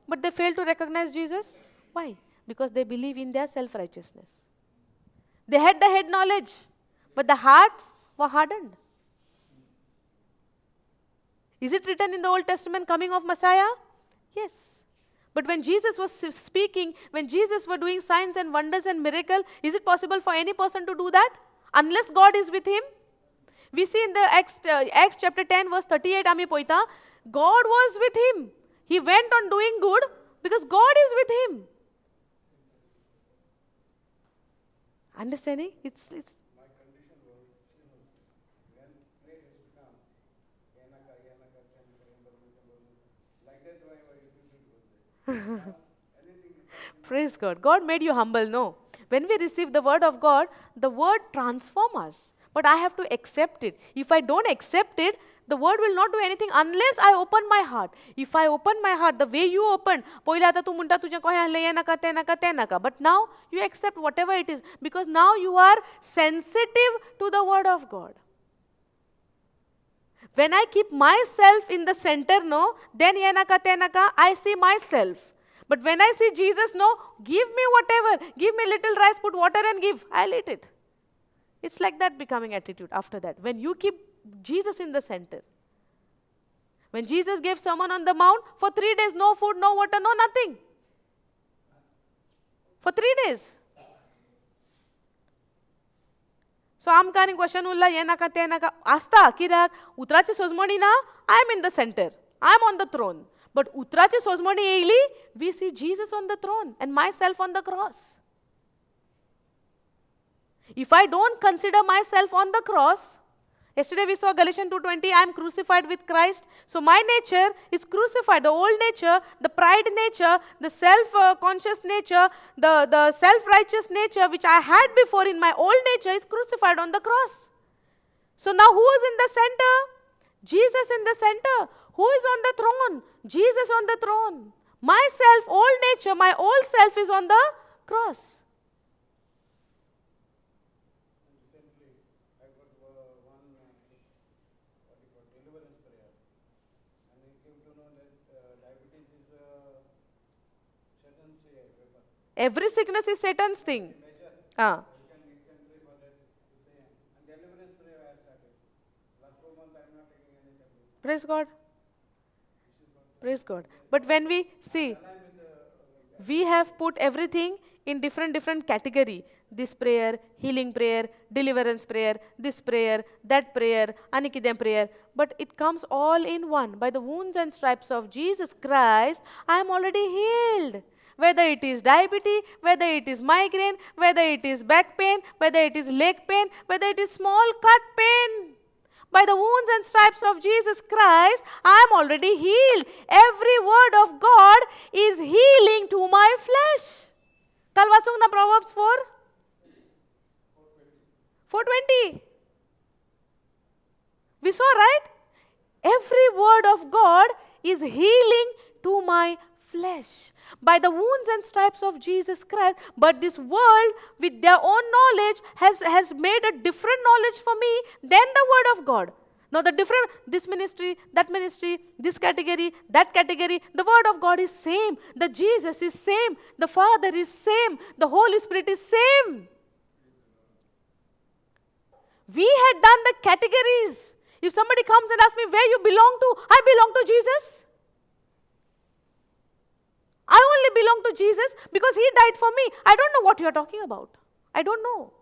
but they failed to recognize Jesus. Why? Because they believe in their self-righteousness. They had the head knowledge, but the hearts were hardened. Is it written in the Old Testament coming of Messiah? Yes. But when Jesus was speaking, when Jesus was doing signs and wonders and miracles, is it possible for any person to do that? Unless God is with him? We see in the Acts chapter 10 verse 38, ami poita, God was with him. He went on doing good because God is with him. Understanding? It's My condition was, when prayer has to come, like that. Praise God. God made you humble, no? When we receive the word of God, the word transforms us. But I have to accept it. If I don't accept it, the word will not do anything unless I open my heart. If I open my heart the way you open, पयलीं आतां तूं म्हणटा तुजें कशें आहलें हें नाका तें नाका तें नाका. But now you accept whatever it is because now you are sensitive to the word of God. When I keep myself in the center, no, then हें नाका तें नाका, I see myself. But when I see Jesus, no, give me whatever, give me little rice, put water and give, I'll eat it. It's like that becoming attitude after that. When you keep Jesus in the center. When Jesus gave sermon on the mount, for 3 days, no food, no water, no nothing. For 3 days. So आमकां आनी question उरला हें नाका तें नाका आसता कित्याक उतराची सोजमणी ना. I am in the center, I am on the throne. But उतराची सोजमणी येयली, we see Jesus on the throne and myself on the cross. If I don't consider myself on the cross, yesterday we saw Galatians 2:20, I am crucified with Christ. So my nature is crucified. The old nature, the pride nature, the self-conscious nature, the self-righteous nature which I had before in my old nature is crucified on the cross. So now who is in the center? Jesus in the center. Who is on the throne? Jesus on the throne. Myself, old nature, my old self is on the cross. Every sickness is Satan's thing. Ah. Praise God. Praise God. But when we see, we have put everything in different category. This prayer, healing prayer, deliverance prayer, this prayer, that prayer, ani kidem prayer. But it comes all in one. By the wounds and stripes of Jesus Christ, I am already healed. Whether it is diabetes, whether it is migraine, whether it is back pain, whether it is leg pain, whether it is small cut pain. By the wounds and stripes of Jesus Christ, I am already healed. Every word of God is healing to my flesh. Kal vachunk na Proverbs 4:20. We saw, right? Every word of God is healing to my flesh. By the wounds and stripes of Jesus Christ. But this world with their own knowledge has made a different knowledge for me than the word of God. Now the different, this ministry, that ministry, this category, that category, the word of God is same. The Jesus is same. The Father is same. The Holy Spirit is same. We had done the categories. If somebody comes and asks me where you belong to, I belong to Jesus. I only belong to Jesus because He died for me. I don't know what you are talking about. I don't know.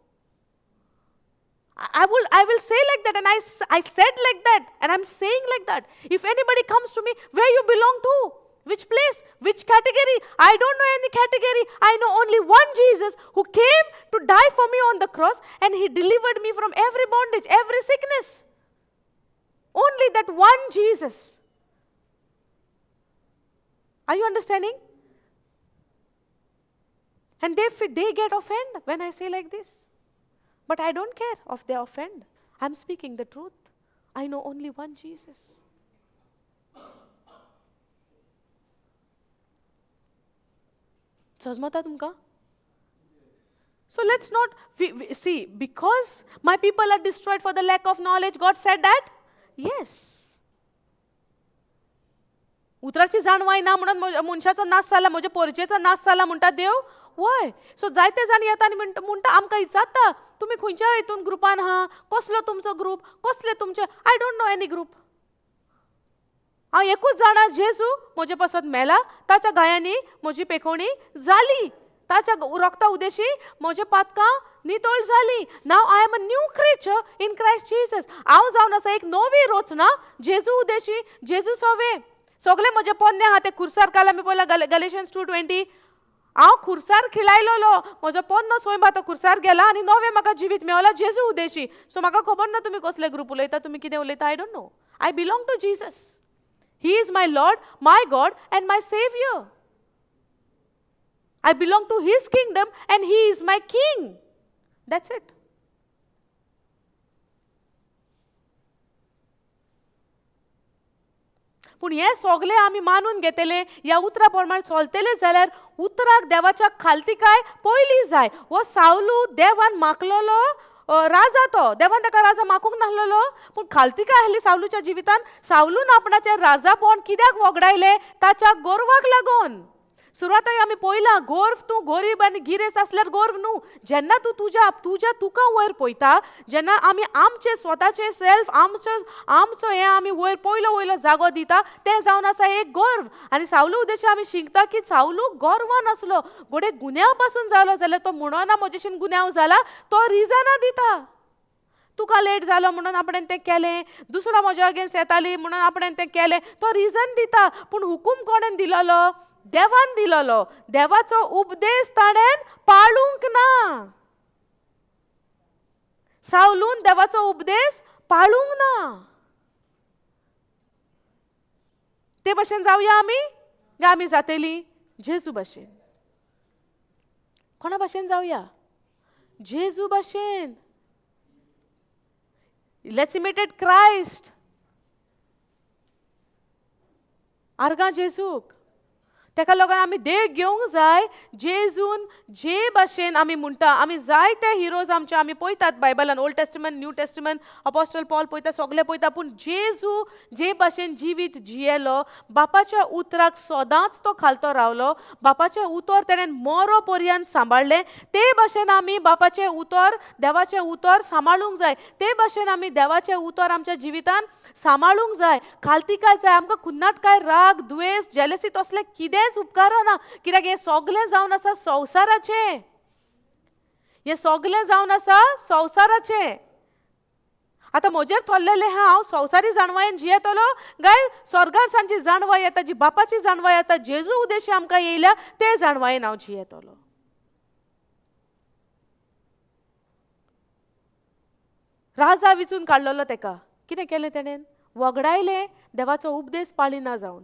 I will say like that, and I said like that, and I'm saying like that. If anybody comes to me, where you belong to? Which place? Which category? I don't know any category. I know only one Jesus who came to die for me on the cross, and He delivered me from every bondage, every sickness. Only that one Jesus. Are you understanding? And they get offended when I say like this. But I don't care if they offend. I'm speaking the truth. I know only one Jesus. Sazmata tumka? So let's not, we see, because my people are destroyed for the lack of knowledge, God said that? Yes. उतराची जाणवाय ना म्हणून मनशाचो नाश जाला, म्हज्या पोरचेचो नाश जाला म्हणटा देव. वय. सो जायते जाण येता आनी म्हणटा आमकां विचारता तुमी खंयच्या हितून ग्रुपान आहा, कसलो तुमचो ग्रूप, कसले तुमचे. I don't know any group. हांव एकूच जाणा, जेजू म्हजे पासत मेला, ताच्या गायांनी म्हजी पेखोवणी जाली, ताच्या रोगता उदेशी म्हजे पातकां नितळ जाली. Now I am a new creature in Christ Jesus. हांव जावन आसा एक नवी रचना जेजू उदेशी, जेजू सोवे. सगळे म्हजे पोन्ने आहा ते खुर्सार काल आमी पळयला गलेशियन्स 2:20. हांव खुर्सार खिळायलोलो, म्हजो पोन्नो स्वयं आतां खुर्सार गेला आनी नवें म्हाका जिवीत मेवला जेजू उदेशी. सो म्हाका खबर ना तुमी कसले ग्रूप उलयता, तुमी कितें उलयता, I don't know. I belong to Jesus. He is my Lord, my God and my saviour. I belong to his kingdom and he is my king. That's it. पूण हें सगळें आमी मानून घेतले, ह्या उतरा प्रमाण चलतले जाल्यार उतराक देवाच्या खालतिकाय पयली जाय. हो सावलू देवान मागलेलो राजा, तो देवान ताका राजा मागूंक नासलेलो, पूण खालतिकाय आसली सावलूच्या जिवितान. सावलून आपणाचें राजापण कित्याक वगडायलें? ताच्या गोरवाक लागून. सुरवातेक आमी पळयलां, गोर्व तूं गरीब आनी गिरेस्त आसल्यार गोर्व न्हू. जेन्ना तूं तुज्या तुज्या तुका वयर पळयता, जेन्ना आमी आमचे स्वताचे सेल्फ आमचो आमचो हें आमी वयर पयलो वयलो जागो दिता, तें जावन आसा एक गोर्व. आनी सावलू उद्देश आमी शिकता की सावलू गोर्वान आसलो, घोडे गुन्यांव पासून जालो जाल्यार तो म्हणना म्हजेशीन गुन्यांव जाला, तो रिजनां दिता. तुका लेट जालो म्हणून आपणें तें केलें, दुसरो म्हज्या अगेन्स्ट येताली म्हणून आपणें तें केलें, तो रिजन दिता. पूण हुकूम कोणें दिलेलो? देवान दिलेलो. देवाचो उपदेश ताणें पाळूंक ना. सावलून देवाचो उपदेश पाळूंक ना. ते भशेन जावया आमी, गा आमी जातली जेजू भशेन. कोणा भशेन जावया? जेजू भशेन. Let's imitate Christ. आर्गां जेजूक. तेका लागून आमी देख घेवंक जाय. जेजून जे भाशेन आमी म्हणटा, आमी जायते हिरोज आमचे आमी पळयतात बायबलान, Old Testament, New Testament, Apostle Paul पळयता, सगळे पळयता. पूण जेजू जे भाशेन जिवीत जियेलो, बापाच्या उतराक सदांच तो खालतो रावलो, बापाचें उतर तेणें मरो पर्यंत सांबाळ्ळें. ते भाशेन आमी बापाचें उतर, देवाचें उतर सांबाळूंक जाय. ते भाशेन आमी देवाचें उतर आमच्या जिवितान सांबाळूंक जाय, खालतिकाय जाय. आमकां कुन्नाट काय राग, द्वेस, जेलसी तसलें कितेंच उपकारना, कित्याक हें सगळें जावन आसा संवसाराचें. हें सगळें जावन आसा संवसाराचें. आतां म्हजेर थोरलेलें आहा, हांव संवसारी जाणवायेन जियेतलो काय स्वर्गार सांची जाणवाय येता, जी बापाची जाणवाय येता, जेजू उद्देशी आमकां येयल्या ते जाणवायेन हांव जियेतलो. राजा विचून काडलेलो तेका, कितें केलें तेणें? वगडायलें देवाचो उपदेश पाळिना जावन.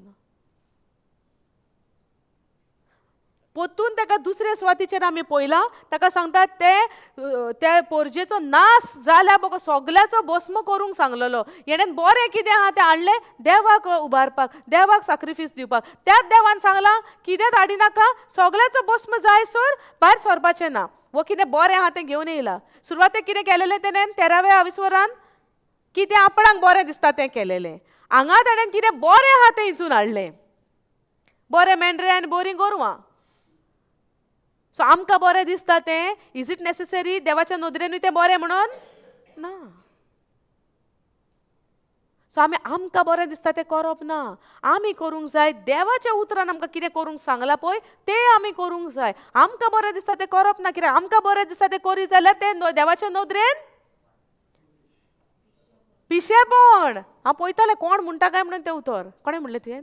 पोतून ताका दुसरे सुवातीचेर आमी पळयलां, ताका सांगतात ते त्या पोरजेचो नाश जाल्या बगर सगल्याचो भस्म करूंक सांगलेलो. हेणें बरें कितें आहा तें हाडलें देवाक उबारपाक, देवाक साक्रिफीस दिवपाक. त्याच देवान सांगलां कितेंच हाडिनाका, सगल्याचो भस्म जाय सर भायर सरपाचें ना. वो कितें बरें आहा तें घेवन येयला. सुरवातेक कितें केलेलें तेणें 13व्या विसवरान कितें आपणाक बरें दिसता तें केलेलें. हांगा तेणें कितें बरें आहा तें हिंचून हाडलें, बरें मेंढरे आनी बरीं गोरवां. सो आमकां बरें दिसता तें, is it necessary देवाच्या नदरेनूय तें बरें म्हणून ना. सो आमी आमकां बरें दिसता तें करप ना, आमी करूंक जाय देवाच्या उतरान आमकां कितें करूंक सांगलां पळय तें आमी करूंक जाय. आमकां बरें दिसता तें करप ना, कित्याक आमकां बरें दिसता तें करी जाल्यार तें देवाच्या नदरेन पिशेपण. हांव पळयतालें कोण म्हणटा काय म्हणून तें उतर, कोणें म्हणलें तुवें?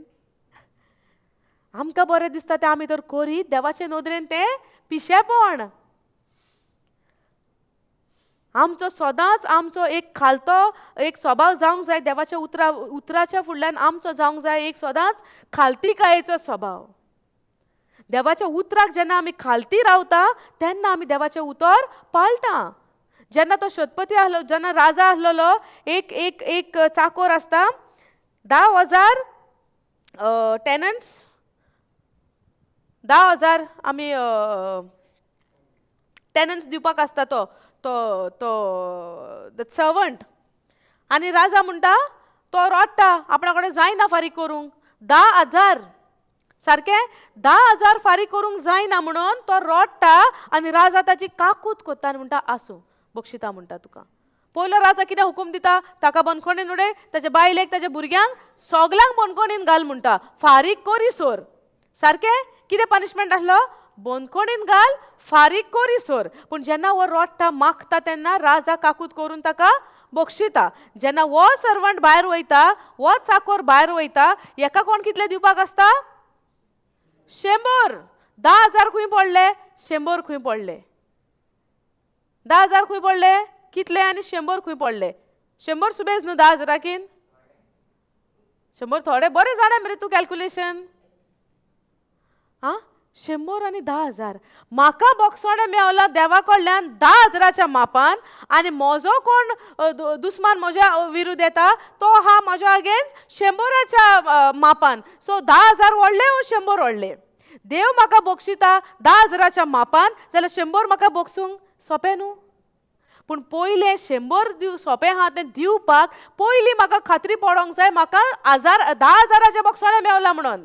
आमकां बरें दिसता तें आमी तर करीत, देवाचे नदरेन तें पिशेपण. आमचो सदांच आमचो एक खालतो एक स्वभाव जावंक जाय, देवाच्या उतराच्या फुडल्यान आमचो जावंक जाय एक सदांच खालतिकायेचो स्वभाव. देवाच्या उतराक जेन्ना आमी खालती रावता तेन्ना आमी देवाचें उतर पाळटा. जेन्ना तो शतपती आहलो, जेन्ना राजा आहलेलो, एक एक एक चाकोर आसता, 10,000 टेनंट्स, 10,000 आमी टेनंट्स दिवपाक आसता तो तो तो the servant. आनी राजा म्हणटा तो रोडटा आपणा कडेन जायना फारीक करूंक, 10,000 सारकें 10,000 फारीक करूंक जायना म्हणून तो रोडटा. आनी राजा ताची काकूत कोत्ता आनी म्हणटा आसूं बक्षिता म्हणटा तुका. पयलो राजा कितें हुकूम दिता, ताका बंदखणीन उडय, ताच्या बायलेक ताच्या भुरग्यांक सगल्यांक बंदखणीन घाल म्हणटा, फारीक करी सोर. सारकें कितें पनिशमेंट आसलो? बंदखणीन घाल, फारीक करी सोर. पूण जेन्ना हो रोडटा मागता तेन्ना राजा काकूत करून ताका बक्षिता. जेन्ना हो सर्वंट भायर वयता, हो चाकोर भायर वयता, हेका कोण कितले दिवपाक आसता? 100. 10,000 खंय पडले? 100 खंय पडले? 10,000 खंय पडले? कितले आनी 100 खंय पडले? 100 सुबेज न्हू 10,000 100 थोडे बरें जाणा मरे तूं कॅल्कुलेशन. आं, 100 आनी 10,000. म्हाका बोगसोणें मेवलां देवा कडल्यान 10,000च्या मापान आनी म्हजो कोण दुस्मान म्हज्या विरुद्ध येता तो हा म्हज्या अगेन्स्ट 100च्या मापान. सो 10,000 व्हडले वो 100 व्हडले? देव म्हाका बक्षिता 10,000च्या मापान जाल्यार 100 म्हाका बक्षूंक सोंपें न्हू. पूण पयलें 100 दिव सोंपें आहा तें दिवपाक पयलीं म्हाका खात्री पडोंक जाय म्हाका 10,000चें बक्षणें मेवलां म्हणून.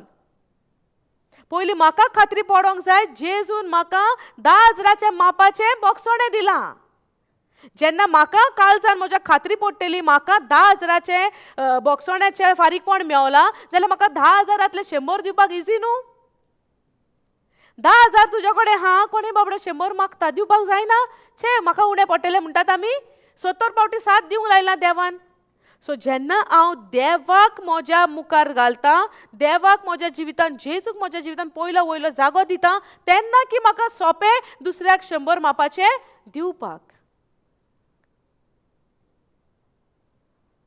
पयलीं म्हाका खात्री पडोंक जाय जेजून म्हाका 10,000च्या मापाचें बक्षणें दिलां. जेन्ना म्हाका काळजान म्हज्या खात्री पडटली म्हाका 10,000चें बक्षण्याचें फारीकपण मेवलां जाल्यार म्हाका 10,000तलें 100 दिवपाक इजी न्हू. 10,000 तुज्या कडेन हा, कोणी बाबडो 100 मागता, दिवपाक जायना, छे म्हाका उणें पडटलें म्हणटात आमी. 70 पावटी साथ दिवंक लायला देवान. सो जेन्ना हांव देवाक म्हज्या मुखार घालता, देवाक म्हज्या जिवितान, जेजूक म्हज्या जिवितान पयलो वयलो जागो दिता, तेन्ना की म्हाका सोंपें दुसऱ्याक 100 मापाचें दिवपाक.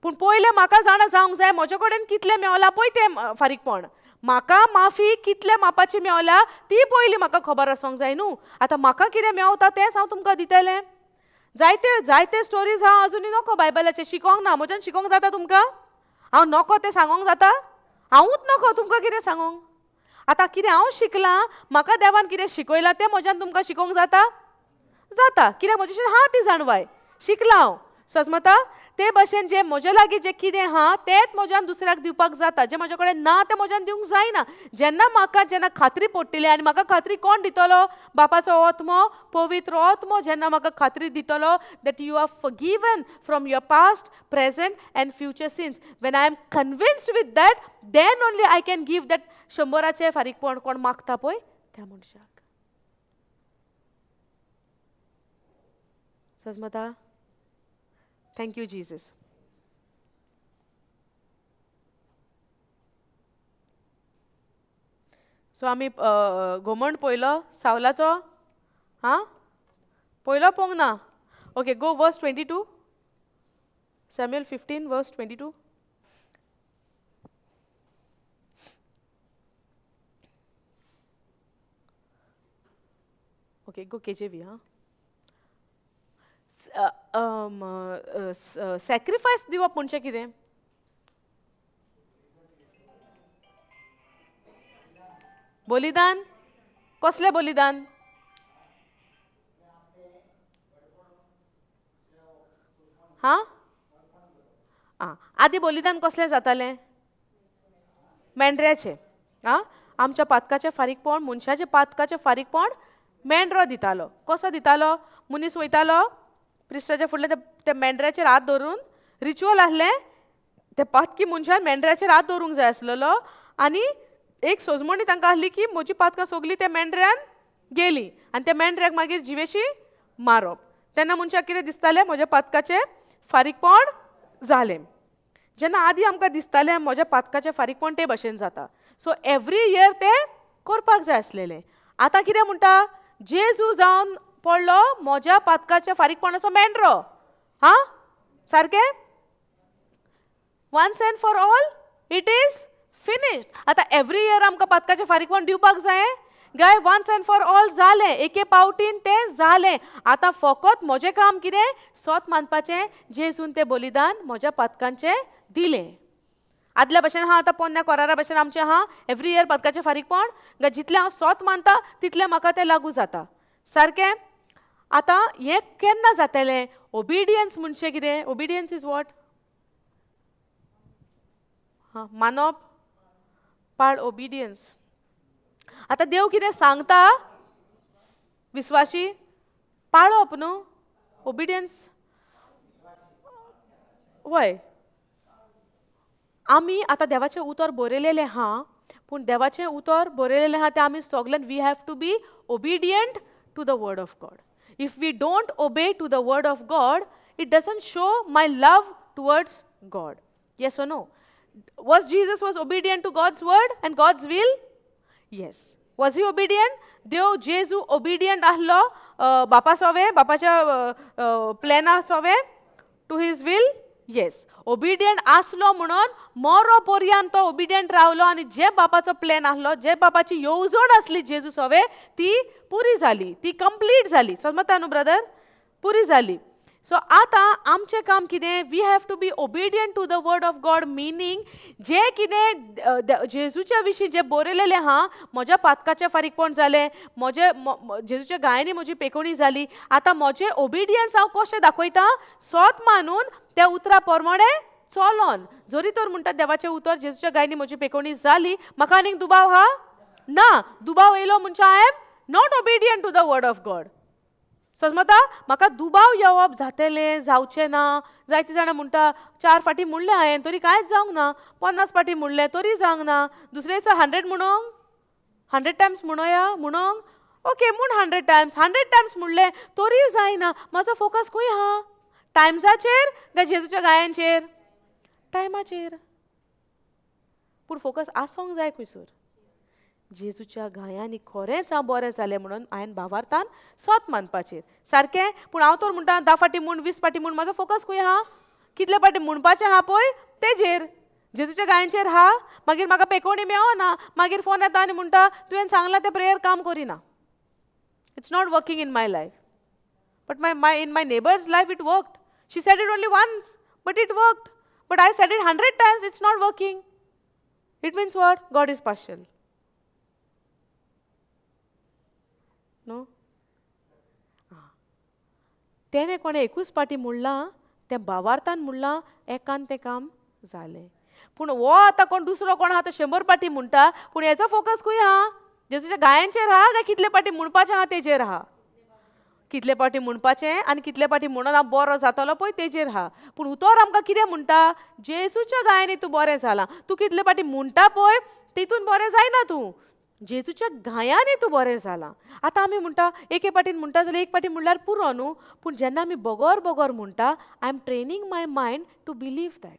पूण पयलें म्हाका जाणा जावंक जाय म्हजे कडेन कितलें मेवलां पळय तें फारीकपण, म्हाका माफी कितल्या मापाची मेवल्या ती पयली म्हाका खबर आसूंक जाय न्हू. आतां म्हाका कितें मेवता तेंच हांव तुमकां दितलें. जायते जायते स्टोरीज हांव अजुनूय नको बायबलाचे शिकोंक ना. म्हज्यान शिकोंक जाता तुमकां? हांव नको तें सांगोंक जाता? हांवूच नको तुमकां कितें सांगोंक. आतां कितें हांव शिकलां, म्हाका देवान कितें शिकयलां तें म्हज्यान तुमकां शिकोंक जाता? जाता. कित्याक म्हजेशी आहा ती जाणवाय, शिकलां हांव. सजमता ते भशेन जें म्हजे लागीं जें कितें आहा तेंच म्हज्यान दुसऱ्याक दिवपाक जाता, जें म्हजे कडेन ना तें म्हज्यान दिवंक जायना. जेन्ना म्हाका जेन्ना खात्री पडटली, आनी म्हाका खात्री कोण दितलो? बापाचो आत्मो, पवित्र आत्मो जेन्ना म्हाका खात्री दितलो that you are forgiven from your past, present and future sins. When I am convinced with that, then only I can give that 100चें फारीकपण कोण मागता पळय त्या मनशाक. सजमता? Thank you Jesus. सो आमी घुमंड पयलो सावलाचो, हां पयलो पळोवंक ना. Okay, go verse 22, Samuel 15 verse 22. Okay, go KJV. हां, सॅक्रिफायस दिवप म्हणजे कितें? बलिदान. कसलें बलिदान? हां, आं, आदी बलिदान कसलें जातालें? मेंढऱ्याचें. आं, आमच्या पातकाचें फारीकपण, मनशाचें पातकाचें फारीकपण मेंढरो दितालो. कसो दितालो? मनीस वयतालो प्रिस्टाच्या फुडले ते मेंढऱ्याचेर हात धरून, रिच्युअल आसलें, ते पातकी मनशान मेंढऱ्याचेर हात दवरूंक जाय आसलेलो आनी एक सोजमणी तांकां आसली की म्हजी पातकां सगलीं त्या मेंढऱ्यान गेली आनी त्या मेंढऱ्याक मागीर जिवेशी मारप. तेन्ना मनशाक कितें दिसतालें? म्हज्या पातकाचें फारीकपण जालें. जेन्ना आदी आमकां दिसतालें म्हज्या पातकाचें फारीकपण ते भशेन जाता, सो एवरी इयर तें करपाक जाय आसलेलें. आतां कितें म्हणटा? जेजू जावन पडलो म्हज्या पातकाच्या फारीकपणाचो मेंढरो. हां, सारकें? Once and for all it is finished. आतां एवरी इयर आमकां पातकाचें फारीकपण दिवपाक जाय गाय? वन्स एंड फॉर ऑल जालें, एके पावटीन तें जालें. आतां फकत म्हजें काम कितें? सोत मानपाचें, जेजून तें बलिदान म्हज्या पातकांचें दिलें. आदल्या भशेन आहा, आतां पोन्न्या कोरारा भशेन आमचें आहा एवरी इयर पातकाचें फारीकपण गाय, जितलें हांव सोत मानता तितलें म्हाका तें लागू जाता. सारकें? आतां हें केन्ना जातलें? ओबिडियन्स म्हणजे कितें? Obedience is what? हां, मानप, पाळ, ओबिडियन्स. आतां देव कितें सांगता विस्वाशी पाळप न्हू, ओबिडियन्स. वय, आमी आतां देवाचें उतर बरयलेलें आहा, पूण देवाचें उतर बरयलेलें आहा तें आमी सगल्यान we have to be obedient to the word of God. If we don't obey to the word of God, it doesn't show my love towards God. Yes or no? Was Jesus was obedient to God's word and God's will? Yes. Was he obedient? Dev Jesu obedient ahlo bapa sove, bapacha plana sove to his will? Yes, obedient आसलो म्हणून मरो पर्यंत तो obedient रावलो आनी जे बापाचो plan आसलो, जे बापाची येवजण आसली जेजू सवे, ती पुरी जाली, ती कंप्लीट जाली. समजता न्हू ब्रदर? पुरी जाली. सो आतां आमचें काम कितें? We have to be obedient to the word of God. Meaning जें कितें जेजूच्या विशीं जें बरयलेलें आहा, म्हज्या पातकाचें फारीकपण जालें, म्हजे जेजूच्या गायांनी म्हजी पेकोणी जाली, आतां म्हजें ओबिडियन्स हांव कशें दाखयता? सोत मानून त्या उतरा प्रमाणे चलोन. जरी तर म्हणटा देवाचें उतर जेजूच्या गायांनी म्हजी पेकोणी जाली, म्हाका आनीक दुबाव आहा ना. दुबाव येयलो म्हणजे I am not obedient to the word of God. समजता? म्हाका दुबाव येवप जातलें जावचें ना. जायतीं जाणां म्हणटा 4 फाटीं म्हणलें हांवें तरी कांयच जावंक ना, 50 फाटीं म्हणलें तरी जावंक ना, दुसरे दिसा 100 म्हणोंक, 100 टायम्स म्हणोया म्हणोंक, ओके म्हूण 100 टायम्स, 100 टायम्स म्हणलें तरी जायना. म्हाजो फोकस खंय आहा? टायम्साचेर काय जेजूच्या गायांचेर? टायमाचेर. पूण फोकस आसोंक जाय खंयसर? जेजूच्या गायांनी खरेंच हांव बरें जालें म्हणून हांवें भावार्थान सोत मानपाचेर. सारकें? पूण हांव तर म्हणटा 10 फाटीं म्हूण, 20 फाटीं म्हूण, म्हाजो फोकस खंय आहा? कितले फाटीं म्हणपाचें आहा पळय तेजेर, जेजूच्या गायांचेर आहा. मागीर म्हाका पेकोणी मेळना, मागीर फोन येता आनी म्हणटा तुवें सांगलां तें प्रेयर काम करिना, it's not working in my life. But my my in my neighbour's life it worked. She said it only once but it worked. But I said it 100 times, it's not working. It means what? God is partial. No? तेणें कोणें एकूच पाटी म्हणलां, तें भावार्थान म्हणलां, एकान तें काम जालें. पूण हो आतां कोण दुसरो कोण आहा तो 100 पाटी म्हणटा, पूण हेचो फोकस खंय आहा? जेजूच्या गायांचेर आहा काय कितले पाटी म्हणपाचें आहा तेजेर आहा? कितले पाटी म्हणपाचें आनी कितले पाटी म्हणून हांव बरो जातलो पळय तेजेर आहा. पूण उतर आमकां कितें म्हणटा? जेजूच्या गायांनी तूं बरें जालां. तूं कितले पाटी म्हणटा पळय तितून बरें जायना तूं, जेजूच्या गायांनी तूं बरें जालां. आतां आमी म्हणटा एके पाटीन म्हणटा जाल्यार एक पाटी म्हणल्यार पुरो न्हू, पूण जेन्ना आमी बगर बगर म्हणटा, I am training my mind to believe that.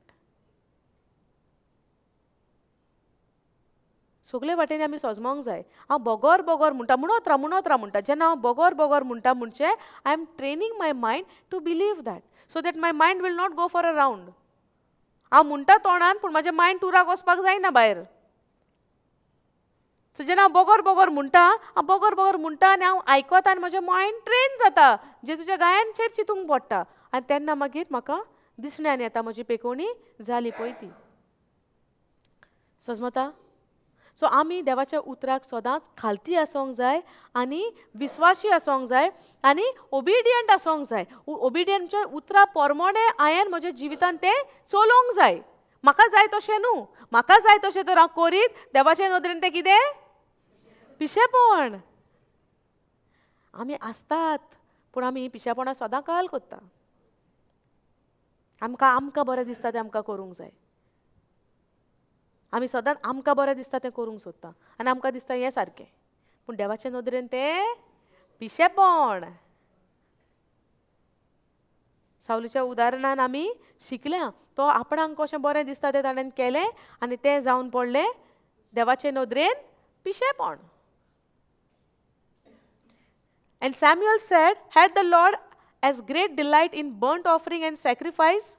सगळे वाटेन आमी सजमोंक जाय. हांव बगर बगर म्हणटा, म्हणत राव म्हणत राव म्हणटा. जेन्ना हांव बगर बगर म्हणटा म्हणजे I am training my mind to believe that, so that my mind will not go for a round. हांव म्हणटा तोंडान पूण म्हाजें मायंड टुराक वचपाक जायना भायर. सो जेन्ना हांव बगर बगर म्हणटा, हांव बगर बगर म्हणटा आनी हांव आयकता आनी म्हजें मायंड ट्रेन जाता, जेजूच्या गायांचेर चिंतूंक पडटा. आनी तेन्ना मागीर म्हाका दिसण्यान येता म्हजी पेकोणी जाली पळय ती. सजमता? सो आमी देवाच्या उतराक सदांच खालती आसोंक जाय आनी विस्वाशी आसोंक जाय आनी ओबिडियंट आसोंक जाय. ओबिडियंट म्हणजे उतरा प्रमाणे हांवें म्हज्या जिवितान तें चलोवंक जाय. म्हाका जाय तशें न्हू, म्हाका जाय तशें तर हांव करीत देवाचे नदरेन तें कितें? पिशेपण. आमी आसतात पूण आमी पिशेपणां सदां काल करता. आमकां आमकां बरें दिसता तें आमकां करूंक जाय. आमी सदांच आमकां बरें दिसता तें करूंक सोदता आनी आमकां दिसता हें सारकें, पूण देवाचे नदरेन तें पिशेपण. सावलीच्या उदाहरणान आमी शिकल्या, तो आपणाक कशें बरें दिसता तें ताणें केलें आनी तें जावन पडलें देवाचे नदरेन पिशेपण. And Samuel said, had the Lord as great delight in burnt offering and sacrifice?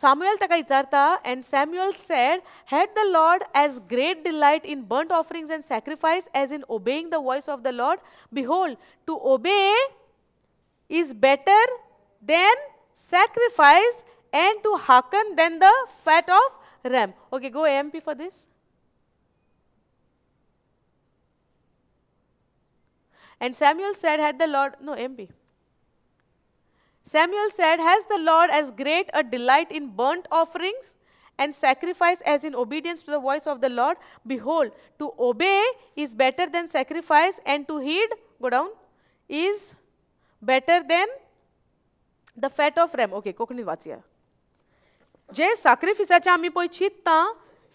Samuel ताका विचारता, and Samuel said, had the Lord as great delight in burnt offerings and sacrifice as in obeying the voice of the Lord? Behold, to obey is better than sacrifice and to hearken than the fat of ram. Okay, go AMP for this. And Samuel said, had the Lord, no, MP. Samuel said, has the Lord as great a delight in burnt offerings and sacrifice as in obedience to the voice of the Lord? Behold, to obey is better than sacrifice, and to heed, go down, is better than the fat of ram. Okay, Konkani वाचया. जे sacrificeाचे आमी पळय चिंतता,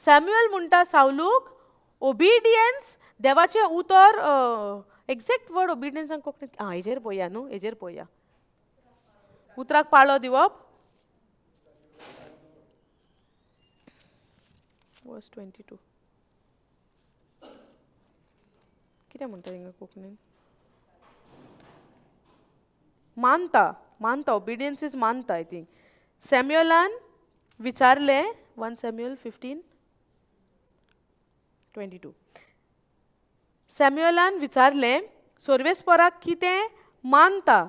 Samuel म्हणटा सावलूक, obedience देवाचें उतर, exact word ओबिडियन्सान कोंकणीत आं हेजेर पळोवया न्हू, हेजेर पळोवया. उतराक पाळो दिवप, वर्स 22. कितें म्हणटा हिंगा कोंकणीन? मानता, मानता, ओबिडियन्स is मानता. I think सॅम्युअलान विचारलें, 1 सॅम्युअल 15:22, सॅम्युअलान विचारलें सर्वेस्पराक कितें मानता,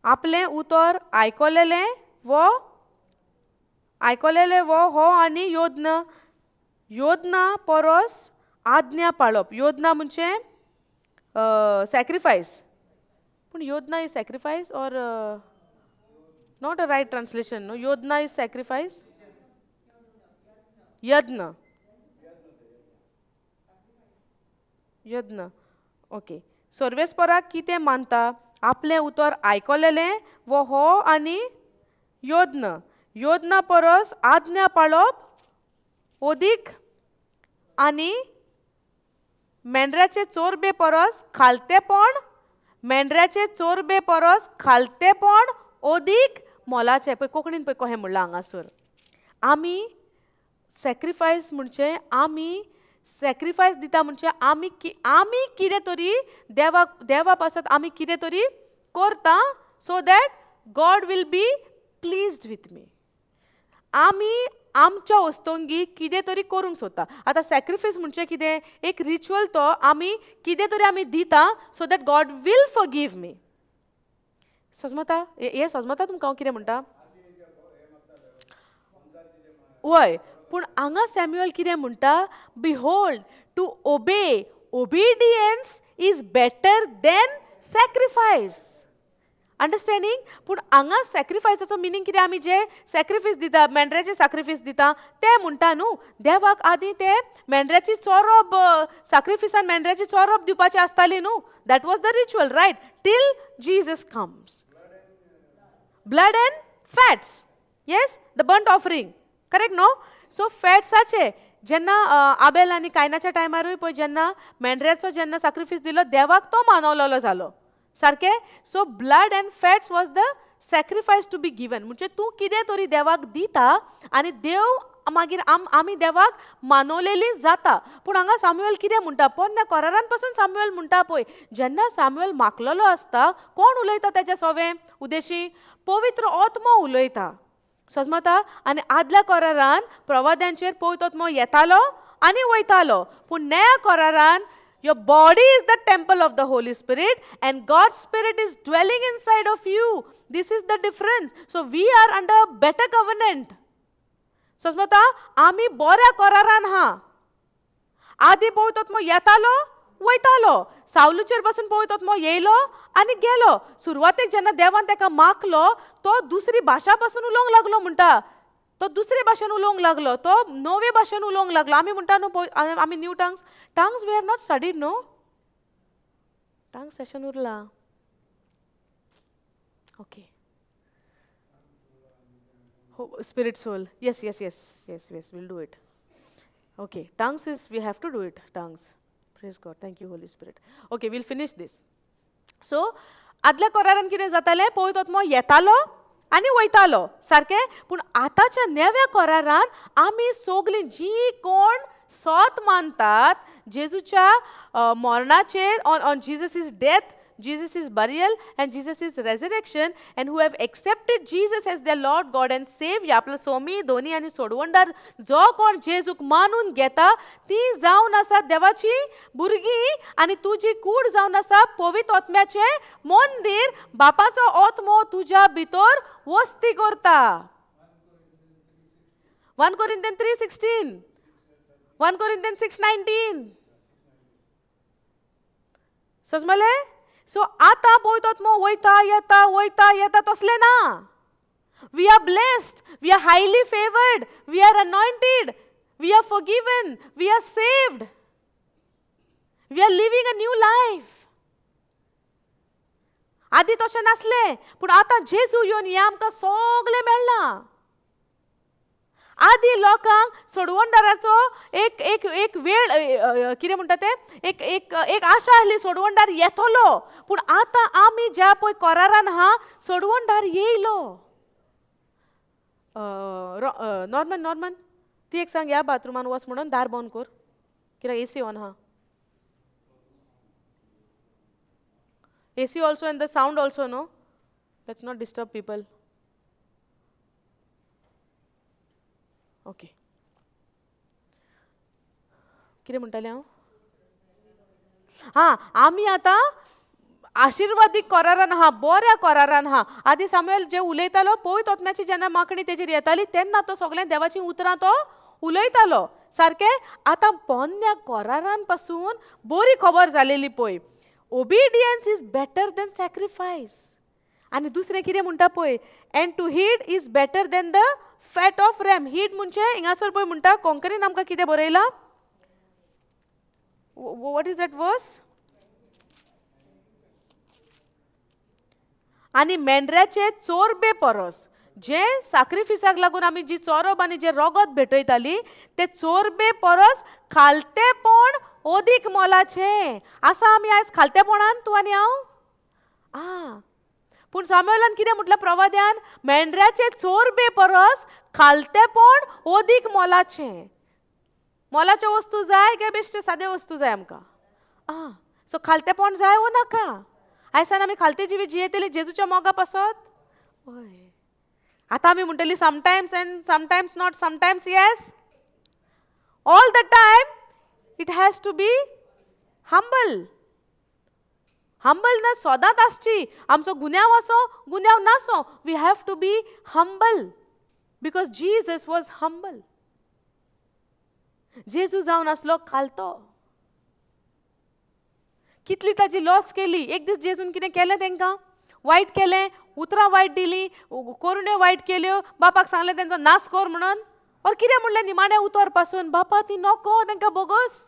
आपलें उतर आयकलेलें वो आयकलेलें वो हो आनी योजना, योजना परस आज्ञा पाळप. योजना म्हणजे सॅक्रिफायस, पूण योजना is sacrifice or not a right translation न्हू. योजना is sacrifice, यज्ञ, यज्ञ. ओके, सर्वेस्पराक कितें मानता, आपलें उतर आयकलेलें वो हो आनी योजना, योजना परस आज्ञा पाळप ओदीक आनी मेंढऱ्याचे चोरबे परस खालतेपण, मेंढऱ्याचे चोरबे परस खालतेपण ओदीक मोलाचें. पळय कोंकणीन पळय कशें म्हणलां हांगासर. आमी सॅक्रिफायस म्हणजे आमी सॅक्रिफायस दिता म्हणजे आमी आमी कितें तरी देवाक, देवा पासत आमी कितें तरी करता so that God will be pleased with me. आमी आमच्या वस्तोंगी कितें तरी करूंक सोदता. आतां सॅक्रिफायस म्हणजे कितें, एक रिच्युअल, तो आमी कितें तरी आमी दिता so that God will forgive me. सजमता हें सजमता तुमकां हांव कितें म्हणटा? वय, पूण हांगा सॅम्युअल कितें म्हणटा, behold to obey, obedience is better than sacrifice. Understanding? पूण हांगा सॅक्रिफायसाचो मिनींग कितें, आमी जे सॅक्रिफायस दिता, मेंढऱ्याचे सॅक्रिफायस दिता ते म्हणटा न्हू, देवाक आदीं ते मेंढऱ्याची चोरोब, सॅक्रिफिसान मेंढऱ्याची चोरोब दिवपाची आसताली न्हू. That was the ritual, right, till Jesus comes. Blood and fats, yes, the burnt offering, correct no. So फॅट्साचे जेन्ना आबेल आनी कायनाच्या टायमारूय पळय जेन्ना मेंढऱ्याचो जेन्ना सॅक्रिफायस दिलो देवाक तो मानवलेलो जालो सारकें. So blood and fats was the sacrifice to be given. म्हणजे तूं कितें तरी देवाक दिता आनी देव मागीर आमी देवाक मानवलेली जाता. पूण हांगा सामुएल कितें म्हणटा, पोन्न्या करारान पासून सामुएल म्हणटा पळय, जेन्ना सामुएल माकलेलो आसता कोण उलयता तेच्या सोवें उदेशी, पवित्र आत्मो उलयता. सजमता? आनी आदल्या करारान प्रवाद्यांचेर पवित्र आत्मो येतालो आनी वयतालो, पूण नव्या करारान your body is the temple of the Holy Spirit and God's Spirit is dwelling inside of you. This is the difference. So we are under a better covenant. Sasmata, आमी बऱ्या करारान हा. आदी पवित्र आत्मो येतालो वयतालो, सावलूचेर बसून पवित्र आत्मो येयलो आनी गेलो. सुरवातेक जेन्ना देवान ताका माखलो तो दुसरी भाशा पासून उलोवंक लागलो म्हणटा, तो दुसरे भाशेन उलोवंक लागलो, तो नवे भाशेन उलोवंक लागलो. आमी म्हणटा न्हू आमी new tongues, tongues we have not studied न्हू, टंग्स सेशन उरला. Okay, spirit soul, yes yes yes yes yes, we'll do it. Okay, tongues is, we have to do it, tongues. Praise God, thank you Holy Spirit. Okay, we'll finish this. So आदल्या करारान कितें जातालें, पवित्र आत्मो येतालो आनी वयतालो सारकें. पूण आतांच्या नव्या करारान आमी सगळीं जीं कोण सत मानतात जेजूच्या मरणाचेर, on Jesus is death, Jesus is burial and Jesus is resurrection, and who have accepted Jesus as their Lord, God and Savior, आपलो सोमी दोनी आनी सोडवणदार जो कोण जेजूक मानून घेता ती जावन आसा देवाची भुरगीं, आनी तुजी कूड जावन आसा पवित्र आत्म्याचें मंदीर, बापाचो आत्मो तुज्या भितर वस्ती करता. 1 Corinthians 3:16, 1 Corinthians 6:19. समजले? सो आतां पवित्र आत्मो वयता येता वयता येता तसलें ना. We are blessed, we are highly favoured, we are anointed, we are forgiven, we are saved, we are living a new life. आदीं तशें नासलें, पूण आतां जेजू येवन हें आमकां सगळें मेळ्ळां. आदी लोकांक सोडवणदाराचो एक एक एक वेळ कितें म्हणटा ते, एक एक एक आशा आसली सोडवणदार येतलो, पूण आतां आमी ज्या पळय करारान आहा सोडवणदार येयलो. नॉर्मन, नॉर्मन ती एक सांग ह्या बाथरुमान वच म्हणून दार बंद कर, कित्याक एसी ऑन आहा. AC also and the sound also, no, let's not disturb people. Okay, कितें म्हणटालें हांव? हां, आमी आतां आशिर्वादीक करारान आहा, बऱ्या करारान आहा. आदी सामुएल जे उलयतालो पवित्र आत्म्याची जेन्ना मागणी तेजेर येताली तेन्ना तो सगळें देवाचीं उतरां तो उलयतालो सारकें. आतां पोन्न्या करारान पासून बरी खबर जालेली पळय, obedience is better than sacrifice. आनी दुसरें कितें म्हणटा पळय, and to heed is better than the fat of ram. Heed म्हणजे हिंगासर पळय म्हणटा, कोंकणीन आमकां कितें बरयलां, what is that verse? आनी मेंढऱ्याचे चोरबे परस, जे साक्रिफिसाक लागून आमी जी चोरब आनी जे रोगत भेटयताली ते चोरबे परस खालतेपण अदीक मोलाचें आसा. आमी आयज खालतेपणान तूं आनी हांव. आं, पूण सामुएलान कितें म्हटलें प्रवाद्यान, मेंढऱ्याचे चोरबे परस खालतेपण अदीक मोलाचें. मोलाच्यो वस्तू जाय काय बेश्टे साद्यो वस्तू जाय आमकां? आं, सो खालतेपण जाय वो नाका? आयसान आमी खालते जिवी जियेतली जेजूच्या मोगा पासत? हय. आतां आमी म्हणटली sometimes and sometimes not, sometimes yes, all the time it has to be humble. Humbleness सदांच आसची. आमचो गुन्यांव आसो गुन्यांव नासो, we have to be humble because Jesus was humble. जेजू जावन आसलो खालतो. कितली ताजी लॉस केली. एक दीस जेजून कितें केलें तेंकां, वायट केलें, उतरां वायट दिलीं, कोरण्यो वायट केल्यो, बापाक सांगलें तेंचो नाश कर म्हणून. और कितें म्हणलें निमाणें उतर पासून, बापा ती नको तेंकां बोगोस.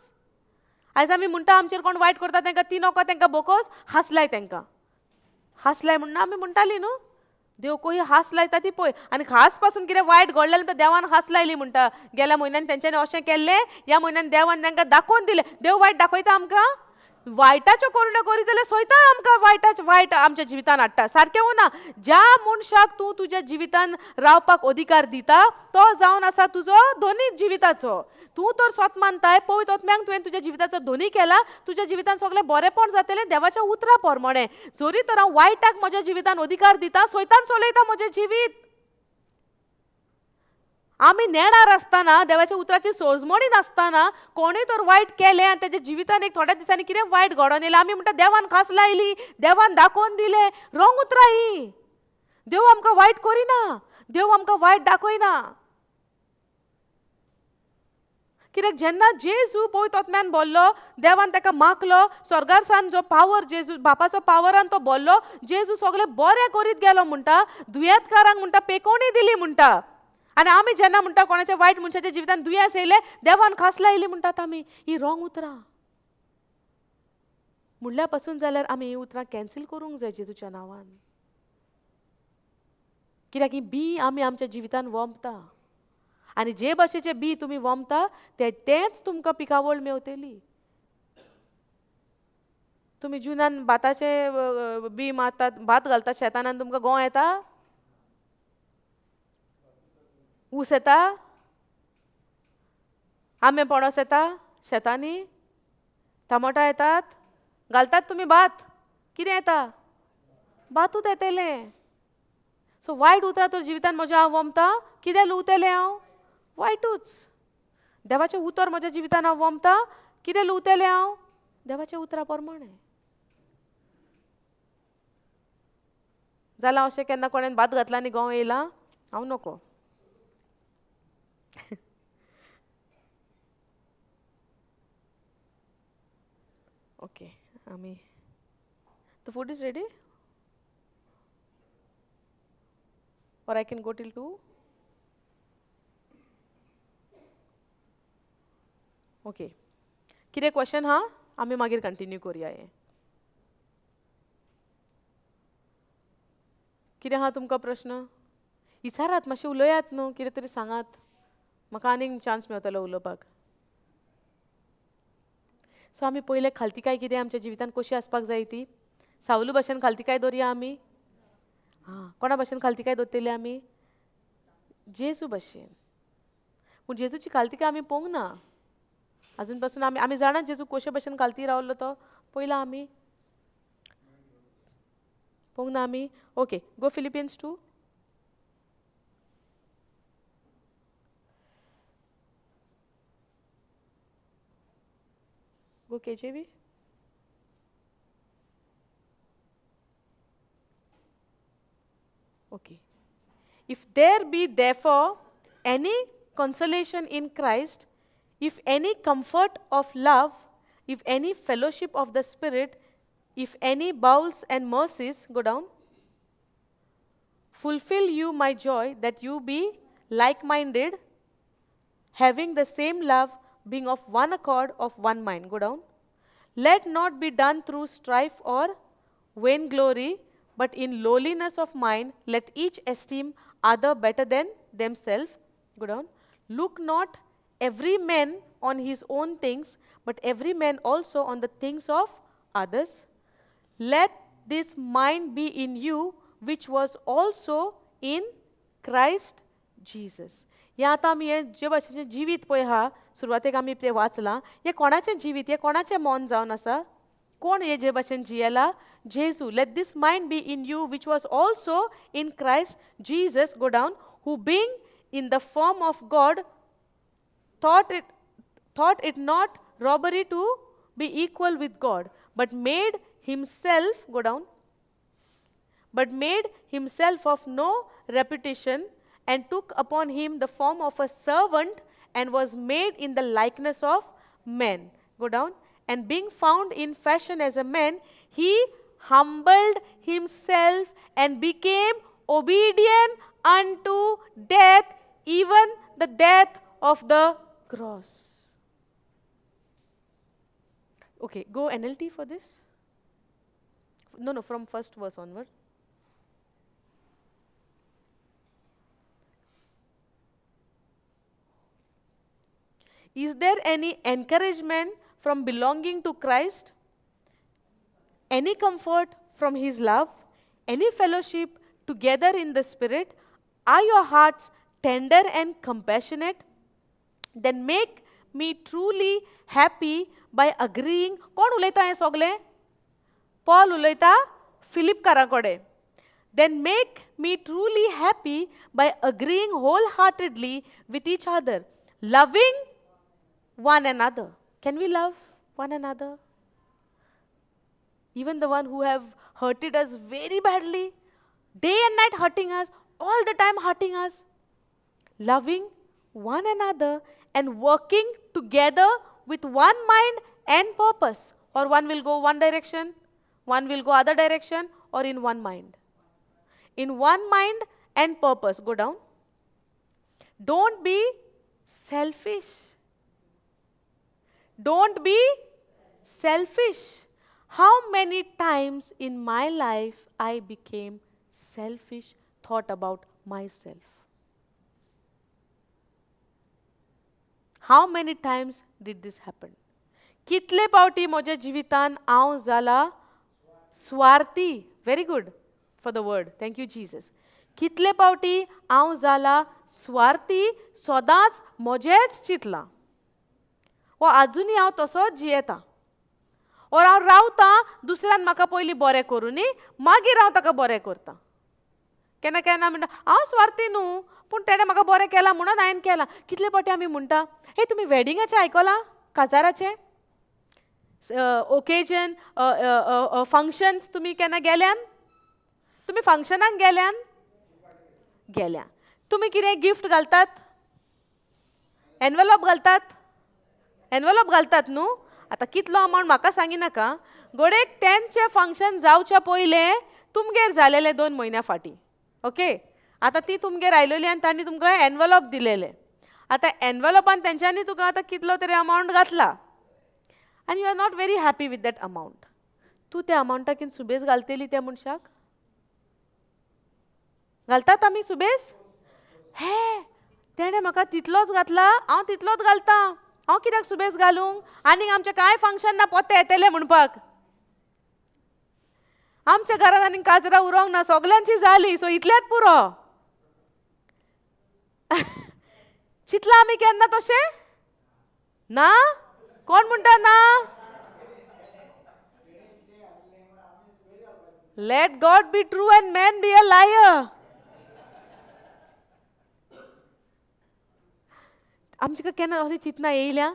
आयज आमी म्हणटा आमचेर कोण वायट करता तेंकां ती नको तेंकां बोगोस, हांसलाय तेंकां. हांसलाय म्हणून आमी म्हणटाली न्हू, देव कोही हांस लायता ती पळय. आनी खास पासून कितें वायट घडलें म्हणटा देवान हांस लायली म्हणटा. गेल्या म्हयन्यान तेंच्यांनी अशें केल्लें, ह्या म्हयन्यान देवान तेंकां दाखोवन दिलें. देव वायट दाखयता आमकां? वायटाच्यो करुण्यो करीत जाल्यार सोयता आमकां वायटाच वायट आमच्या जिवितान हाडटा. सारकें ना? ज्या मनशाक तूं तुज्या जिवितान रावपाक अधिकार दिता तो जावन आसा तुजो दोनी जिविताचो. तूं तर स्वत मानताय पवित्र आत्म्याक तुवें तुज्या जिविताचो दोनी केला, तुज्या जिवितान सगळें बरेंपण जातलें देवाच्या उतरा प्रमाणें. जरी तर हांव वायटाक म्हज्या जिवितान अधिकार दिता, सोयतान चलयता म्हजें जिवीत. आमी नेणार आसतना देवाच्या उतराची सोजमणी नासतना कोणूय तर वायट केलें आनी तेच्या जिवितान एक थोड्या दिसांनी कितें वायट घडोवन येयलें, आमी म्हणटा देवान खास लायली, देवान दाखोवन दिलें. रोंग उतरां हीं. देव आमकां वायट करिना, देव आमकां वायट दाखयना. कित्याक जेन्ना जेजू पवित्र आत्म्यान बोल्लो, देवान ताका मागलो, स्वर्गार सान जो पावर जेजू बापाचो पावरान तो बोल्लो, जेजू सगळें बरें करीत गेलो म्हणटा, दुयेंतकारांक म्हणटा पेकोवणी दिली म्हणटा. आनी आमी जेन्ना म्हणटा कोणाच्या वायट मनशाच्या जिवितान दुयेंस येयलें, देवान खास लायली म्हणटात आमी. ही रोंग उतरां म्हणल्या पासून जाल्यार आमी हीं उतरां कॅन्सील करूंक जाय जेजूच्या नांवान. कित्याक ही बी आमी आमच्या जिवितान वोमता आनी जे भाशेचें बी तुमी वोमता ते तेंच तुमकां पिकावळ मेवतली. तुमी जुनान भाताचें बी मारतात, भात घालतात शेतान आनी तुमकां गोंव येता, ऊस येता, आंबे पणस येता शेतांनी, टमाटां येतात, घालतात तुमी भात, कितें येता? भातूच येतलें. सो वायट उतरां तर जिवितान म्हज्या हांव वोमता, कितें लुवतलें हांव? वायटूच. देवाचें उतर म्हज्या जिवितान हांव वोमता, कितें लुवतलें हांव? देवाच्या उतरा प्रमाणें. जालां अशें केन्ना कोणेन भात घातला आनी गोंव येयला? हांव नको. ओके, आमी the food is ready or I can go till 2? Okay, कितें क्वेश्चन हा? आमी मागीर कंटिन्यू करुया. हें कितें आहा तुमकां प्रश्न? विचारात मातशें, उलयात न्हू, कितें तरी सांगात, म्हाका आनीक चान्स मेवतलो उलोवपाक. सो आमी पयलें खालती काय कितें आमच्या जिवितान कशी आसपाक जाय ती सावलू भाशेन खालती काय दवरया आमी? आं, कोणा भाशेन खालती काय दवरतली आमी? जेजू भाशेन. पूण जेजूची खालती काय आमी पळोवंक ना अजून पासून. आमी आमी जाणा जेजू कशे भाशेन खालती रावलो तो पयला आमी पळोवंक ना आमी. Okay, go Philippines 2. Go KJV. Okay. If there be therefore any consolation in Christ, if any comfort of love, if any fellowship of the Spirit, if any bowels and mercies, go down, fulfill you my joy, that you be like-minded, having the same love, being of one accord, of one mind. Go down. Let not be done through strife or vainglory, but in lowliness of mind, let each esteem other better than themselves. Go down. Look not every man on his own things, but every man also on the things of others. Let this mind be in you, which was also in Christ Jesus. हें आतां आमी हें जे भाशेचें जिवीत पळय आहा, सुरवातेक आमी तें वाचलां, हें कोणाचें जिवीत, हें कोणाचें मन जावन आसा, कोण हे जे भाशेन जियेला? जेजू. Let this mind be in you which was also in Christ Jesus. Go down. Who being in the form of God thought it not robbery to be equal with God, but made himself, go down, but made himself of no reputation, and took upon him the form of a servant, and was made in the likeness of men. Go down. And being found in fashion as a man, he humbled himself and became obedient unto death, even the death of the cross. Okay, go NLT for this. No, no, from first verse onward. Is there any encouragement from belonging to Christ? Any comfort from His love? Any fellowship together in the Spirit? Are your hearts tender and compassionate? Then make me truly happy by agreeing. कोण उलयता हें सगळें? Paul उलयता फिलिपकारां कडेन. Then make me truly happy by agreeing wholeheartedly with each other, loving one another. Can we love one another? Even the one who have hurted us very badly, day and night hurting us, all the time hurting us. Loving one another and working together with one mind and purpose. Or one will go one direction, one will go other direction, or in one mind. In one mind and purpose. Go down. Don't be selfish. Don't be selfish. How many times in my life I became selfish, thought about myself? How many times did this happen? कितले पावटी म्हज्या जिवितान हांव जाला स्वार्थी. Very good for the word. Thank you, Jesus. कितले पावटी हांव जाला स्वार्थी, सदांच म्हजेंच चिंतलां, वा आजुनूय हांव तसोच जियेता, और हांव रावतां दुसऱ्यान म्हाका पयलीं बरें करूं न्ही, मागीर हांव ताका बरें करता. केन्ना केन्ना म्हणटा हांव स्वार्थी न्हू, पूण तेणें म्हाका बरें केलां म्हणून हांवें केलां. कितले पावटी आमी म्हणटा, हे तुमी वेडिंगाचें आयकलां, काजाराचें ओकेजन, फंक्शन्स तुमी केन्ना गेल्यान? तुमी फंक्शनाक गेल्यान? गेल्या. तुमी कितें गिफ्ट घालतात? एनवेलॉप घालतात? एनवेलॉप घालतात न्हू? आतां कितलो अमावंट म्हाका सांगिनाका. घडयेक तेंचें फंक्शन जावच्या पयलें तुमगेर जालेलें 2 म्हयन्या फाटीं. ओके, आतां ती तुमगेर आयलेली आनी तांणी तुमकां एनवेलॉप दिलेलें. आतां एनवेलॉपान तेंच्यांनी तुका आतां कितलो तरी अमावंट घातला आनी you are not very happy with that amount. तूं त्या अमावंटाक कितें सुबेज घालतली त्या मनशाक? घालतात आमी सुबेज? हे तेणें म्हाका तितलोच घातला, हांव तितलोच घालतां, हांव कित्याक सुबेज घालूंक? आनीक आमचें कांय फंक्शन ना पोते येतलें म्हणपाक. आमच्या घरांत आनीक काजरां उरोंक ना, सगल्यांची जाली, सो इतल्यात पुरो. चिंतलां आमी केन्ना तशें? ना? कोण म्हणटा ना? Let God be true and man be a liar. आमचे केन्ना असली चिंतना येयल्या?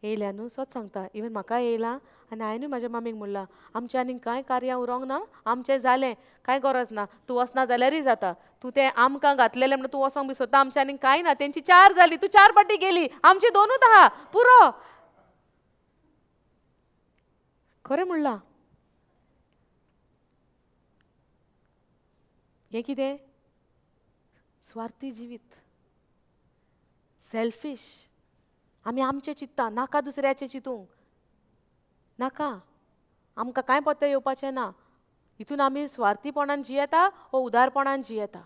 येयल्या न्हू, सोच सांगता, इवन म्हाका येयला आनी हांवेनूय म्हाज्या मामीक म्हणलां आमचें आनीक कांय कार्यां उरोंक ना, आमचें जालें, कांय गरज ना, तूं वचना जाल्यारूय जाता, तूं तें आमकां घातलेलें म्हणून तूं वचोंक बी सोदता, आमचें आनीक कांय ना. तेंची 4 जाली, तूं 4 पाटी गेली, आमची 2 आहा, पुरो. खरें म्हणलां. हें कितें? स्वार्थी जिवीत, सेल्फीश. आमी आमचें चिंत्ता, नाका दुसऱ्याचें चिंतूंक, नाका, आमकां कांय पत्तो येवपाचें ना. हितून आमी स्वार्थीपणान जियेता वो उदारपणान जियेता.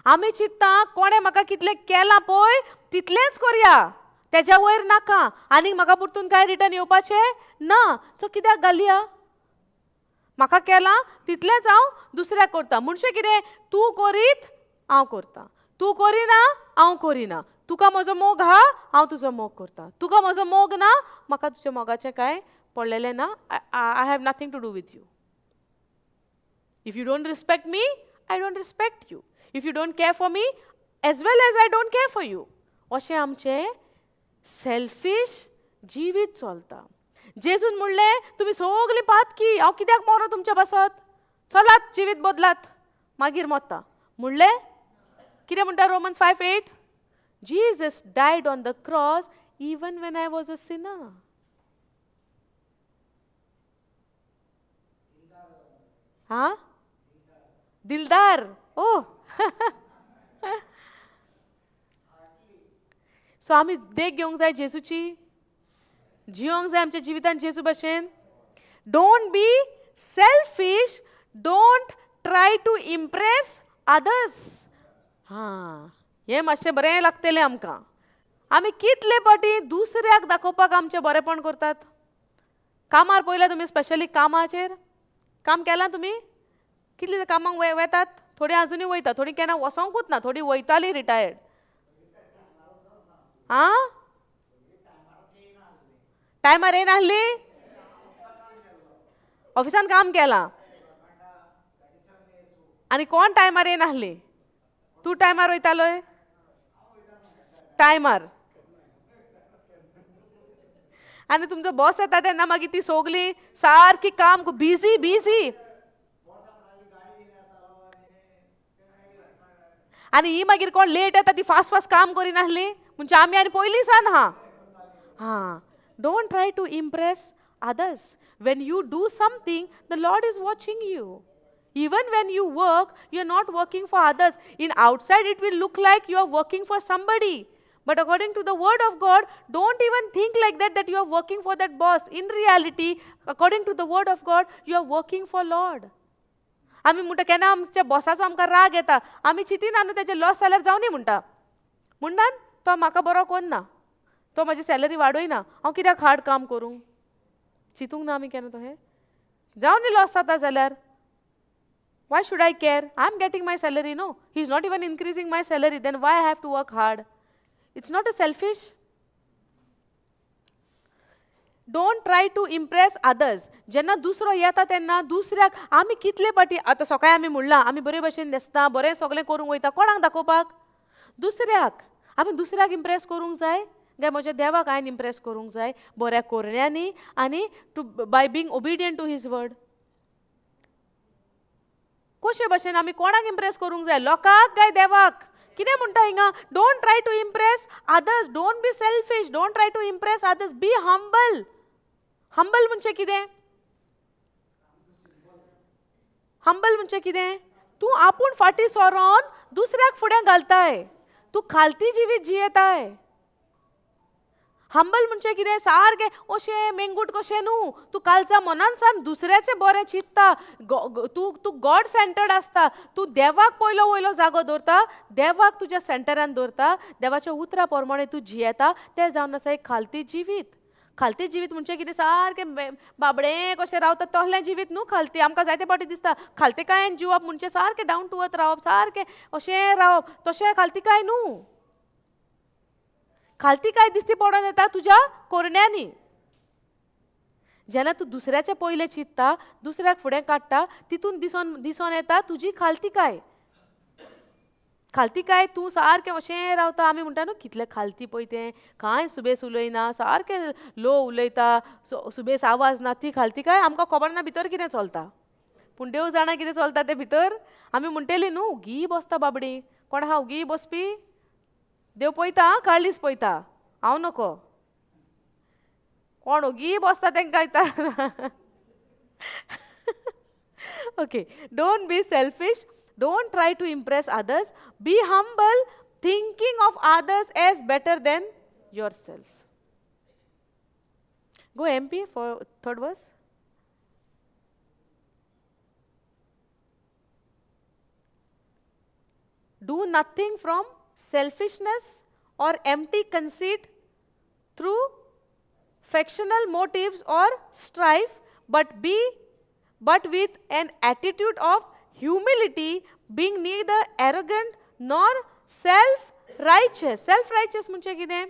आमी चिंत्ता कोणें म्हाका कितलें केलां पळय तितलेंच करया, तेज्या वयर नाका, आनीक म्हाका परतून कांय रिटर्न येवपाचें ना. सो कित्याक घालया? म्हाका केलां तितलेंच हांव दुसऱ्याक करता. म्हणजे कितें? तूं करीत हांव करता, तूं करिना हांव करिना, तुका म्हजो मोग आहा हांव तुजो मोग करता, तुका म्हजो मोग ना म्हाका तुज्या मोगाचें कांय पडलेलें ना, I have nothing to do with you. If you don't respect me, I don't respect you. If you don't care for me as well as I don't care for you. अशें आमचें सेल्फीश जिवीत चलता. जेजून म्हणलें तुमी सगळीं पातकी, हांव कित्याक मरो तुमच्या पासत, चलात जिवीत बदलात मागीर मरता म्हणलें. कितें म्हणटा Romans 5:8? Jesus died on the cross even when I was a sinner. हां, दिलदार. ओ सो आमी देख घेवंक जाय जेजूची, जिवंक जाय आमच्या जिवितान जेजू भशेन. Don't be selfish, don't try to impress others. हां, हें मातशें बरें लागतलें आमकां. आमी कितले पाटी दुसऱ्याक दाखोवपाक आमचें बरेंपण करतात. कामार पळयल्या तुमी, स्पेशली कामाचेर काम केलां तुमी? कितले कामाक वेतात? थोडीं आजुनूय वयता, थोडीं केन्ना वचोंकूच ना, थोडीं वयतालीं रिटायर्ड. आं, टायमार येयनासली, ऑफिसान काम केलां आनी कोण टायमार येयनासली? तूं टायमार वयतालोय? टायमार. आनी तुमचो बॉस येता तेन्ना मागीर ती सगळीं सारकी काम बिजी बिजी. आनी ही मागीर कोण लेट येता ती फास्ट फास्ट काम करिनासली म्हणजे आमी आनी पयलीं सान. हां हां, don't try to impress others. When you do something the Lord is watching you. Even when you work, you are not working for others. In outside, it will look like you are working for somebody. But according to the word of God, don't even think like that, that you are working for that boss. In reality, according to the word of God, you are working for Lord. आमी म्हणटा केन्ना आमच्या बॉसाचो आमकां राग येता, आमी चिंतिना न्हू तेजे लॉस जाल्यार जावनी म्हणटा, म्हणटान तो म्हाका बरो कोन्ना, तो म्हाजी सॅलरी वाडयना, हांव कित्याक हार्ड काम करूं? चिंतूंक ना आमी केन्ना तशें, जावनी लॉस जाता जाल्यार. Why should I care? I am getting my salary, no? He is not even increasing my salary, then why I have to work hard? It's not a selfish. Don't try to impress others. जेन्ना दुसरो येता तेन्ना दुसऱ्याक आमी कितले पाटी आतां सकाळी आमी म्हणलां आमी बरे भशेन न्हेसता, बरें सगळें करूंक वयता, कोणाक दाखोवपाक? दुसऱ्याक. आमी दुसऱ्याक इम्प्रेस करूंक जाय काय म्हज्या देवाक हांवें इम्प्रेस करूंक जाय बऱ्या कोरण्यांनी आनी to by being obedient to his word. कशे भशेन आमी कोणाक इम्प्रेस करूंक जाय? लोकांक काय देवाक? कितें म्हणटा हिंगा? Don't try to impress others, don't be selfish, don't try to impress others, be humble. Humble म्हणजे कितें? हंबल म्हणजे कितें? तूं आपूण फाटीं सरोन दुसऱ्याक फुडें घालताय, तूं खालती जिवीत जियेताय. हंबल म्हणजे कितें? सारकें अशें मेंगूट कशें न्हू, तूं कालच्या मनान सान दुसऱ्याचें बरें चिंतता, तूं तूं गॉड सेंटर्ड आसता, तूं देवाक पयलो वयलो जागो दवरता, देवाक तुज्या सेंटरान दवरता, देवाच्या उतरा प्रमाणे तूं जियेता. तें जावन आसा एक खालती जिवीत. खालती जिवीत म्हणजे कितें? सारकें बाबडें कशें रावता तसलें जिवीत न्हू खालती. आमकां जायते फावटी दिसता खालते कांय जिवप म्हणजे सारकें डावन टू अर्थ रावप, सारकें अशें रावप, तशें खालती कांय न्हू. खालती काय दिसती पडोन येता तुज्या कोरण्यांनी. जेन्ना तूं दुसऱ्याचें पयलें चिंतता, दुसऱ्याक फुडें काडटा, तितून दिसोन दिसोन येता तुजी खालती काय. खालती काय तूं सारकें अशें रावता. आमी म्हणटा न्हू कितलें खालती पळय तें, कांय सुबेस उलयना, सारकें लो उलयता, सुबेस आवाज ना, ती खालती काय आमकां खबर ना भितर कितें चलता. पूण देव जाणा कितें चलता तें भितर. आमी म्हणटली न्हू उगी बसता बाबडी, कोण आहा उगी बसपी? देव पळयता, काळीज पळयता, हांव नको. कोण उगी बसता तांकां येता. Okay, don't be selfish. Don't try to impress others. Be humble, thinking of others as better than yourself. Go MP for third verse. Do nothing from selfishness or empty conceit through factional motives or strife, but with an attitude of humility, being neither arrogant nor self-righteous. Self-righteous म्हणजे कितें?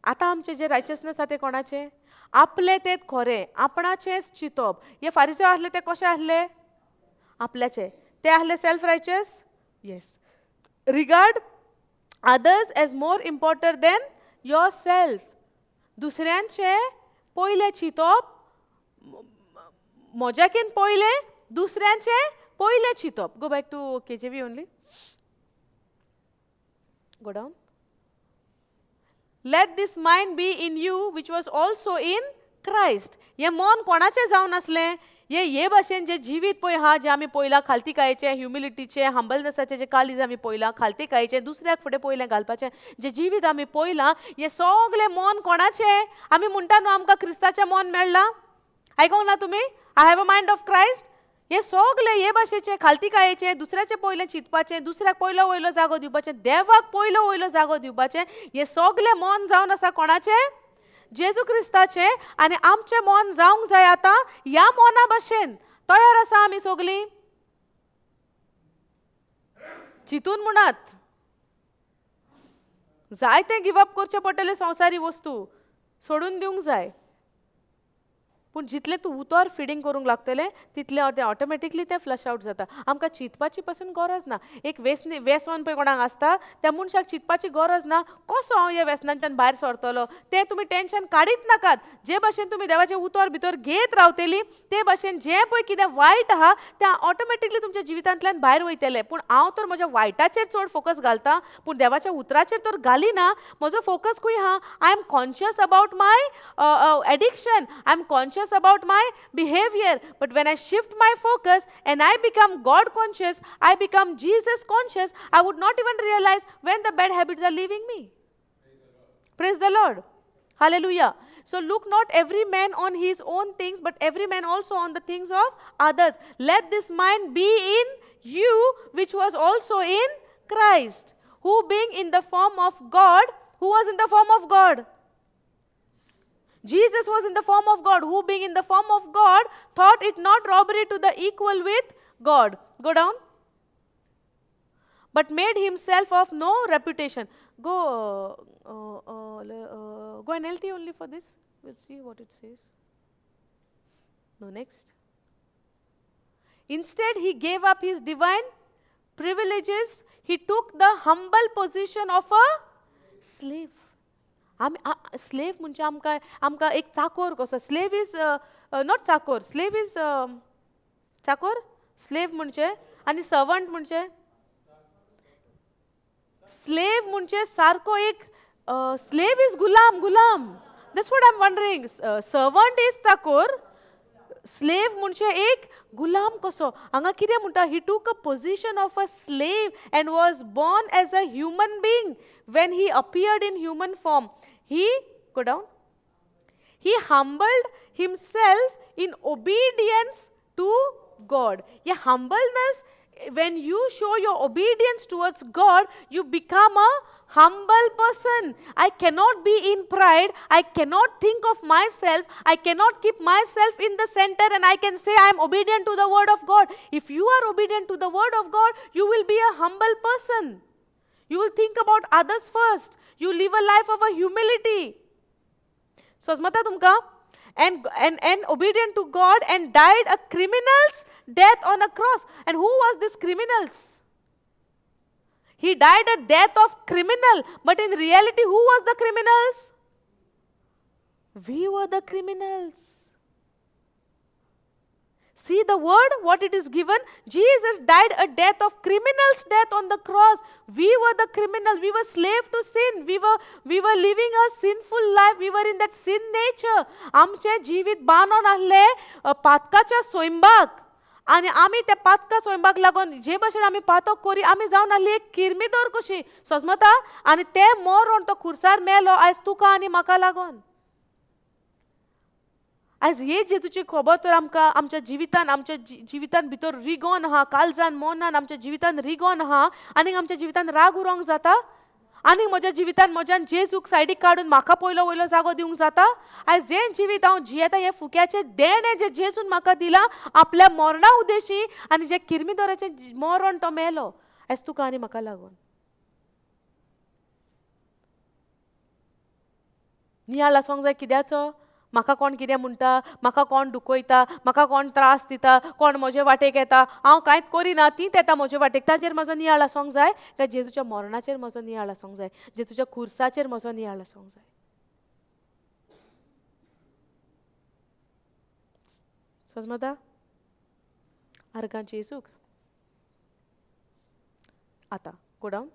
आतां आमचें जें रायचसनेस आसा तें कोणाचें? आपलें तें खरें, आपणाचेंच चिंतप. हे फारीजो आसले ते कशे आसले? आपल्याचे. ते आसले self righteous? Yes. Regard others as more important than yourself. दुसऱ्यांचें पयलें चिंतप, म्हज्याकीन पयलें दुसऱ्यांचें पयलें चिंतप. Go back to KJV only. Go down. Let this mind be in you which was also in Christ. हें मन कोणाचें जावन आसलें? हे हे भाशेन जें जिवीत पळय आहा, जें आमी पळयलां, खालतीकायेचें, ह्युमिलिटीचें, हंबलनेसाचें जें काळीज आमी पळयलां, खालतीकायेचें, दुसऱ्याक फुडें पयलें घालपाचें जें जिवीत आमी पळयलां, हें सगळें मन कोणाचें? आमी म्हणटा न्हू आमकां क्रिस्ताचें मन मेळ्ळां. आयकोंक ना तुमी? I have a mind of Christ. हे सगळे हे भाशेचें, खालतीकायेचें, दुसऱ्याचें पयलें चिंतपाचें, दुसऱ्याक पयलो वयलो जागो दिवपाचें, देवाक पयलो वयलो जागो दिवपाचें, हें सगळें मन जावन आसा कोणाचें? जेजू क्रिस्ताचें. आनी आमचें मन जावंक जाय आतां ह्या मना भाशेन. तयार आसा आमी सगळीं? चिंतून म्हणात, जायतें गिवअप करचें पडटलें, संवसारी वस्तू सोडून दिवंक जाय. पूण जितलें तूं उतर फिडींग करूंक लागतलें तितलें तें ऑटोमॅटिकली तें फ्लश आवट जाता. आमकां चिंतपाची पसून गरज ना. एक वेसन पळय कोणाक आसता त्या मनशाक चिंतपाची गरज ना कसो हांव ह्या वेसनांच्यान भायर सरतलो, तें तुमी टेंशन काडीत नाकात. जे भाशेन तुमी देवाचें उतर भितर घेत रावतली ते भाशेन जें पळय कितें वायट आहा तें ऑटोमॅटिकली तुमच्या जिवितांतल्यान भायर वयतलें. पूण हांव तर म्हज्या वायटाचेर चड फोकस घालता, पूण देवाच्या उतराचेर तर घालिना. म्हजो फोकस खंय आहा? I am conscious about my addiction, I am conscious about my behavior. But when I shift my focus and I become God conscious, I become Jesus conscious, I would not even realize when the bad habits are leaving me. Praise the Lord. Hallelujah. So look not every man on his own things, but every man also on the things of others. Let this mind be in you, which was also in Christ, who being in the form of God, who was in the form of God? Jesus was in the form of God, who being in the form of God, thought it not robbery to the equal with God. Go down. But made himself of no reputation. Go, go NLT only for this. We'll see what it says. No, next. Instead, he gave up his divine privileges. He took the humble position of a slave. Slave म्हणजे आमकां आमकां एक चाकोर कसो. Slave is not चाकोर, slave is चाकोर, slave म्हणजे आनी सर्वंट म्हणजे स्लेव म्हणजे सारको एक स्लेव is गुलाम. गुलाम, that's what I am wondering. Servant is चाकोर, स्लेव म्हणजे एक गुलाम कसो. हांगा कितें म्हणटा? He took a position of a slave and was born as a human being. When he appeared in human form, he go down, he humbled himself in obedience to God. Hey humbleness, when you show your obedience towards God, you become a humble person. I cannot be in pride. I cannot think of myself. I cannot keep myself in the center and I can say I am obedient to the word of God. If you are obedient to the word of God, you will be a humble person. You will think about others first. You live a life of a humility. So, Smata tumka, and obedient to God and died a criminal's death on a cross. And who was this criminals? He died a death of criminal, but in reality who was the criminals? We were the criminals. See the word, what it is given? Jesus died a death of criminals, death on the cross. We were the criminals. We were slave to sin. We were living a sinful life. We were in that sin nature. आमचे जिवीत बांदून आसले पातकाच्या सोयंबाक आनी आमी त्या पातका सोयंबाक लागून जे भशेन आमी पातक करी आमी जावन आसली एक किर्मीदोर कशी सजमता आनी ते मरोण तो खुर्सार मेलो आयज तुका आनी म्हाका लागून. आयज हे जेजूची खबर तर आमकां आमच्या जिवितान आमच्या जिवितान भितर रिगोन आहा, काळजान मनान आमच्या जिवितान रिगोन आहा आनी आमच्या जिवितान राग उरोंक जाता आनी म्हज्या जिवितान म्हज्यान जेजूक सायडीक काडून म्हाका पयलो वयलो जागो दिवंक जाता. आयज जें जिवीत हांव जियेता हें फुक्याचें देणें जें जेजून म्हाका दिलां आपल्या मरणा उद्देशी आनी जें किर्मीदोराचें मरण तो मेलो आयज तुका आनी म्हाका लागून. नियाळ आसूंक जाय कित्याचो? म्हाका कोण कितें म्हणटा, म्हाका कोण दुखयता, म्हाका कोण त्रास दिता, कोण म्हजे वाटेक येता, हांव कांयच करिना तींच येता म्हजे वाटेक, ताचेर म्हजो नियाळ आसूंक जाय काय जेजूच्या मरणाचेर म्हजो नियाळ आसूंक जाय, जेजूच्या खुर्साचेर म्हजो नियाळ आसूंक जाय. समजता? आर्गां जेजूक. आतां go down.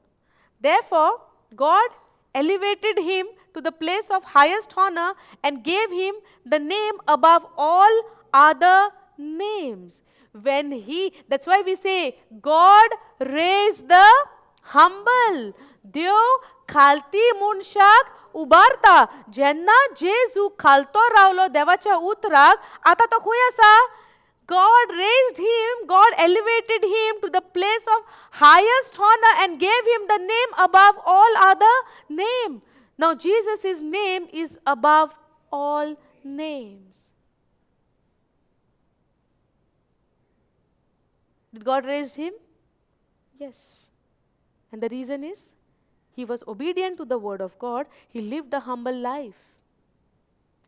Therefore God elevated him to the place of highest honor and gave him the name above all other names. When he, that's why we say, God raised the humble. देव खालती मनशाक उबारता. जेन्ना जेजू खालतो रावलो देवाच्या उतराक, आतां तो खंय आसा? God raised him, God elevated him to the place of highest honor and gave him the name above all other name. Now Jesus' name is above all names. Did God raise him? Yes. And the reason is, he was obedient to the word of God. He lived a humble life.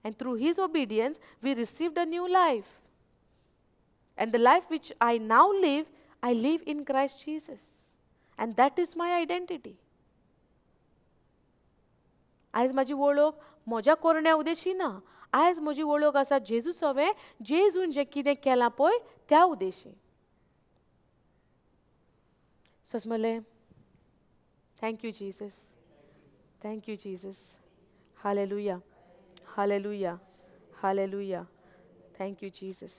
And through his obedience, we received a new life. And the life which I now live, I live in Christ Jesus. And that is my identity. आयज म्हाजी वळख म्हज्या कोरण्या उद्देशी ना, आयज म्हजी वळख आसा जेजू सवें, जेजून जें कितें केलां पळय त्या उद्देशी. सजमलें? Thank you Jesus, thank you Jesus. Hallelujah, hallelujah, hallelujah. Thank you Jesus.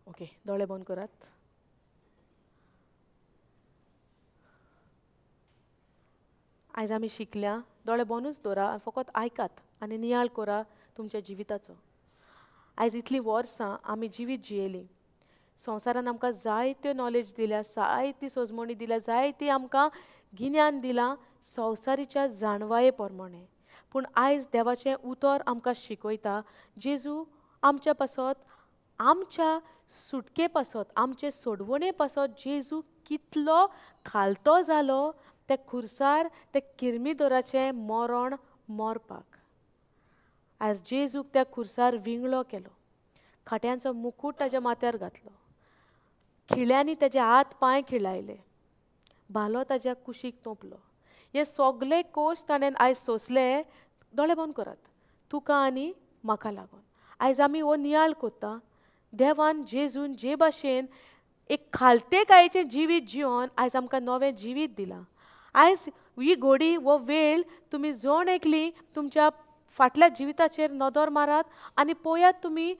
Okay, दोळे बंद करात. आयज आमी शिकल्या, दोळे बंदूच दवरा, फकत आयकात आनी नियाळ करा तुमच्या जिविताचो. आयज इतलीं वर्सां आमी जिवीत जियेलीं, संवसारान आमकां जायत्यो नॉलेज दिल्या, जायती सोजमणी दिल्या, जायती आमकां गिन्यान दिलां संवसारीच्या जाणवाये प्रमाणे. पूण आयज देवाचें उतर आमकां शिकयता, जेजू आमच्या पासत, आमच्या सुटके पासत, आमचे सोडवणे पासत जेजू कितलो खालतो जालो त्या खुर्सार त्या किर्मीदोराचें मरण मरपाक. आयज जेजूक त्या खुर्सार विंगळो केलो, खाट्यांचो मुकूट ताज्या माथ्यार घातलो, खिळ्यांनी ताजे हात पांय खिळायले, भालो ताज्या कुशीक तोंपलो. हे सगले कोश ताणें आयज सोंसले. दोळे बंद करात, तुका आनी म्हाका लागून. आयज आमी हो नियाळ कोत्ता, देवान जेजून जे भाशेन एक खालतेकायेचें जिवीत जिवन आयज आमकां नवें जिवीत दिलां. आयज ही घोडी हो वेळ तुमी जण एकली तुमच्या फाटल्या जिविताचेर नदर मारात आनी पळयात तुमी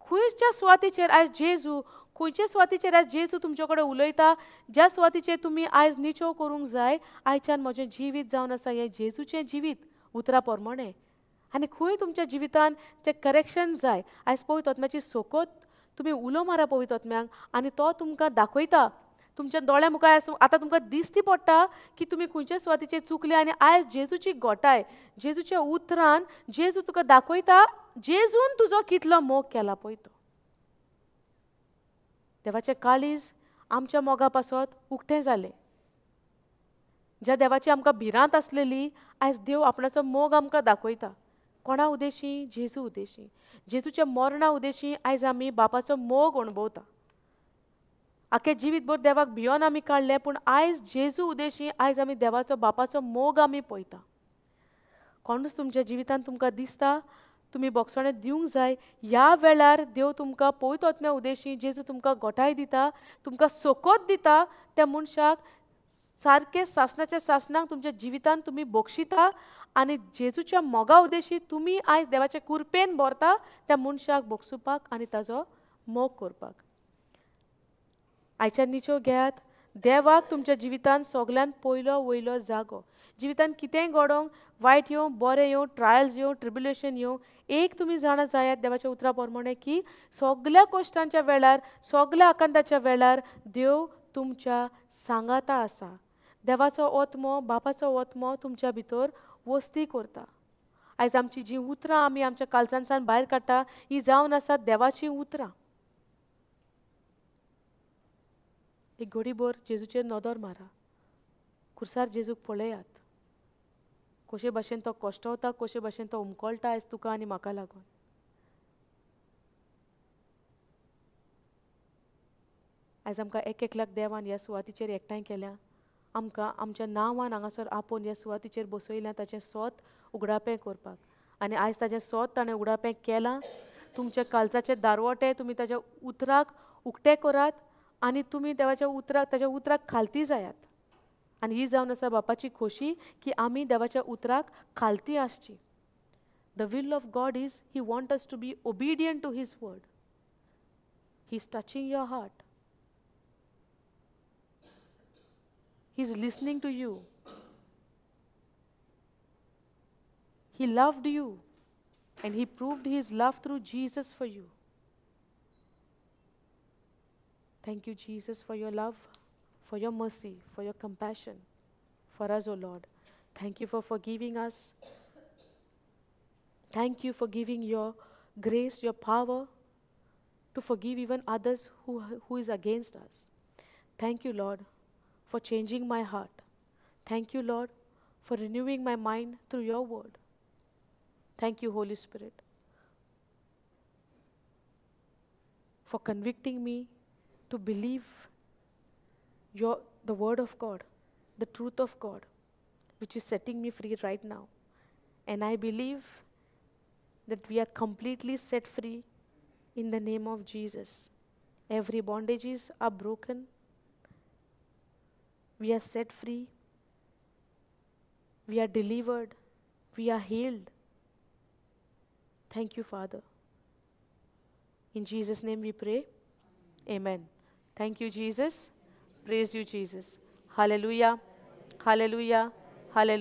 खंयच्या सुवातेचेर आयज जेजू, खंयचे सुवातेचेर आयज जेजू तुमचे कडेन उलयता, ज्या सुवातेचेर तुमी आयज निचोव करूंक जाय. आयच्यान म्हजें जिवीत जावन आसा हें जेजूचें जिवीत उतरा प्रमाणे. आनी खंय तुमच्या जिवितान तें करेक्शन जाय, आयज पवित्र आत्म्याची सोकोत तुमी उलो मारा पवित्र आत्म्याक आनी तो तुमकां दाखयता. तुमच्या दोळ्या मुखार आतां तुमकां दिसती पडटा की तुमी खंयच्या सुवातेचेर चुकले आनी आयज जेजूची गोटाय, जेजूच्या उतरान जेजू तुका दाखयता, जेजून तुजो कितलो मोग केला पळय तो. देवाचें काळीज आमच्या मोगा पासत उक्तें जालें. ज्या देवाची आमकां भिरांत आसलेली, आयज देव आपणाचो मोग आमकां दाखयता. कोणा उदेशी? जेजू उदेशी. जेजूच्या मरणा उदेशी आयज आमी बापाचो मोग अणभवता. आख्खे जिवीतभर देवाक भियोन आमी काडलें, पूण आयज जेजू उदेशी आयज आमी देवाचो बापाचो मोग आमी पळयता. कोणूच तुमच्या जिवितांत तुमकां दिसता तुमी बोगसणें दिवंक जाय, ह्या वेळार देव तुमकां पवित्र आत्म्या उदेशी जेजू तुमकां गोठाय दिता, तुमकां सोकोत दिता. त्या मनशाक सारकें सासणाच्या सासणाक तुमच्या जिवितांत तुमी बक्षिता आनी जेजूच्या मोगा उदेशी तुमी आयज देवाच्या कुरपेन भरता त्या मनशाक बक्षुपाक आनी ताजो मोग करपाक. आयच्या निचो घेयात, देवाक तुमच्या जिवितांत सगल्यांत पयलो वयलो जागो. जिवितांत कितेंय घडोवंक, वायट येवं, बरें येवं, ट्रायल्स येवं, ट्रिब्युलेशन येवं, एक तुमी जाणा जायात देवाच्या उतरा प्रमाणे की सगल्या कश्टांच्या वेळार, सगल्या आकांताच्या वेळार देव तुमच्या सांगाता आसा. देवाचो आत्मो, बापाचो आत्मो तुमच्या भितर वस्ती करता. आयज आमची जीं उतरां आमी आमच्या काळजांतल्यान भायर काडटा ही जावन आसात देवाचीं उतरां. एक घडीभर जेजूचेर नदर मारा, खुर्सार जेजूक पळयात, कशे भाशेन तो कश्टवता, कशे भाशेन तो उमकळटा आयज तुका आनी म्हाका लागून. आयज आमकां एक एकल्याक देवान ह्या सुवातीचेर एकठांय केल्या, आमकां आमच्या नांवान हांगासर आपोवन ह्या सुवातीचेर बसयल्या ताचें सोत उगडापें करपाक. आनी आयज ताचें सोत ताणें उगडापें केलां. तुमच्या काळजाचे दारवटे तुमी ताच्या उतराक उक्ते करात आनी तुमी देवाच्या उतराक, ताच्या उतराक खालती जायात. आनी ही जावन आसा बापाची खोशी की आमी देवाच्या उतराक खालती आसची. The will of God is he want us to be obedient to his word. He is touching your heart. He is listening to you. He loved you and he proved his love through Jesus for you. Thank you, Jesus, for your love, for your mercy, for your compassion for us, O Lord. Thank you for forgiving us. Thank you for giving your grace, your power to forgive even others who is against us. Thank you, Lord, for changing my heart. Thank you, Lord, for renewing my mind through your word. Thank you, Holy Spirit, for convicting me to believe the word of God, the truth of God, which is setting me free right now. And I believe that we are completely set free in the name of Jesus. Every bondages are broken. We are set free. We are delivered. We are healed. Thank you, Father. In Jesus' name we pray. Amen. Thank you, Jesus. Praise you, Jesus. Hallelujah. Hallelujah. Hallelujah.